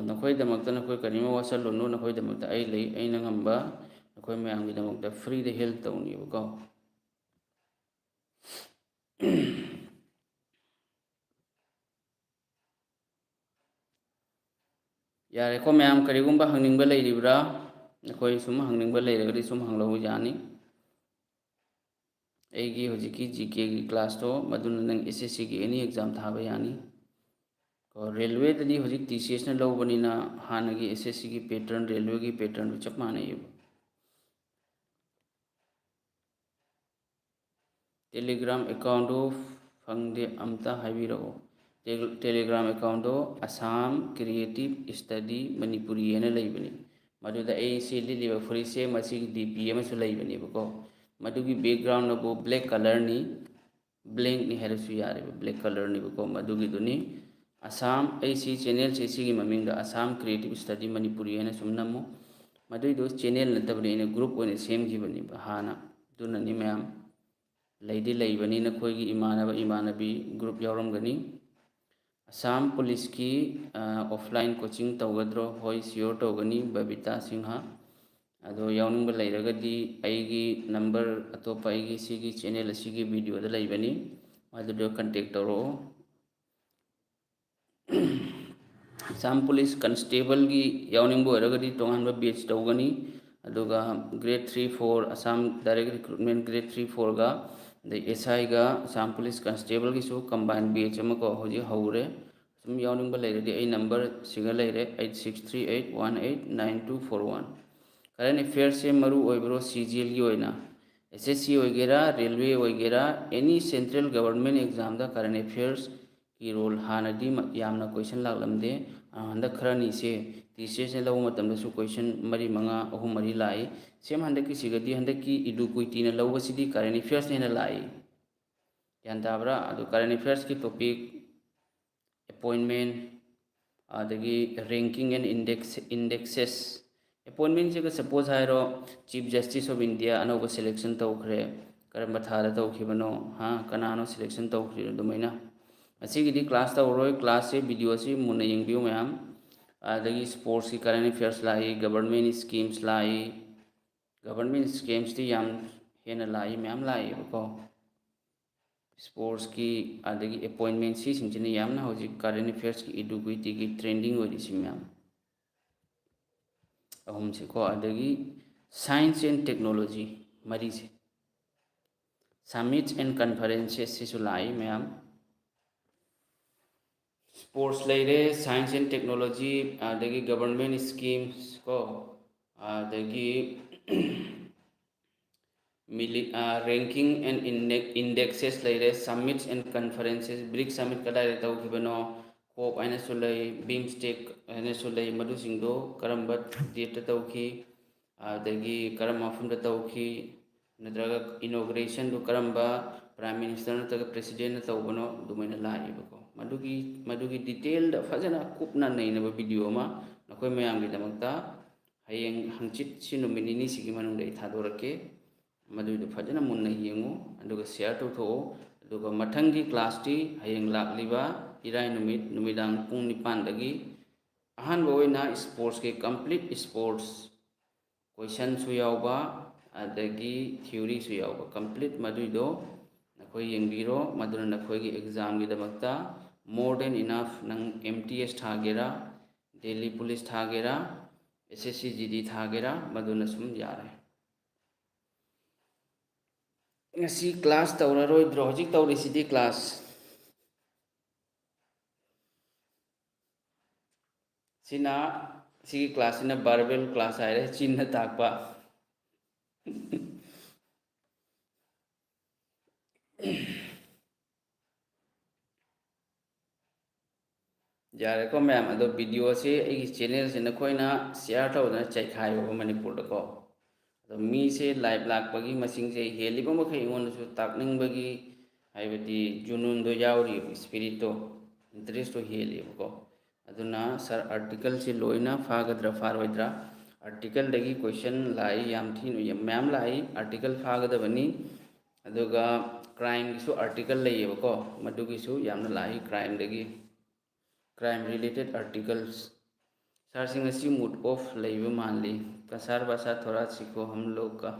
ꯅꯈꯣꯏꯒꯤꯗꯃꯛꯇ ꯅꯈꯣꯏ ꯀꯔꯤꯝ ꯋꯥꯁꯜꯂꯨꯅꯨ, ꯅꯈꯣꯏꯒꯤꯗꯃꯛꯇ ꯑꯩ ꯂꯩ, ꯑꯩꯅ ꯉꯝꯕ ꯅꯈꯣꯏ ꯃꯌꯥꯝꯒꯤꯗꯃꯛꯇ freeꯗ help ꯇꯧꯅꯤꯕꯀꯣ꯫ ꯌꯥꯔꯦꯀꯣ ꯃꯌꯥꯝ, ꯀꯔꯤꯒꯨꯝꯕ ꯍꯪꯅꯤꯡꯕ ꯂꯩꯔꯤꯕ꯭ꯔꯥ? ꯅꯈꯣꯏ ꯁꯨꯝ ꯍꯪꯅꯤꯡꯕ ꯂꯩꯔꯒꯗꯤ ꯁꯨꯝ ꯍꯪꯂꯧꯕ ꯌꯥꯅꯤ꯫ ꯑꯩꯒꯤ ꯍꯧꯖꯤꯛꯀꯤ GKꯒꯤ classꯇꯣ, ꯃꯗꯨꯅ ꯅꯪ SSCꯒꯤ any exam ꯊꯥꯕ ꯌꯥꯅꯤ꯫ ꯀꯣ, railwayꯗꯗꯤ ꯍꯧꯖꯤꯛ TCSꯅ ꯂꯧꯕꯅꯤꯅ ꯍꯥꯟꯅꯒꯤ SSCꯒꯤ pattern, railwayꯒꯤ patternꯗꯨ ꯆꯞ ꯃꯥꯟꯅꯩꯌꯦꯕ꯫ Telegram accountꯗꯨ ꯐꯪꯗꯦ, ꯑꯝꯇ ꯍꯥꯏꯕꯤꯔꯛꯑꯣ꯫ Tel-, Telegram accountꯗꯣ Assam Creative Study Manipuri ꯍꯥꯏꯅ ꯂꯩꯕꯅꯤ꯫ ꯃꯗꯨꯗ ꯑꯩꯁꯤ ꯂꯤꯠꯂꯤꯕ ꯐꯨꯔꯤꯠꯁꯦ, ꯃꯁꯤꯒꯤ DP ꯑꯃꯁꯨ ꯂꯩꯕꯅꯦꯕꯀꯣ꯫ ꯃꯗꯨꯒꯤ backgroundꯅꯕꯨ black colourꯅꯤ, blankꯅꯤ ꯍꯥꯏꯔꯁꯨ ꯌꯥꯔꯦꯕ, black colourꯅꯦꯕꯀꯣ, ꯃꯗꯨꯒꯤꯗꯨꯅꯤ꯫ Assam, ꯑꯩꯁꯤ channelꯁꯦ ꯁꯤꯒꯤ ꯃꯃꯤꯡꯗ Assam Creative Study Manipuri ꯍꯥꯏꯅ ꯁꯨꯝ ꯅꯝꯃꯨ꯫ ꯃꯗꯨꯏꯗꯣ channel ꯅꯠꯇꯕꯅꯤ, ꯑꯩꯅ group ꯑꯣꯏꯅ ꯁꯦꯝꯈꯤꯕꯅꯦꯕ ꯍꯥꯟꯅ꯫ ꯑꯗꯨꯅꯅꯤ ꯃꯌꯥꯝ, ꯂꯩꯗꯤ ꯂꯩꯕꯅꯤ, ꯅꯈꯣꯏꯒꯤ ꯏꯃꯥꯟꯅꯕ ꯏꯃꯥꯟꯅꯕꯤ group ꯌꯥꯎꯔꯝꯒꯅꯤ꯫ Assam Policeꯀꯤ, ꯑ, offline coaching ꯇꯧꯒꯗ꯭ꯔꯣ? ꯍꯣꯏ, sure ꯇꯧꯒꯅꯤ, ꯕꯕꯤꯇꯥ ꯁꯤꯡꯍ꯫ ꯑꯗꯣ ꯌꯥꯎꯅꯤꯡꯕ ꯂꯩꯔꯒꯗꯤ ꯑꯩꯒꯤ ꯅꯝꯕꯔ ꯑꯇꯣꯞꯄ ꯑꯩꯒꯤ ꯁꯤꯒꯤ ꯆꯦꯅꯦꯜ ꯑꯁꯤꯒꯤ ꯚꯤꯗꯤꯑꯣꯗ ꯂꯩꯕꯅꯤ, ꯃꯗꯨꯗ ꯀꯟꯇꯦꯛ ꯇꯧꯔꯛꯑꯣ꯫ ꯑꯁꯥꯝ ꯄꯨꯂꯤꯁ ꯀꯟꯁꯇꯦꯕꯜꯒꯤ ꯌꯥꯎꯅꯤꯡꯕ ꯑꯣꯏꯔꯒꯗꯤ ꯇꯣꯉꯥꯟꯕ ꯕꯦꯠꯆ ꯇꯧꯒꯅꯤ꯫ ꯑꯗꯨꯒ grade three four, Assam direct recruitment grade three ꯐꯣꯔꯒ, ꯑꯗꯩ ꯑꯦꯁ ꯑꯥꯏꯒ ꯑꯁꯥꯝ ꯄꯨꯂꯤꯁ ꯀꯟꯁꯇꯦꯕꯜꯒꯤꯁꯨ ꯀꯝꯕꯥꯏꯟ ꯕꯦꯠꯆ ꯑꯃꯀꯣ ꯍꯧꯖꯤꯛ ꯍꯧꯔꯦ꯫ ꯁꯨꯝ ꯌꯥꯎꯅꯤꯡꯕ ꯂꯩꯔꯗꯤ ꯑꯩ ꯅꯝꯕꯔꯁꯤꯒ ꯂꯩꯔꯦ, eight six three eight one eight nine two four one꯫ Current ꯑꯦꯐꯤꯌꯔꯁꯁꯦ ꯃꯔꯨ ꯑꯣꯏꯕ꯭ꯔꯣ ꯁꯤ ꯖꯤ ꯑꯦꯜꯒꯤ ꯑꯣꯏꯅ? ꯑꯦꯁ ꯑꯦꯁ ꯁꯤ ꯑꯣꯏꯒꯦꯔꯥ, ꯔꯦꯜꯋꯦ ꯑꯣꯏꯒꯦꯔꯥ, ꯑꯦꯅꯤ ꯁꯦꯟꯇ꯭ꯔꯦꯜ ꯒꯕꯔꯟꯃꯦꯟ ꯑꯦꯛꯖꯥꯝꯗ ꯀꯔꯦꯟ ꯑꯦꯐꯤꯌꯔꯁꯀꯤ ꯔꯣꯜ ꯍꯥꯟꯅꯗꯤ ꯃ-, ꯌꯥꯝꯅ ꯀꯣꯏꯁꯟ ꯂꯥꯛꯂꯝꯗꯦ꯫ ꯑ, ꯍꯟꯗꯛ ꯈꯔꯅꯤꯁꯦ ꯇꯤ ꯁꯤ ꯑꯦꯁꯅ ꯂꯧꯕ ꯃꯇꯝꯗꯁꯨ ꯀꯣꯏꯁꯟ ꯃꯔꯤ ꯃꯉꯥ, ꯑꯍꯨꯝ ꯃꯔꯤ ꯂꯥꯛꯏ꯫ ꯁꯦꯝ ꯍꯟꯗꯛꯀꯤꯁꯤꯒꯗꯤ ꯍꯟꯗꯛꯀꯤ ꯏꯗꯨꯀꯨꯏꯇꯤꯅ ꯂꯧꯕꯁꯤꯗꯤ ꯀꯔꯦꯟ ꯑꯦꯐꯤꯌꯔꯁꯅ ꯍꯦꯟꯅ ꯂꯥꯛꯏ꯫ ꯒ꯭ꯌꯥꯟ ꯇꯥꯕ꯭ꯔꯥ? ꯑꯗꯨ ꯀꯔꯦꯟ ꯑꯦꯐꯤꯌꯔꯁꯀꯤ ꯇꯣꯄꯤꯛ, ꯑꯦꯄꯣꯏꯟꯃꯦꯟ, ꯑꯗꯒꯤ ranking and index, indexes꯫ ꯑꯦꯄꯣꯏꯟꯃꯦꯟꯁꯤꯒ ꯁꯄꯣꯖ ꯍꯥꯏꯔꯣ, ꯆꯤꯐ ꯖꯁꯇꯤꯁ ꯑꯣꯐ ꯏꯟꯗꯤꯌꯥ ꯑꯅꯧꯕ ꯁꯦꯂꯦꯛꯁꯟ ꯇꯧꯈ꯭ꯔꯦ, ꯀꯔꯝꯕ ꯊꯥꯗ ꯇꯧꯈꯤꯕꯅꯣ? ꯍꯥ, ꯀꯅꯥꯅꯣ ꯁꯦꯂꯦꯛꯁꯟ ꯇꯧꯈ꯭ꯔꯤꯅꯣ? ꯑꯗꯨꯃꯥꯏꯅ꯫ ꯉꯁꯤꯒꯤꯗꯤ ꯀ꯭ꯂꯥꯁ ꯇꯧꯔꯔꯣꯏ, ꯀ꯭ꯂꯥꯁꯁꯦ ꯚꯤꯗꯤꯑꯣꯁꯤ ꯃꯨꯟꯅ ꯌꯦꯡꯕꯤꯌꯨ ꯃꯌꯥꯝ꯫ ꯑꯗꯒꯤ ꯁ꯭ꯄꯣꯔꯠꯁꯀꯤ ꯀꯔꯦꯟ ꯑꯦꯐꯤꯌꯔꯁ ꯂꯥꯛꯏ, ꯒꯕꯔꯟꯃꯦꯟ ꯁ꯭ꯀꯤꯝꯁ ꯂꯥꯛꯏ꯫ ꯒꯕꯔꯟꯃꯦꯟ ꯁ꯭ꯀꯤꯝꯁꯇꯤ ꯌꯥꯝ ꯍꯦꯟꯅ ꯂꯥꯛꯏ, ꯃꯌꯥꯝ ꯂꯥꯛꯏꯕꯀꯣ꯫ ꯁ꯭ꯄꯣꯔꯠꯁꯀꯤ, ꯑꯗꯒꯤ ꯑꯦꯄꯣꯏꯟꯃꯦꯟ, ꯁꯤꯁꯤꯡꯁꯤꯅ ꯌꯥꯝꯅ ꯍꯧꯖꯤꯛ ꯀꯔꯦꯟ ꯑꯦꯐꯤꯌꯔꯁꯀꯤ, ꯏꯗꯨꯀ꯭ꯋꯤꯇꯤꯒꯤ ꯇ꯭ꯔꯦꯟꯗꯤꯡ ꯑꯣꯏꯔꯤꯁꯤ ꯃꯌꯥꯝ꯫ ꯑꯍꯨꯝꯁꯤꯀꯣ꯫ ꯑꯗꯒꯤ science and technology, ꯃꯔꯤꯁꯦ꯫ Summits and conferences ꯁꯤꯁꯨ ꯂꯥꯛꯏ ꯃꯌꯥꯝ꯫ ꯁ꯭ꯄꯣꯔꯠꯁ ꯂꯩꯔꯦ, science and technology, ꯑꯗꯒꯤ government schemes ꯀꯣ, ꯑꯗꯒꯤ ꯃꯤꯂꯤ-, ꯑ, ranking and index-, indexes ꯂꯩꯔꯦ, summits and conferences, brics summit ꯀꯗꯥꯏꯗ ꯇꯧꯈꯤꯕꯅꯣ, ꯀꯣꯞ ꯍꯥꯏꯅꯁꯨ ꯂꯩ, ꯕꯤꯝꯁꯇꯦꯛ ꯍꯥꯏꯅꯁꯨ ꯂꯩ, ꯃꯗꯨꯁꯤꯡꯗꯣ ꯀꯔꯝꯕ date-ꯇ ꯇꯧꯈꯤ, ꯑꯗꯒꯤ ꯀꯔꯝꯕ ꯃꯐꯝꯗ ꯇꯧꯈꯤ, ꯅꯠꯇ꯭ꯔꯒ inauguration-ꯗꯨ ꯀꯔꯝꯕ prime minister ꯅꯠꯇ꯭ꯔꯒ president-ꯅ ꯇꯧꯕꯅꯣ, ꯑꯗꯨꯃꯥꯏꯅ ꯂꯥꯛꯏꯕꯀꯣ꯫ ꯃꯗꯨꯒꯤ, ꯃꯗꯨꯒꯤ detail-ꯗ ꯐꯖꯅ ꯀꯨꯞꯅ ꯅꯩꯅꯕ video ꯑꯃ ꯅꯈꯣꯏ ꯃꯌꯥꯝꯒꯤꯗꯃꯛꯇ ꯍꯌꯦꯡ ꯍꯪꯆꯤꯠꯁꯤ ꯅꯨꯃꯤꯠ ꯅꯤꯅꯤꯁꯤꯒꯤ ꯃꯅꯨꯡꯗ ꯑꯩ ꯊꯥꯗꯣꯔꯛꯀꯦ꯫ ꯃꯗꯨꯏꯗꯨ ꯐꯖꯅ ꯃꯨꯟꯅ ꯌꯦꯡꯉꯨ, ꯑꯗꯨꯒ share ꯇꯧꯊꯣꯛꯑꯣ꯫ ꯑꯗꯨꯒ ꯃꯊꯪꯒꯤ class-ꯇꯤ ꯍꯌꯦꯡ ꯂꯥꯛꯂꯤꯕ ꯏꯔꯥꯏ ꯅꯨꯃꯤꯠ ꯅꯨꯃꯤꯗꯥꯡ ꯄꯨꯡ ꯅꯤꯄꯥꯟꯗꯒꯤ ꯑꯍꯥꯟꯕ ꯑꯣꯏꯅ sports-ꯀꯤ complete sports ꯀꯣꯏꯁꯟꯁꯨ ꯌꯥꯎꯕ, ꯑꯗꯒꯤ ꯊꯤꯑꯣꯔꯤꯁꯨ ꯌꯥꯎꯕ꯫ ꯀꯝꯄ꯭ꯂꯤꯠ ꯃꯗꯨꯏꯗꯣ ꯅꯈꯣꯏ ꯌꯦꯡꯕꯤꯔꯣ꯫ ꯃꯗꯨꯅ ꯅꯈꯣꯏꯒꯤ ꯑꯦꯛꯖꯥꯝꯒꯤꯗꯃꯛꯇ more than enough꯫ ꯅꯪ ꯑꯦꯝ ꯇꯤ ꯑꯦꯁ ꯊꯥꯒꯦꯔꯥ, ꯗꯦꯜꯂꯤ ꯄꯨꯂꯤꯁ ꯊꯥꯒꯦꯔꯥ, ꯑꯦꯁ ꯑꯦꯁ ꯁꯤ ꯖꯤ ꯗꯤ ꯊꯥꯒꯦꯔꯥ, ꯃꯗꯨꯅ ꯁꯨꯝ ꯌꯥꯔꯦ꯫ ꯉꯁꯤ ꯀ꯭ꯂꯥꯁ ꯇꯧꯔꯔꯣꯏꯗ꯭ꯔꯣ? ꯍꯧꯖꯤꯛ ꯇꯧꯔꯤꯁꯤꯗꯤ ꯀ꯭ꯂꯥꯁ꯫ ꯁꯤꯅ, ꯁꯤꯒꯤ ꯀ꯭ꯂꯥꯁꯁꯤꯅ ꯚꯔꯕꯦꯜ ꯀ꯭ꯂꯥꯁ ꯍꯥꯏꯔꯦ, ꯆꯤꯟꯅ ꯇꯥꯛꯄ꯫ ꯌꯥꯔꯦꯀꯣ ꯃꯌꯥꯝ, ꯑꯗꯣ ꯚꯤꯗꯤꯑꯣꯁꯦ ꯑꯩꯒꯤ ꯆꯦꯅꯦꯜꯁꯦ ꯅꯈꯣꯏꯅ ꯁꯤꯌꯥꯔ ꯇꯧꯗꯅ ꯆꯩꯈꯥꯏꯌꯣꯕ ꯃꯅꯤꯄꯨꯔꯗꯀꯣ꯫ ꯑꯗꯣ ꯃꯤꯁꯦ ꯂꯥꯏꯚ ꯂꯥꯛꯄꯒꯤ ꯃꯁꯤꯡꯁꯦ ꯍꯦꯜꯂꯤꯕ ꯃꯈꯩ ꯑꯩꯉꯣꯟꯗꯁꯨ ꯇꯥꯛꯅꯤꯡꯕꯒꯤ, ꯍꯥꯏꯕꯗꯤ ꯖꯨꯅꯨꯟꯗꯣ ꯌꯥꯎꯔꯤꯕ, ꯏꯁꯄꯤꯔꯤꯠꯇꯣ, ꯏꯟꯇꯔꯦꯁꯇꯣ ꯍꯦꯜꯂꯤꯕꯀꯣ꯫ ꯑꯗꯨꯅ ꯁꯥꯔ, ꯑꯥꯔꯇꯤꯀꯜꯁꯤ ꯂꯣꯏꯅ ꯐꯥꯒꯗ꯭ꯔꯥ ꯐꯥꯔꯣꯏꯗ꯭ꯔꯥ? ꯑꯥꯔꯇꯤꯀꯜꯗꯒꯤ ꯀꯣꯏꯁꯟ ꯂꯥꯛꯏ, ꯌꯥꯝ ꯊꯤꯅ, ꯌꯥꯝ ꯃꯌꯥꯝ ꯂꯥꯛꯏ꯫ ꯑꯥꯔꯇꯤꯀꯜ ꯐꯥꯒꯗꯕꯅꯤ꯫ ꯑꯗꯨꯒ ꯀ꯭ꯔꯥꯏꯝꯒꯤꯁꯨ ꯑꯥꯔꯇꯤꯀꯜ ꯂꯩꯌꯦꯕꯀꯣ, ꯃꯗꯨꯒꯤꯁꯨ ꯌꯥꯝꯅ ꯂꯥꯛꯏ ꯀ꯭ꯔꯥꯏꯝꯗꯒꯤ꯫ Crime related articles. ꯁꯥꯔꯁꯤ ꯉꯁꯤ mood off ꯂꯩꯕ ꯃꯥꯜꯂꯤ꯫ का सार भाषा थोड़ा सीखो हम लोग का।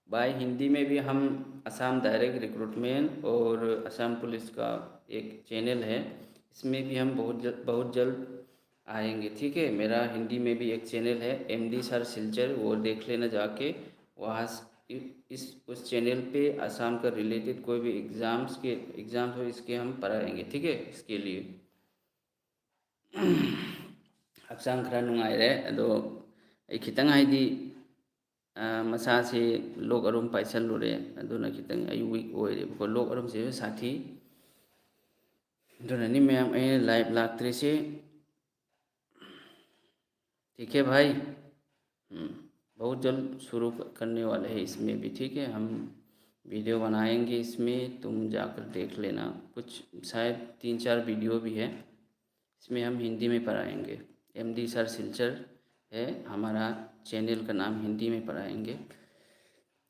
भाई, हिंदी में भी हम असम डायरेक्ट रिक्रूटमेंट और असम पुलिस का एक चैनल है, इसमें भी हम बहुत जल-, बहुत जल्द आएंगे, ठीक है। मेरा हिंदी में भी एक चैनल है, एमडी सर सिलचर, वो देख लेना जाके। वहाँ स-, इ-, इस, उस चैनल पे असम का रिलेटेड कोई भी एग्ज़ाम्स के, एग्ज़ाम्स हो, इसके हम पढ़ाएंगे, ठीक है। इसके लिए ꯍꯛꯆꯥꯡ ꯈꯔ ꯅꯨꯡꯉꯥꯏꯔꯦ, ꯑꯗꯣ ꯑꯩ ꯈꯤꯇꯪ, ꯍꯥꯏꯗꯤ, ꯑ, ꯃꯁꯥꯁꯤ ꯂꯣꯛ ꯑꯔꯨꯝ ꯄꯥꯏꯁꯜꯂꯨꯔꯦ, ꯑꯗꯨꯅ ꯈꯤꯇꯪ ꯑꯩ ꯋꯤꯛ ꯑꯣꯏꯔꯦꯕꯀꯣ꯫ ꯂꯣꯛ ꯑꯔꯨꯝꯁꯤꯁꯨ ꯁꯥꯊꯤ, ꯑꯗꯨꯅꯅꯤ ꯃꯌꯥꯝ ꯑꯩꯅ ꯂꯥꯏꯚ ꯂꯥꯛꯇ꯭ꯔꯤꯁꯤ꯫ ठीक है भाई, हम्म, बहुत जल्द शुरू क-, करने वाले हैं इसमें भी, ठीक है। हम वीडियो बनाएंगे इसमें, तुम जाकर देख लेना। कुछ शायद तीन चार वीडियो भी है, इसमें हम हिंदी में पढ़ाएंगे। एमडी सर सिलचर है हमारा चैनल का नाम, हिंदी में पढ़ाएंगे।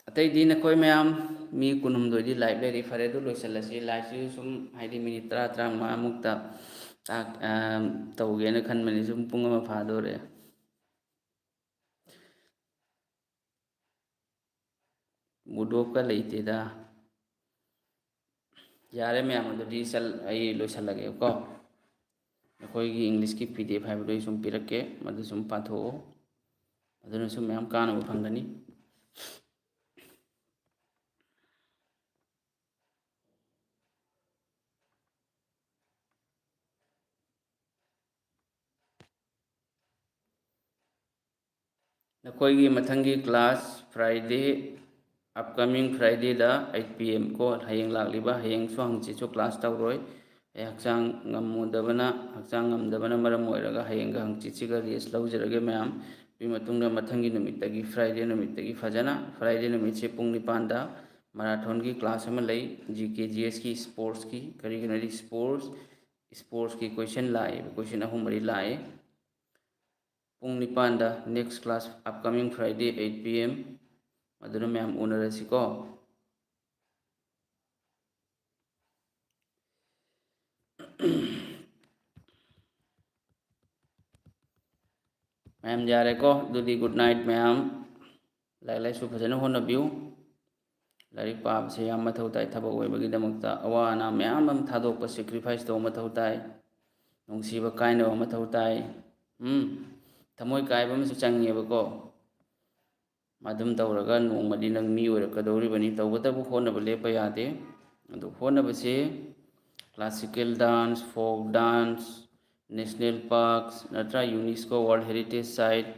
ꯑꯇꯩꯗꯤ ꯅꯈꯣꯏ ꯃꯌꯥꯝ ꯃꯤ ꯀꯨꯟꯍꯨꯝꯗꯣꯏꯗꯤ ꯂꯥꯏꯚ ꯂꯩꯔꯤ꯫ ꯐꯔꯦ, ꯑꯗꯨ ꯂꯣꯏꯁꯤꯜꯂꯁꯤ꯫ ꯂꯥꯏꯚꯁꯤꯁꯨ ꯁꯨꯝ, ꯍꯥꯏꯗꯤ, ꯃꯤꯅꯤꯠ ꯇꯔꯥ, ꯇꯔꯥꯃꯉꯥꯃꯨꯛꯇ ꯇꯥꯛ-, ꯑ, ꯇꯧꯒꯦꯅ ꯈꯟꯕꯅꯤ꯫ ꯁꯨꯝ ꯄꯨꯡ ꯑꯃ ꯐꯥꯗꯣꯔꯦ꯫ ꯕꯨꯗꯣꯞꯀ ꯂꯩꯇꯦꯗ꯫ ꯌꯥꯔꯦ ꯃꯌꯥꯝ, ꯑꯗꯨꯗꯤ ꯆꯠ-, ꯑꯩ ꯂꯣꯏꯁꯜꯂꯒꯦꯀꯣ꯫ ꯑꯩꯈꯣꯏꯒꯤ ꯏꯪꯂꯤꯁꯀꯤ P D F ꯍꯥꯏꯕꯗꯣ ꯑꯩ ꯁꯨꯝ ꯄꯤꯔꯛꯀꯦ, ꯃꯗꯨ ꯁꯨꯝ ꯄꯥꯊꯣꯛꯑꯣ, ꯑꯗꯨꯅꯁꯨ ꯃꯌꯥꯝ ꯀꯥꯟꯅꯕ ꯐꯪꯒꯅꯤ꯫ ꯅꯈꯣꯏꯒꯤ ꯃꯊꯪꯒꯤ class Friday, upcoming Fridayꯗ eight P M ꯀꯣ, ꯍꯌꯦꯡ ꯂꯥꯛꯂꯤꯕ, ꯍꯌꯦꯡꯁꯨ ꯍꯪꯆꯤꯠꯁꯨ class ꯇꯧꯔꯣꯏ꯫ ꯑꯩ ꯍꯛꯆꯥꯡ ꯉꯝꯃꯨꯗꯕꯅ, ꯍꯛꯆꯥꯡ ꯉꯝꯗꯕꯅ ꯃꯔꯝ ꯑꯣꯏꯔꯒ ꯍꯌꯦꯡꯒ ꯍꯪꯆꯤꯠꯁꯤꯒ rest ꯂꯧꯖꯔꯒꯦ ꯃꯌꯥꯝ꯫ ꯑꯗꯨꯒꯤ ꯃꯇꯨꯡꯗ ꯃꯊꯪꯒꯤ ꯅꯨꯃꯤꯠꯇꯒꯤ, Friday ꯅꯨꯃꯤꯠꯇꯒꯤ ꯐꯖꯅ, Friday ꯅꯨꯃꯤꯠꯁꯦ ꯄꯨꯡ ꯅꯤꯄꯥꯟꯗ marathonꯒꯤ class ꯑꯃ ꯂꯩ, G K G S ꯀꯤ, sportsꯀꯤ꯫ ꯀꯔꯤꯒꯤꯅꯣꯗꯤ sports, sportsꯀꯤ question ꯂꯥꯛꯑꯦꯕ, question ꯑꯍꯨꯝ ꯃꯔꯤ ꯂꯥꯛꯑꯦ꯫ ꯄꯨꯡ ꯅꯤꯄꯥꯟꯗ next class, upcoming Friday, eight P M꯫ ꯑꯗꯨꯅ ꯃꯌꯥꯝ ꯎꯅꯔꯁꯤꯀꯣ꯫ ꯃꯌꯥꯝ ꯌꯥꯔꯦꯀꯣ? ꯑꯗꯨꯗꯤ good night ꯃꯌꯥꯝ꯫ ꯂꯥꯏꯔꯤꯛ ꯂꯥꯏꯁꯨ ꯐꯖꯅ ꯍꯣꯠꯅꯕꯤꯌꯨ꯫ ꯂꯥꯏꯔꯤꯛ ꯄꯥꯕꯁꯦ ꯌꯥꯝ ꯃꯊꯧ ꯇꯥꯏ꯫ ꯊꯕꯛ ꯑꯣꯏꯕꯒꯤꯗꯃꯛꯇ ꯑꯋꯥ ꯑꯅꯥ ꯃꯌꯥꯝ ꯑꯃ ꯊꯥꯗꯣꯛꯄ, sacrifice ꯇꯧꯕ ꯃꯊꯧ ꯇꯥꯏ꯫ ꯅꯨꯡꯁꯤꯕ ꯀꯥꯏꯅꯕ ꯃꯊꯧ ꯇꯥꯏ꯫ ꯎꯝ, ꯊꯃꯣꯏ ꯀꯥꯏꯕ ꯑꯃꯁꯨ ꯆꯪꯉꯦꯕꯀꯣ꯫ ꯑꯗꯨꯝ ꯇꯧꯔꯒ ꯅꯣꯡꯃꯗꯤ ꯅꯪ ꯃꯤ ꯑꯣꯏꯔꯛꯀꯗꯧꯔꯤꯕꯅꯤ꯫ ꯇꯧꯕꯇꯕꯨ ꯍꯣꯠꯅꯕ ꯂꯦꯞꯄ ꯌꯥꯗꯦ꯫ ꯑꯗꯨ ꯍꯣꯠꯅꯕꯁꯦ classical dance, folk dance, national parks ꯅꯠꯇ꯭ꯔꯥ UNESCO World Heritage Site,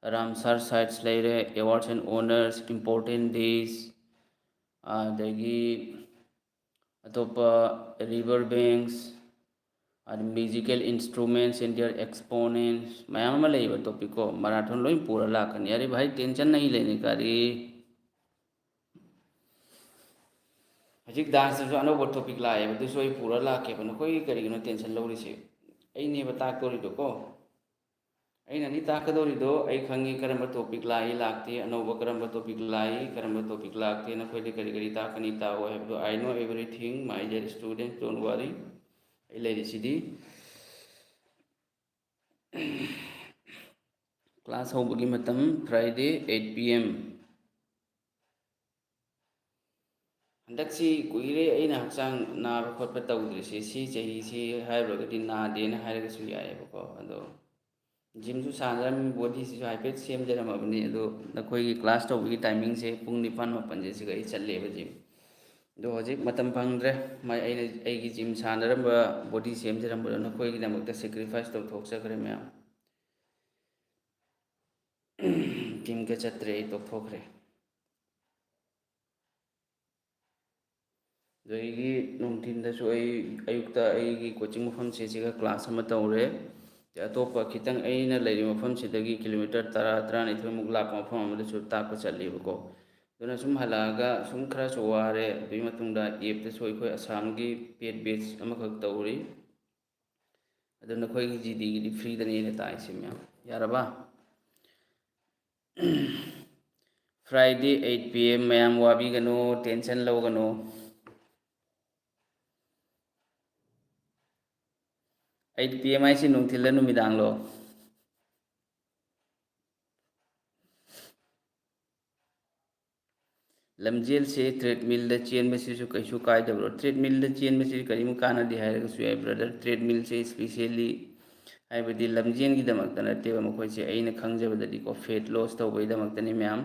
Ramsar Sites ꯂꯩꯔꯦ, awards and honours, important days, ꯑꯗꯒꯤ ꯑꯇꯣꯞꯄ river banks, ꯑꯗ musical instruments and their exponents ꯃꯌꯥꯝ ꯑꯃ ꯂꯩꯕ topic ꯀꯣ꯫ Marathon ꯂꯣꯏ ꯄꯨꯔ ꯂꯥꯛꯀꯅꯤ꯫ ꯑꯔꯦ ꯚꯥꯏ, tension ꯅꯍꯤ ꯂꯦꯅꯦ ꯀꯥ ꯔꯦ꯫ ꯍꯧꯖꯤꯛ danceꯇꯁꯨ ꯑꯅꯧꯕ topic ꯂꯥꯛꯑꯦꯕ, ꯑꯗꯨꯁꯨ ꯑꯩ ꯄꯨꯔ ꯂꯥꯛꯀꯦꯕ꯫ ꯅꯈꯣꯏ ꯀꯔꯤꯒꯤꯅꯣ tension ꯂꯧꯔꯤꯁꯦ? ꯑꯩꯅꯦꯕ ꯇꯥꯛꯇꯣꯔꯤꯗꯣꯀꯣ꯫ ꯑꯩꯅ ꯑꯅꯤ ꯇꯥꯛꯀꯗꯧꯔꯤꯗꯣ ꯑꯩ ꯈꯪꯉꯤ, ꯀꯔꯝꯕ topic ꯂꯥꯛꯏ ꯂꯥꯛꯇꯦ, ꯑꯅꯧꯕ ꯀꯔꯝꯕ topic ꯂꯥꯛꯏ, ꯀꯔꯝꯕ topic ꯂꯥꯛꯇꯦ, ꯅꯈꯣꯏꯗ ꯀꯔꯤ ꯀꯔꯤ ꯇꯥꯛꯀꯅꯤ ꯇꯥꯛꯑꯣ ꯍꯥꯏꯕꯗꯣ꯫ I know everything, my dear students, don't worry. ꯑꯩ ꯂꯩꯔꯤꯁꯤꯗꯤ꯫ Class ꯍꯧꯕꯒꯤ ꯃꯇꯝ Friday eight P M꯫ ꯍꯟꯗꯛꯁꯤ ꯀꯨꯏꯔꯦ ꯑꯩꯅ ꯍꯛꯆꯥꯡ ꯅꯥꯕ ꯈꯣꯠꯄ ꯇꯧꯗ꯭ꯔꯤꯁꯦ꯫ ꯁꯤ ꯆꯍꯤꯁꯤ ꯍꯥꯏꯔꯨꯔꯒꯗꯤ ꯅꯥꯗꯦꯅ ꯍꯥꯏꯔꯒꯁꯨ ꯌꯥꯏꯑꯕꯀꯣ꯫ ꯑꯗꯣ ꯖꯤꯝꯁꯨ ꯁꯥꯟꯅꯔꯝꯃꯤ, ꯕꯣꯗꯤꯁꯤꯁꯨ ꯍꯥꯏꯐꯦꯠ ꯁꯦꯝꯖꯔꯝꯃꯕꯅꯤ꯫ ꯑꯗꯣ ꯅꯈꯣꯏꯒꯤ ꯀ꯭ꯂꯥꯁ ꯇꯧꯕꯒꯤ ꯇꯥꯏꯃꯤꯡꯁꯦ ꯄꯨꯡ ꯅꯤꯄꯥꯟ ꯃꯥꯄꯟꯁꯦ ꯁꯤꯒ ꯑꯩ ꯆꯠꯂꯦꯕ ꯖꯤꯝ꯫ ꯑꯗꯣ ꯍꯧꯖꯤꯛ ꯃꯇꯝ ꯐꯪꯗ꯭ꯔꯦ꯫ ꯃꯥꯏ-, ꯑꯩꯅ ꯑꯩꯒꯤ ꯖꯤꯝ ꯁꯥꯟꯅꯔꯝꯕ, ꯕꯣꯗꯤ ꯁꯦꯝꯖꯔꯝꯕꯗꯣ ꯅꯈꯣꯏꯒꯤꯗꯃꯛꯇ ꯁꯦꯀ꯭ꯔꯤꯐꯥꯏꯁ ꯇꯧꯊꯣꯛꯆꯈ꯭ꯔꯦ ꯃꯌꯥꯝ꯫ ꯖꯤꯝꯒ ꯆꯠꯇ꯭ꯔꯦ, ꯑꯩ ꯇꯣꯛꯊꯣꯛꯈ꯭ꯔꯦ꯫ ꯑꯗꯒꯤ ꯅꯨꯡꯊꯤꯟꯗꯁꯨ ꯑꯩ ꯑꯌꯨꯛꯇ ꯑꯩꯒꯤ ꯀꯣꯆꯤꯡ ꯃꯐꯝꯁꯦ ꯁꯤꯒ ꯀ꯭ꯂꯥꯁ ꯑꯃ ꯇꯧꯔꯦ꯫ ꯑꯇꯣꯞꯄ ꯈꯤꯇꯪ ꯑꯩꯅ ꯂꯩꯔꯤꯕ ꯃꯐꯝꯁꯤꯗꯒꯤ ꯀꯤꯂꯣꯃꯤꯇꯔ ꯇꯔꯥ, ꯇꯔꯥꯅꯤꯊꯣꯏꯃꯨꯛ ꯂꯥꯞꯄ ꯃꯐꯝ ꯑꯃꯗꯁꯨ ꯇꯥꯛꯄ ꯆꯠꯂꯦꯕꯀꯣ꯫ ꯑꯗꯨꯅ ꯁꯨꯝ ꯍꯜꯂꯛꯑꯒ ꯁꯨꯝ ꯈꯔꯁꯨ ꯋꯥꯔꯦ꯫ ꯑꯗꯨꯒꯤ ꯃꯇꯨꯡꯗ ꯑꯦꯞꯇꯁꯨ ꯑꯩꯈꯣꯏ ꯑꯁꯥꯝꯒꯤ ꯄꯦꯠ ꯕꯦꯠꯆ ꯑꯃꯈꯛ ꯇꯧꯔꯤ꯫ ꯑꯗꯨ ꯅꯈꯣꯏꯒꯤ ꯖꯤꯗꯤꯒꯤꯗꯤ ꯐ꯭ꯔꯤꯗꯅꯦ ꯑꯩꯅ ꯇꯥꯛꯏꯁꯦ ꯃꯌꯥꯝ꯫ ꯌꯥꯔꯕ? Friday eight P M꯫ ꯃꯌꯥꯝ ꯋꯥꯕꯤꯒꯅꯨ, ꯇꯦꯟꯁꯟ ꯂꯧꯒꯅꯨ꯫ Eight P M ꯍꯥꯏꯁꯤ ꯅꯨꯡꯊꯤꯜꯂ ꯅꯨꯃꯤꯗꯥꯡꯂꯣ? ꯂꯝꯖꯦꯜꯁꯦ ꯇ꯭ꯔꯦꯗꯃꯤꯜꯗ ꯆꯦꯟꯕꯁꯤꯁꯨ ꯀꯩꯁꯨ ꯀꯥꯏꯗꯕ꯭ꯔꯣ? ꯇ꯭ꯔꯦꯗꯃꯤꯜꯗ ꯆꯦꯟꯕꯁꯤ ꯀꯔꯤꯝ ꯀꯥꯟꯅꯗꯦ ꯍꯥꯏꯔꯒꯁꯨ ꯌꯥꯏ, ꯕ꯭ꯔꯗꯔ꯫ ꯇ꯭ꯔꯦꯗꯃꯤꯜꯁꯦ ꯏꯁꯄꯤꯁꯦꯜꯂꯤ, ꯍꯥꯏꯕꯗꯤ ꯂꯝꯖꯦꯟꯒꯤꯗꯃꯛꯇ ꯅꯠꯇꯦꯕ ꯃꯈꯣꯏꯁꯦ꯫ ꯑꯩꯅ ꯈꯪꯖꯕꯗꯗꯤꯀꯣ, ꯐꯦꯠ ꯂꯣꯁ ꯇꯧꯕꯒꯤꯗꯃꯛꯇꯅꯤ ꯃꯌꯥꯝ꯫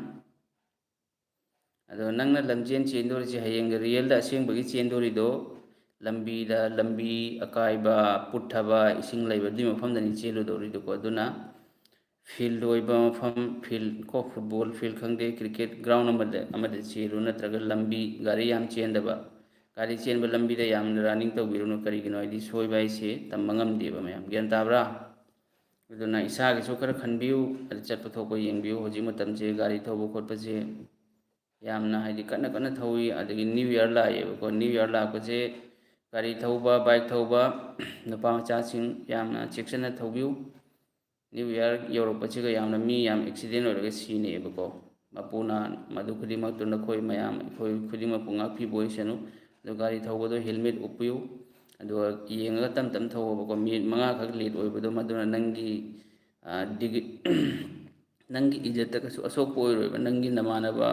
ꯑꯗꯣ ꯅꯪꯅ ꯂꯝꯖꯦꯟ ꯆꯦꯟꯗꯣꯔꯤꯁꯦ ꯍꯌꯦꯡꯒ ꯔꯤꯌꯦꯜꯗ ꯑꯁꯦꯡꯕꯒꯤ ꯆꯦꯟꯗꯣꯔꯤꯗꯣ ꯂꯝꯕꯤꯗ, ꯂꯝꯕꯤ ꯑꯀꯥꯏꯕ, ꯄꯨꯠꯊꯕ, ꯏꯁꯤꯡ ꯂꯩꯕ, ꯑꯗꯨꯒꯤ ꯃꯐꯝꯗꯅꯤ ꯆꯦꯜꯂꯨꯗꯧꯔꯤꯗꯣꯀꯣ꯫ ꯑꯗꯨꯅ ꯐꯤꯜ ꯑꯣꯏꯕ ꯃꯐꯝ, ꯐꯤꯜ ꯀꯣ, ꯐꯨꯠꯕꯣꯜ ꯐꯤꯜ ꯈꯪꯗꯦ, ꯀ꯭ꯔꯤꯀꯦꯠ ꯒ꯭ꯔꯥꯎꯟ ꯑꯃꯗ, ꯑꯃꯗ ꯆꯦꯜꯂꯨ, ꯅꯠꯇ꯭ꯔꯒ ꯂꯝꯕꯤ, ꯒꯥꯔꯤ ꯌꯥꯝ ꯆꯦꯟꯗꯕ, ꯒꯥꯔꯤ ꯆꯦꯟꯕ ꯂꯝꯕꯤꯗ ꯌꯥꯝꯅ ꯔꯟꯅꯤꯡ ꯇꯧꯕꯤꯔꯨꯅꯨ꯫ ꯀꯔꯤꯒꯤꯅꯣ ꯍꯥꯏꯗꯤ ꯁꯣꯏꯕ ꯍꯥꯏꯁꯦ ꯇꯝꯕ ꯉꯝꯗꯦꯕ ꯃꯌꯥꯝ, ꯒ꯭ꯌꯥꯟ ꯇꯥꯕ꯭ꯔꯥ? ꯑꯗꯨꯅ ꯏꯁꯥꯒꯤꯁꯨ ꯈꯔ ꯈꯟꯕꯤꯌꯨ, ꯑꯗꯨ ꯆꯠꯄ ꯊꯣꯛꯄ ꯌꯦꯡꯕꯤꯌꯨ꯫ ꯍꯧꯖꯤꯛ ꯃꯇꯝꯁꯦ ꯒꯥꯔꯤ ꯊꯧꯕ ꯈꯣꯠꯄꯁꯦ ꯌꯥꯝꯅ ꯍꯥꯏꯗꯤ ꯀꯟꯅ ꯀꯟꯅ ꯊꯧꯏ꯫ ꯑꯗꯒꯤ ꯅ꯭ꯌꯨ ꯏꯌꯥꯔ ꯂꯥꯛꯑꯦꯕꯀꯣ, ꯅ꯭ꯌꯨ ꯏꯌꯥꯔ ꯂꯥꯛꯄꯁꯦ ꯒꯥꯔꯤ ꯊꯧꯕ, ꯕꯥꯏꯛ ꯊꯧꯕ, ꯅꯨꯄꯥ ꯃꯆꯥꯁꯤꯡ ꯌꯥꯝꯅ ꯆꯦꯛꯁꯤꯟꯅ ꯊꯧꯕꯤꯌꯨ꯫ ꯅ꯭ꯌꯨ ꯏꯌꯥꯔ ꯌꯧꯔꯛꯄꯁꯤꯒ ꯌꯥꯝꯅ ꯃꯤ ꯌꯥꯝ ꯑꯦꯛꯁꯤꯗꯦꯟ ꯑꯣꯏꯔꯒ ꯁꯤꯅꯩꯑꯕꯀꯣ꯫ ꯃꯄꯨꯅ ꯃꯗꯨ ꯈꯨꯗꯤꯡꯃꯛꯇꯨ ꯅꯈꯣꯏ ꯃꯌꯥꯝ, ꯑꯩꯈꯣꯏ ꯈꯨꯗꯤꯡꯃꯛꯄꯨ ꯉꯥꯛꯄꯤꯕ ꯑꯣꯏꯁꯅꯨ꯫ ꯑꯗꯨ ꯒꯥꯔꯤ ꯊꯧꯕꯗꯣ ꯍꯦꯜꯃꯦꯠ ꯎꯞꯄꯤꯌꯨ꯫ ꯑꯗꯨꯒ ꯌꯦꯡꯉꯒ ꯇꯞ ꯇꯞꯅ ꯊꯧꯑꯣꯕꯀꯣ꯫ ꯃꯤꯅꯤꯠ ꯃꯉꯥꯈꯛ ꯂꯦꯠ ꯑꯣꯏꯕꯗꯣ ꯃꯗꯨꯅ ꯅꯪꯒꯤ, ꯑ, ꯗꯤꯒꯤ-, ꯅꯪꯒꯤ ꯏꯖꯠꯇ ꯀꯩꯁꯨ ꯑꯁꯣꯛꯄ ꯑꯣꯏꯔꯣꯏꯕ꯫ ꯅꯪꯒꯤ ꯅꯃꯥꯟꯅꯕ,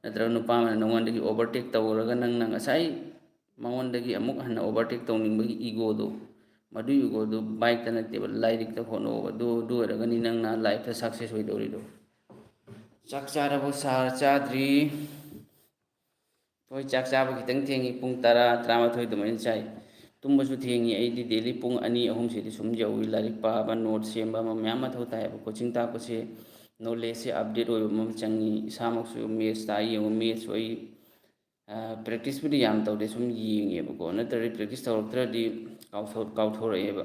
ꯅꯠꯇ꯭ꯔꯒ ꯅꯨꯄꯥ ꯑꯃꯅ ꯅꯉꯣꯟꯗꯒꯤ overtake ꯇꯧꯔꯒ ꯅꯪꯅ ꯉꯁꯥꯏ ꯃꯉꯣꯟꯗꯒꯤ ꯑꯃꯨꯛ ꯍꯟꯅ overtake ꯇꯧꯅꯤꯡꯕꯒꯤ ꯏꯒꯣꯗꯣ, ꯃꯗꯨꯒꯤ ꯏꯒꯣꯗꯨ ꯕꯥꯏꯛꯇ ꯅꯠꯇꯦꯕ, ꯂꯥꯏꯔꯤꯛꯇ ꯍꯣꯠꯅꯧꯕ꯫ ꯑꯗꯨ, ꯑꯗꯨ ꯑꯣꯏꯔꯒꯅꯤ ꯅꯪꯅ ꯂꯥꯏꯐꯇ ꯁꯛꯁꯦꯁ ꯑꯣꯏꯗꯧꯔꯤꯗꯣ꯫ ꯆꯥꯛ ꯆꯥꯔꯕꯣ ꯁꯥꯔ? ꯆꯥꯗ꯭ꯔꯤ꯫ ꯍꯣꯏ, ꯆꯥꯛ ꯆꯥꯕ ꯈꯤꯇꯪ ꯊꯦꯡꯉꯤ, ꯄꯨꯡ ꯇꯔꯥ, ꯇꯔꯥꯃꯥꯊꯣꯏ ꯑꯗꯨꯃꯥꯏꯅ ꯆꯥꯏ꯫ ꯇꯨꯝꯕꯁꯨ ꯊꯦꯡꯉꯤ꯫ ꯑꯩꯗꯤ ꯗꯦꯂꯤ ꯄꯨꯡ ꯑꯅꯤ, ꯑꯍꯨꯝꯁꯤꯗꯤ ꯁꯨꯝ ꯌꯧꯏ꯫ ꯂꯥꯏꯔꯤꯛ ꯄꯥꯕ, ꯅꯣꯠ ꯁꯦꯝꯕ ꯑꯃ ꯃꯌꯥꯝ ꯃꯊꯧ ꯇꯥꯏꯌꯦꯕ꯫ ꯀꯣꯆꯤꯡ ꯇꯥꯛꯄꯁꯦ ꯅꯣꯂꯦꯖꯁꯦ ꯑꯞꯗꯦꯠ ꯑꯣꯏꯕ ꯑꯃ ꯆꯪꯉꯤ꯫ ꯏꯁꯥꯃꯛꯁꯨ ꯃꯦꯠꯁ ꯇꯥꯛꯏ ꯌꯦꯡꯉꯨ, ꯃꯦꯠꯁꯁꯨ ꯑꯩ, ꯑ, ꯄ꯭ꯔꯦꯛꯇꯤꯁꯄꯨꯗꯤ ꯌꯥꯝ ꯇꯧꯗꯦ, ꯁꯨꯝ ꯌꯦꯡꯉꯦꯕꯀꯣ꯫ ꯅꯠꯇ꯭ꯔꯗꯤ ꯄ꯭ꯔꯦꯛꯇꯤꯁ ꯇꯧꯔꯛꯇ꯭ꯔꯗꯤ ꯀꯥꯎꯊꯣꯛ-, ꯀꯥꯎꯊꯣꯔꯛꯑꯦꯕ꯫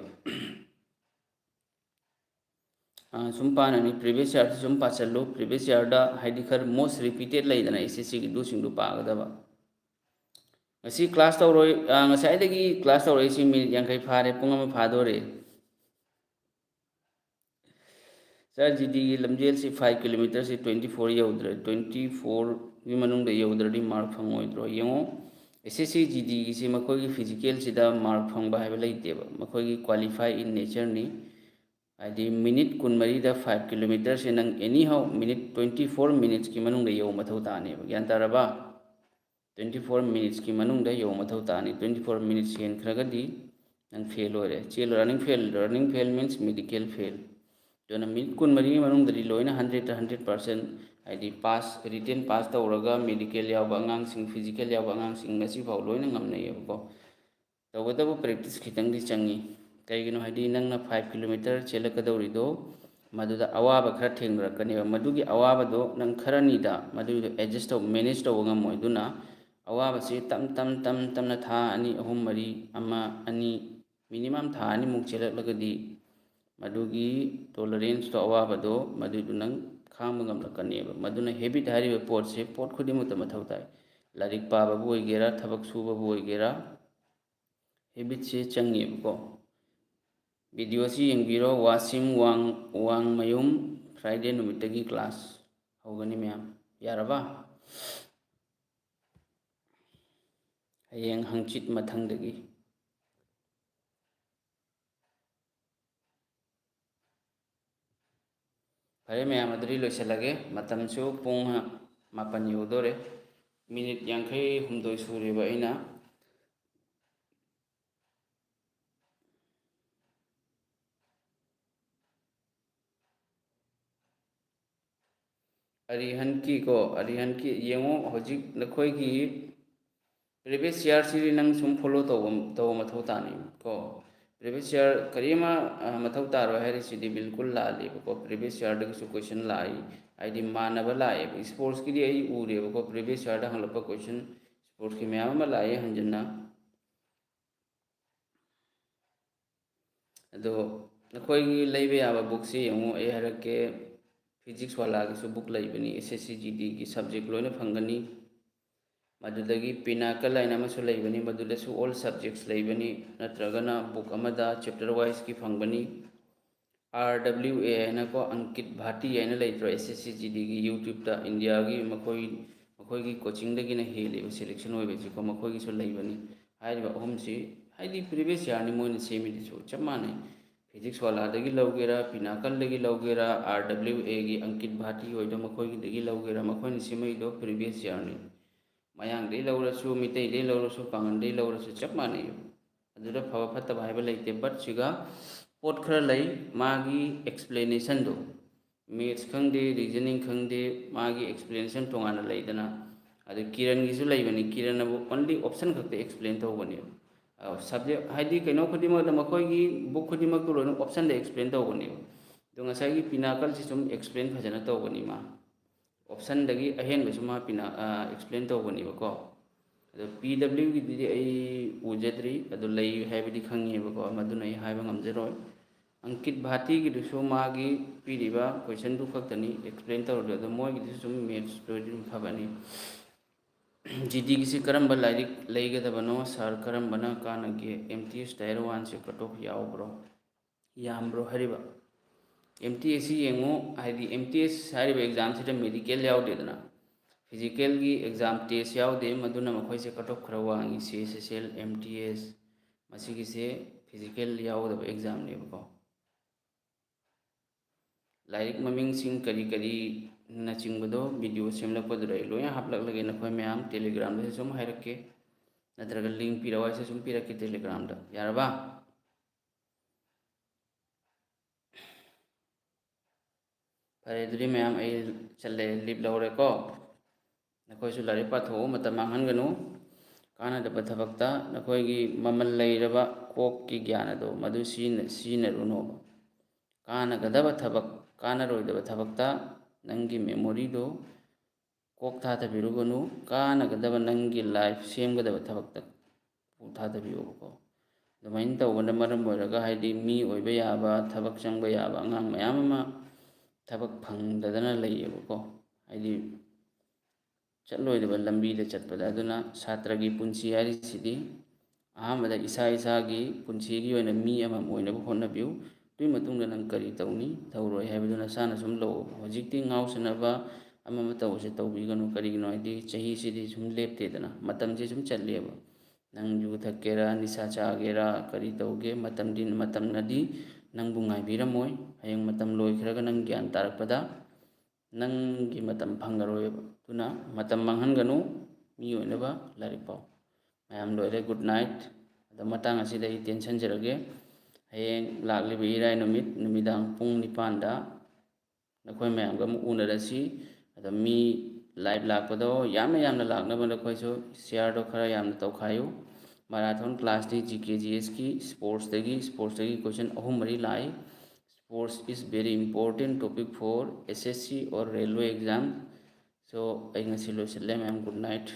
ꯑ, ꯁꯨꯝ ꯄꯥꯅꯅꯤ, previous yearꯁꯤ ꯁꯨꯝ ꯄꯥꯁꯤꯜꯂꯨ꯫ Previous yearꯗ ꯍꯥꯏꯗꯤ ꯈꯔ most repeated ꯂꯩꯗꯅ, ꯑꯦꯁ ꯑꯦꯁ ꯁꯤꯒꯤ, ꯑꯗꯨꯁꯤꯡꯗꯨ ꯄꯥꯒꯗꯕ꯫ ꯉꯁꯤ class ꯇꯧꯔꯣꯏ, ꯑ, ꯉꯁꯥꯏꯗꯒꯤ class ꯇꯧꯔꯛꯏꯁꯤ ꯃꯤꯅꯤꯠ ꯌꯥꯡꯈꯩ ꯐꯥꯔꯦ, ꯄꯨꯡ ꯑꯃ ꯐꯥꯗꯣꯔꯦ꯫ ꯁꯥꯔ, ꯖꯤ ꯗꯤꯒꯤ ꯂꯝꯖꯦꯜꯁꯤ five kilometerꯁꯤ twenty four ꯌꯧꯗ꯭ꯔꯦ, twenty fourꯒꯤ ꯃꯅꯨꯡꯗ ꯌꯧꯗ꯭ꯔꯗꯤ mark ꯐꯪꯉꯣꯏꯗ꯭ꯔꯣ? ꯌꯦꯡꯉꯣ, ꯑꯦꯁ ꯑꯦꯁ ꯁꯤ ꯖꯤ ꯗꯤꯒꯤꯁꯤ ꯃꯈꯣꯏꯒꯤ physicalꯁꯤꯗ mark ꯐꯪꯕ ꯍꯥꯏꯕ ꯂꯩꯇꯦꯕ, ꯃꯈꯣꯏꯒꯤ qualify in natureꯅꯤ꯫ ꯍꯥꯏꯗꯤ ꯃꯤꯅꯤꯠ ꯀꯨꯟꯃꯔꯤꯗ five kilometerꯁꯦ ꯅꯪ anyhow ꯃꯤꯅꯤꯠ twenty four minutesꯀꯤ ꯃꯅꯨꯡꯗ ꯌꯧꯕ ꯃꯊꯧ ꯇꯥꯅꯦꯕ, ꯒ꯭ꯌꯥꯟ ꯇꯥꯔꯕ? Twenty four minutesꯀꯤ ꯃꯅꯨꯡꯗ ꯌꯧꯕ ꯃꯊꯧ ꯇꯥꯅꯤ꯫ Twenty four minutes ꯍꯦꯟꯈ꯭ꯔꯒꯗꯤ ꯅꯪ fail ꯑꯣꯏꯔꯦ꯫ ꯆꯦꯜꯂꯣ, running fail, running fail means medical fail꯫ ꯑꯗꯨꯅ ꯃꯤꯅꯤꯠ ꯀꯨꯟꯃꯔꯤꯒꯤ ꯃꯅꯨꯡꯗꯗꯤ ꯂꯣꯏꯅ hundred hundred percent, ꯍꯥꯏꯗꯤ pass, written pass ꯇꯧꯔꯒ medical ꯌꯥꯎꯕ ꯑꯉꯥꯡꯁꯤꯡ, physical ꯌꯥꯎꯕ ꯑꯉꯥꯡꯁꯤꯡ ꯉꯁꯤꯐꯥꯎ ꯂꯣꯏꯅ ꯉꯝꯅꯩꯌꯦꯕꯀꯣ꯫ ꯇꯧꯕꯇꯕꯨ practice ꯈꯤꯇꯪꯗꯤ ꯆꯪꯉꯤ꯫ ꯀꯩꯒꯤꯅꯣ ꯍꯥꯏꯗꯤ ꯅꯪꯅ five kilometer ꯆꯦꯜꯂꯛꯀꯗꯧꯔꯤꯗꯣ ꯃꯗꯨꯗ ꯑꯋꯥꯕ ꯈꯔ ꯊꯦꯡꯅꯔꯛꯀꯅꯦꯕ꯫ ꯃꯗꯨꯒꯤ ꯑꯋꯥꯕꯗꯣ ꯅꯪ ꯈꯔꯅꯤꯗ ꯃꯗꯨꯒꯤꯗꯣ adjust ꯇꯧꯕ, manage ꯇꯧꯕ ꯉꯝꯃꯣꯏ꯫ ꯑꯗꯨꯅ ꯑꯋꯥꯕꯁꯤ ꯇꯞ ꯇꯞ ꯇꯞ ꯇꯞꯅ ꯊꯥ ꯑꯅꯤ, ꯑꯍꯨꯝ, ꯃꯔꯤ, ꯑꯃ, ꯑꯅꯤ, minimum ꯊꯥ ꯑꯅꯤꯃꯨꯛ ꯆꯦꯜꯂꯛꯂꯒꯗꯤ ꯃꯗꯨꯒꯤ toleranceꯇꯣ, ꯑꯋꯥꯕꯗꯣ, ꯃꯗꯨꯏꯗꯨ ꯅꯪ ꯈꯥꯡꯕ ꯉꯝꯂꯛꯀꯅꯦꯕ꯫ ꯃꯗꯨꯅ habit ꯍꯥꯏꯔꯤꯕ ꯄꯣꯠꯁꯦ ꯄꯣꯠ ꯈꯨꯗꯤꯡꯃꯛꯇ ꯃꯊꯧ ꯇꯥꯏ꯫ ꯂꯥꯏꯔꯤꯛ ꯄꯥꯕꯕꯨ ꯑꯣꯏꯒꯦꯔꯥ, ꯊꯕꯛ ꯁꯨꯕꯕꯨ ꯑꯣꯏꯒꯦꯔꯥ, habitꯁꯦ ꯆꯪꯉꯦꯕꯀꯣ꯫ Videoꯁꯤ ꯌꯦꯡꯕꯤꯔꯣ꯫ ꯋꯥꯁꯤꯝ ꯋꯥꯡ, ꯋꯥꯡꯃꯌꯨꯝ, Friday ꯅꯨꯃꯤꯠꯇꯒꯤ class ꯍꯧꯒꯅꯤ ꯃꯌꯥꯝ꯫ ꯌꯥꯔꯕ? ꯍꯌꯦꯡ ꯍꯪꯆꯤꯠ ꯃꯊꯪꯗꯒꯤ꯫ ꯐꯔꯦ ꯃꯌꯥꯝ, ꯑꯗꯨꯗꯤ ꯂꯣꯏꯁꯤꯜꯂꯒꯦ꯫ ꯃꯇꯝꯁꯨ ꯄꯨꯡ ꯃꯥꯄꯟ ꯌꯧꯗꯣꯔꯦ꯫ ꯃꯤꯅꯤꯠ ꯌꯥꯡꯈꯩ ꯍꯨꯝꯗꯣꯏ ꯁꯨꯔꯦꯕ ꯑꯩꯅ꯫ ꯑꯔꯤꯍꯟꯀꯤꯀꯣ, ꯑꯔꯤꯍꯟꯀꯤ ꯌꯦꯡꯉꯣ, ꯍꯧꯖꯤꯛ ꯅꯈꯣꯏꯒꯤ previous year ꯁꯤꯗꯤ ꯅꯪ ꯁꯨꯝ follow ꯇꯧꯕ, ꯇꯧꯕ ꯃꯊꯧ ꯇꯥꯅꯤ ꯀꯣ꯫ Previous year ꯀꯔꯤ ꯑꯃ, ꯑ, ꯃꯊꯧ ꯇꯥꯔꯣꯏ ꯍꯥꯏꯔꯤꯁꯤꯗꯤ ꯕꯤꯜꯀꯨꯜ ꯂꯥꯜꯂꯦꯕꯀꯣ꯫ Previous yearꯗꯒꯤꯁꯨ question ꯂꯥꯛꯏ, ꯍꯥꯏꯗꯤ ꯃꯥꯟꯅꯕ ꯂꯥꯛꯑꯦꯕ꯫ Sportsꯀꯤꯗꯤ ꯑꯩ ꯎꯔꯦꯕꯀꯣ, previous yearꯗ ꯍꯪꯂꯛꯄ question sportsꯀꯤ ꯃꯌꯥꯝ ꯑꯃ ꯂꯥꯛꯑꯦ ꯍꯟꯖꯤꯟꯅ꯫ ꯑꯗꯣ ꯅꯈꯣꯏꯒꯤ ꯂꯩꯕ ꯌꯥꯕ bookꯁꯤ ꯌꯦꯡꯉꯨ, ꯑꯩ ꯍꯥꯏꯔꯛꯀꯦ꯫ Physics ꯋꯥꯂꯥꯒꯤꯁꯨ book ꯂꯩꯕꯅꯤ, S S C G Dꯒꯤ subject ꯂꯣꯏꯅ ꯐꯪꯒꯅꯤ꯫ ꯃꯗꯨꯗꯒꯤ Pinnacle ꯍꯥꯏꯅ ꯑꯃꯁꯨ ꯂꯩꯕꯅꯤ, ꯃꯗꯨꯗꯁꯨ all subjects ꯂꯩꯕꯅꯤ, ꯅꯠꯇ꯭ꯔꯒꯅ book ꯑꯃꯗ chapter wiseꯀꯤ ꯐꯪꯕꯅꯤ꯫ R W A ꯍꯥꯏꯅꯀꯣ, ꯑꯪꯀꯤꯠ ꯚꯥꯇꯤ ꯍꯥꯏꯅ ꯂꯩꯇ꯭ꯔꯣ, S S C G Dꯒꯤ YouTubeꯇ ꯏꯟꯗꯤꯌꯥꯒꯤ ꯃꯈꯣꯏ, ꯃꯈꯣꯏꯒꯤ coachingꯗꯒꯤꯅ ꯍꯦꯜꯂꯤꯕ selection ꯑꯣꯏꯕꯁꯤꯀꯣ, ꯃꯈꯣꯏꯒꯤꯁꯨ ꯂꯩꯕꯅꯤ꯫ ꯍꯥꯏꯔꯤꯕ ꯑꯍꯨꯝꯁꯤ ꯍꯥꯏꯗꯤ previous yearꯅꯤ ꯃꯣꯏꯅ ꯁꯦꯝꯃꯤꯗꯨꯁꯨ ꯆꯞ ꯃꯥꯟꯅꯩ꯫ Physics ꯋꯥꯂꯥꯗꯒꯤ ꯂꯧꯒꯦꯔꯥ, Pinnacleꯗꯒꯤ ꯂꯧꯒꯦꯔꯥ, R W Aꯒꯤ ꯑꯪꯀꯤꯠ ꯚꯥꯇꯤ ꯑꯣꯏꯗꯣ ꯃꯈꯣꯏꯒꯤꯗꯒꯤ ꯂꯧꯒꯦꯔꯥ, ꯃꯈꯣꯏꯅ ꯁꯦꯝꯃꯛꯏꯗꯣ previous yearꯅꯤ꯫ ꯃꯌꯥꯡꯗꯒꯤ ꯂꯧꯔꯁꯨ, ꯃꯤꯇꯩꯗꯒꯤ ꯂꯧꯔꯁꯨ, ꯄꯥꯡꯒꯜꯗꯒꯤ ꯂꯧꯔꯁꯨ ꯆꯞ ꯃꯥꯟꯅꯩ꯫ ꯑꯗꯨꯗ ꯐꯕ ꯐꯠꯇꯕ ꯍꯥꯏꯕ ꯂꯩꯇꯦ꯫ But ꯁꯤꯒ ꯄꯣꯠ ꯈꯔ ꯂꯩ, ꯃꯥꯒꯤ explanationꯗꯣ, maths ꯈꯪꯗꯦ, reasoning ꯈꯪꯗꯦ, ꯃꯥꯒꯤ explanation ꯇꯣꯉꯥꯟꯅ ꯂꯩꯗꯅ꯫ ꯑꯗꯨ ꯀꯤꯔꯟꯒꯤꯁꯨ ꯂꯩꯕꯅꯤ, ꯀꯤꯔꯟ ꯑꯕꯨ only option ꯈꯛꯇ explain ꯇꯧꯕꯅꯦꯕ꯫ ꯑ, subject ꯍꯥꯏꯗꯤ ꯀꯩꯅꯣ ꯈꯨꯗꯤꯡꯃꯛꯇ ꯃꯈꯣꯏꯒꯤ book ꯈꯨꯗꯤꯡꯃꯛꯇꯨ ꯂꯣꯏꯅ optionꯗ explain ꯇꯧꯕꯅꯦꯕ꯫ ꯑꯗꯣ ꯉꯁꯥꯏꯒꯤ Pinnacleꯁꯤ ꯁꯨꯝ explain ꯐꯖꯅ ꯇꯧꯕꯅꯤ ꯃꯥ꯫ Optionꯗꯒꯤ ꯑꯍꯦꯟꯕꯁꯨ ꯃꯥ Pina-, ꯑ, explain ꯇꯧꯕꯅꯦꯕꯀꯣ꯫ ꯑꯗꯣ P Wꯒꯤꯗꯨꯗꯤ ꯑꯩ ꯎꯖꯗ꯭ꯔꯤ, ꯑꯗꯣ ꯂꯩ ꯍꯥꯏꯕꯗꯤ ꯈꯪꯉꯦꯕꯀꯣ, ꯃꯗꯨꯅ ꯑꯩ ꯍꯥꯏꯕ ꯉꯝꯖꯔꯣꯏ꯫ ꯑꯪꯀꯤꯠ ꯚꯥꯇꯤꯒꯤꯗꯨꯁꯨ ꯃꯥꯒꯤ ꯄꯤꯔꯤꯕ questionꯗꯨ ꯈꯛꯇꯅꯤ explain ꯇꯧꯔꯤꯗꯣ, ꯑꯗꯣ ꯃꯣꯏꯒꯤꯗꯨꯁꯨ ꯁꯨꯝ mathsꯇꯨꯗꯤ ꯑꯗꯨꯝ ꯐꯕꯅꯤ꯫ G Dꯒꯤꯁꯤ ꯀꯔꯝꯕ ꯂꯥꯏꯔꯤꯛ ꯂꯩꯒꯗꯕꯅꯣ, sir? ꯀꯔꯝꯕꯅ ꯀꯥꯟꯅꯒꯦ? M T S Tier oneꯁꯦ cut off ꯌꯥꯎꯕ꯭ꯔꯣ? ꯌꯥꯝꯕ꯭ꯔꯣ ꯍꯥꯏꯔꯤꯕ? M T S ꯁꯤ ꯌꯦꯡꯉꯨ, ꯍꯥꯏꯗꯤ M T S ꯍꯥꯏꯔꯤꯕ examꯁꯤꯗ medical ꯌꯥꯎꯗꯦꯗꯅ, physicalꯒꯤ exam test ꯌꯥꯎꯗꯦ, ꯃꯗꯨꯅ ꯃꯈꯣꯏꯁꯦ cut off ꯈꯔ ꯋꯥꯡꯉꯤ꯫ C S S L, M T S, ꯃꯁꯤꯒꯤꯁꯦ physical ꯌꯥꯎꯗꯕ examꯅꯦꯕꯀꯣ꯫ ꯂꯥꯏꯔꯤꯛ ꯃꯃꯤꯡꯁꯤꯡ ꯀꯔꯤ ꯀꯔꯤ ꯅꯆꯤꯡꯕꯗꯣ ꯚꯤꯗꯤꯑꯣ ꯁꯦꯝꯂꯛꯄꯗꯨꯗ ꯑꯩ ꯂꯣꯏꯅ ꯍꯥꯞꯂꯛꯂꯒꯦ꯫ ꯅꯈꯣꯏ ꯃꯌꯥꯝ ꯇꯦꯂꯤꯒ꯭ꯔꯥꯝꯗꯁꯨ ꯁꯨꯝ ꯍꯥꯏꯔꯛꯀꯦ, ꯅꯠꯇ꯭ꯔꯒ ꯂꯤꯡ ꯄꯤꯔꯛꯑꯣ ꯍꯥꯏꯁꯨ ꯁꯨꯝ ꯄꯤꯔꯛꯀꯦ ꯇꯦꯂꯤꯒ꯭ꯔꯥꯝꯗ, ꯌꯥꯔꯕ? ꯐꯔꯦ, ꯑꯗꯨꯗꯤ ꯃꯌꯥꯝ ꯑꯩ ꯆꯠꯂꯦ, ꯂꯤꯞ ꯂꯧꯔꯦꯀꯣ꯫ ꯅꯈꯣꯏꯁꯨ ꯂꯥꯏꯔꯤꯛ ꯄꯥꯊꯣꯛꯎ, ꯃꯇꯝ ꯃꯥꯡꯍꯟꯒꯅꯨ꯫ ꯀꯥꯟꯅꯗꯕ ꯊꯕꯛꯇ ꯅꯈꯣꯏꯒꯤ ꯃꯃꯜ ꯂꯩꯔꯕ ꯀꯣꯛꯀꯤ ꯒ꯭ꯌꯥꯟ ꯑꯗꯣ ꯃꯗꯨ ꯁꯤꯖꯤꯟꯅ-, ꯁꯤꯖꯤꯟꯅꯔꯨꯅꯣꯕ꯫ ꯀꯥꯟꯅꯒꯗꯕ ꯊꯕꯛ, ꯀꯥꯟꯅꯔꯣꯏꯗꯕ ꯊꯕꯛꯇ ꯅꯪꯒꯤ ꯃꯦꯃꯣꯔꯤꯗꯣ ꯀꯣꯛ ꯊꯥꯗꯕꯤꯔꯨꯒꯅꯨ꯫ ꯀꯥꯟꯅꯒꯗꯕ ꯅꯪꯒꯤ ꯂꯥꯏꯐ ꯁꯦꯝꯒꯗꯕ ꯊꯕꯛꯇ ꯀꯣꯛ ꯊꯥꯗꯕꯤꯌꯣꯕꯀꯣ꯫ ꯑꯗꯨꯃꯥꯏꯅ ꯇꯧꯕꯅ ꯃꯔꯝ ꯑꯣꯏꯔꯒ, ꯍꯥꯏꯗꯤ, ꯃꯤ ꯑꯣꯏꯕ ꯌꯥꯕ, ꯊꯕꯛ ꯆꯪꯕ ꯌꯥꯕ ꯑꯉꯥꯡ ꯃꯌꯥꯝ ꯑꯃ ꯊꯕꯛ ꯐꯪꯗꯗꯅ ꯂꯩꯌꯦꯕꯀꯣ꯫ ꯍꯥꯏꯗꯤ, ꯆꯠꯂꯣꯏꯗꯕ ꯂꯝꯕꯤꯗ ꯆꯠꯄꯗ꯫ ꯑꯗꯨꯅ ꯁꯥꯇ꯭ꯔꯒꯤ ꯄꯨꯟꯁꯤ ꯍꯥꯏꯔꯤꯁꯤꯗꯤ ꯑꯍꯥꯟꯕꯗ ꯏꯁꯥ ꯏꯁꯥꯒꯤ ꯄꯨꯟꯁꯤꯒꯤ ꯑꯣꯏꯅ ꯃꯤ ꯑꯃꯃꯝ ꯑꯣꯏꯅꯕ ꯍꯣꯠꯅꯕꯤꯌꯨ꯫ ꯑꯗꯨꯒꯤ ꯃꯇꯨꯡꯗ ꯅꯪ ꯀꯔꯤ ꯇꯧꯅꯤ, ꯇꯧꯔꯣꯏ ꯍꯥꯏꯕꯗꯨ ꯅꯁꯥꯅ ꯁꯨꯝ ꯂꯧ꯫ ꯍꯧꯖꯤꯛꯇꯤ ꯉꯥꯎꯁꯟꯅꯕ ꯑꯃ ꯑꯃ ꯇꯧꯕꯁꯦ ꯇꯧꯕꯤꯒꯅꯨ꯫ ꯀꯔꯤꯒꯤꯅꯣ ꯍꯥꯏꯗꯤ, ꯆꯍꯤꯁꯤꯗꯤ ꯁꯨꯝ ꯂꯦꯞꯇꯦꯗꯅ, ꯃꯇꯝꯁꯦ ꯁꯨꯝ ꯆꯠꯂꯦꯕ꯫ ꯅꯪ ꯌꯨ ꯊꯛꯀꯦꯔꯥ, ꯅꯤꯁꯥ ꯆꯥꯒꯦꯔꯥ, ꯀꯔꯤ ꯇꯧꯒꯦ, ꯃꯇꯝꯗꯤ, ꯃꯇꯝꯅꯗꯤ ꯅꯪꯕꯨ ꯉꯥꯏꯕꯤꯔꯝꯃꯣꯏ꯫ ꯍꯌꯦꯡ ꯃꯇꯝ ꯂꯣꯏꯈ꯭ꯔꯒ ꯅꯪ ꯒ꯭ꯌꯥꯟ ꯇꯥꯔꯛꯄꯗ ꯅꯪꯒꯤ ꯃꯇꯝ ꯐꯪꯉꯔꯣꯏꯕ꯫ ꯑꯗꯨꯅ ꯃꯇꯝ ꯃꯥꯡꯍꯟꯒꯅꯨ, ꯃꯤ ꯑꯣꯏꯅꯕ ꯂꯥꯏꯔꯤꯛ ꯄꯥꯎ꯫ ꯃꯌꯥꯝ ꯂꯣꯏꯔꯦ, good night꯫ ꯑꯗꯣ ꯃꯇꯥꯡ ꯑꯁꯤꯗ ꯑꯩ ꯇꯦꯟꯁꯟꯖꯔꯒꯦ꯫ ꯍꯌꯦꯡ ꯂꯥꯛꯂꯤꯕ ꯏꯔꯥꯏ ꯅꯨꯃꯤꯠ ꯅꯨꯃꯤꯗꯥꯡ ꯄꯨꯡ ꯅꯤꯄꯥꯟꯗ ꯅꯈꯣꯏ ꯃꯌꯥꯝꯒ ꯑꯃꯨꯛ ꯎꯅꯔꯁꯤ꯫ ꯑꯗꯣ ꯃꯤ ꯂꯥꯏꯚ ꯂꯥꯛꯄꯗꯣ ꯌꯥꯝꯅ ꯌꯥꯝꯅ ꯂꯥꯛꯅꯕ ꯅꯈꯣꯏꯁꯨ ꯁꯤꯌꯥꯔꯗꯣ ꯈꯔ ꯌꯥꯝꯅ ꯇꯧꯈꯥꯏꯌꯨ꯫ ꯃꯔꯥꯊꯣꯟ ꯀ꯭ꯂꯥꯁꯇꯤ ꯖꯤ ꯀꯦ ꯖꯤ ꯑꯦꯁꯀꯤ ꯁ꯭ꯄꯣꯔꯠꯁꯇꯒꯤ, ꯁ꯭ꯄꯣꯔꯠꯁꯇꯒꯤ ꯀꯣꯏꯁꯟ ꯑꯍꯨꯝ ꯃꯔꯤ ꯂꯥꯛꯏ꯫ Sports is very important topic for S S C or railway exam. So, ꯑꯩ ꯉꯁꯤ ꯂꯣꯏꯁꯤꯜꯂꯦ ꯃꯌꯥꯝ, good night꯫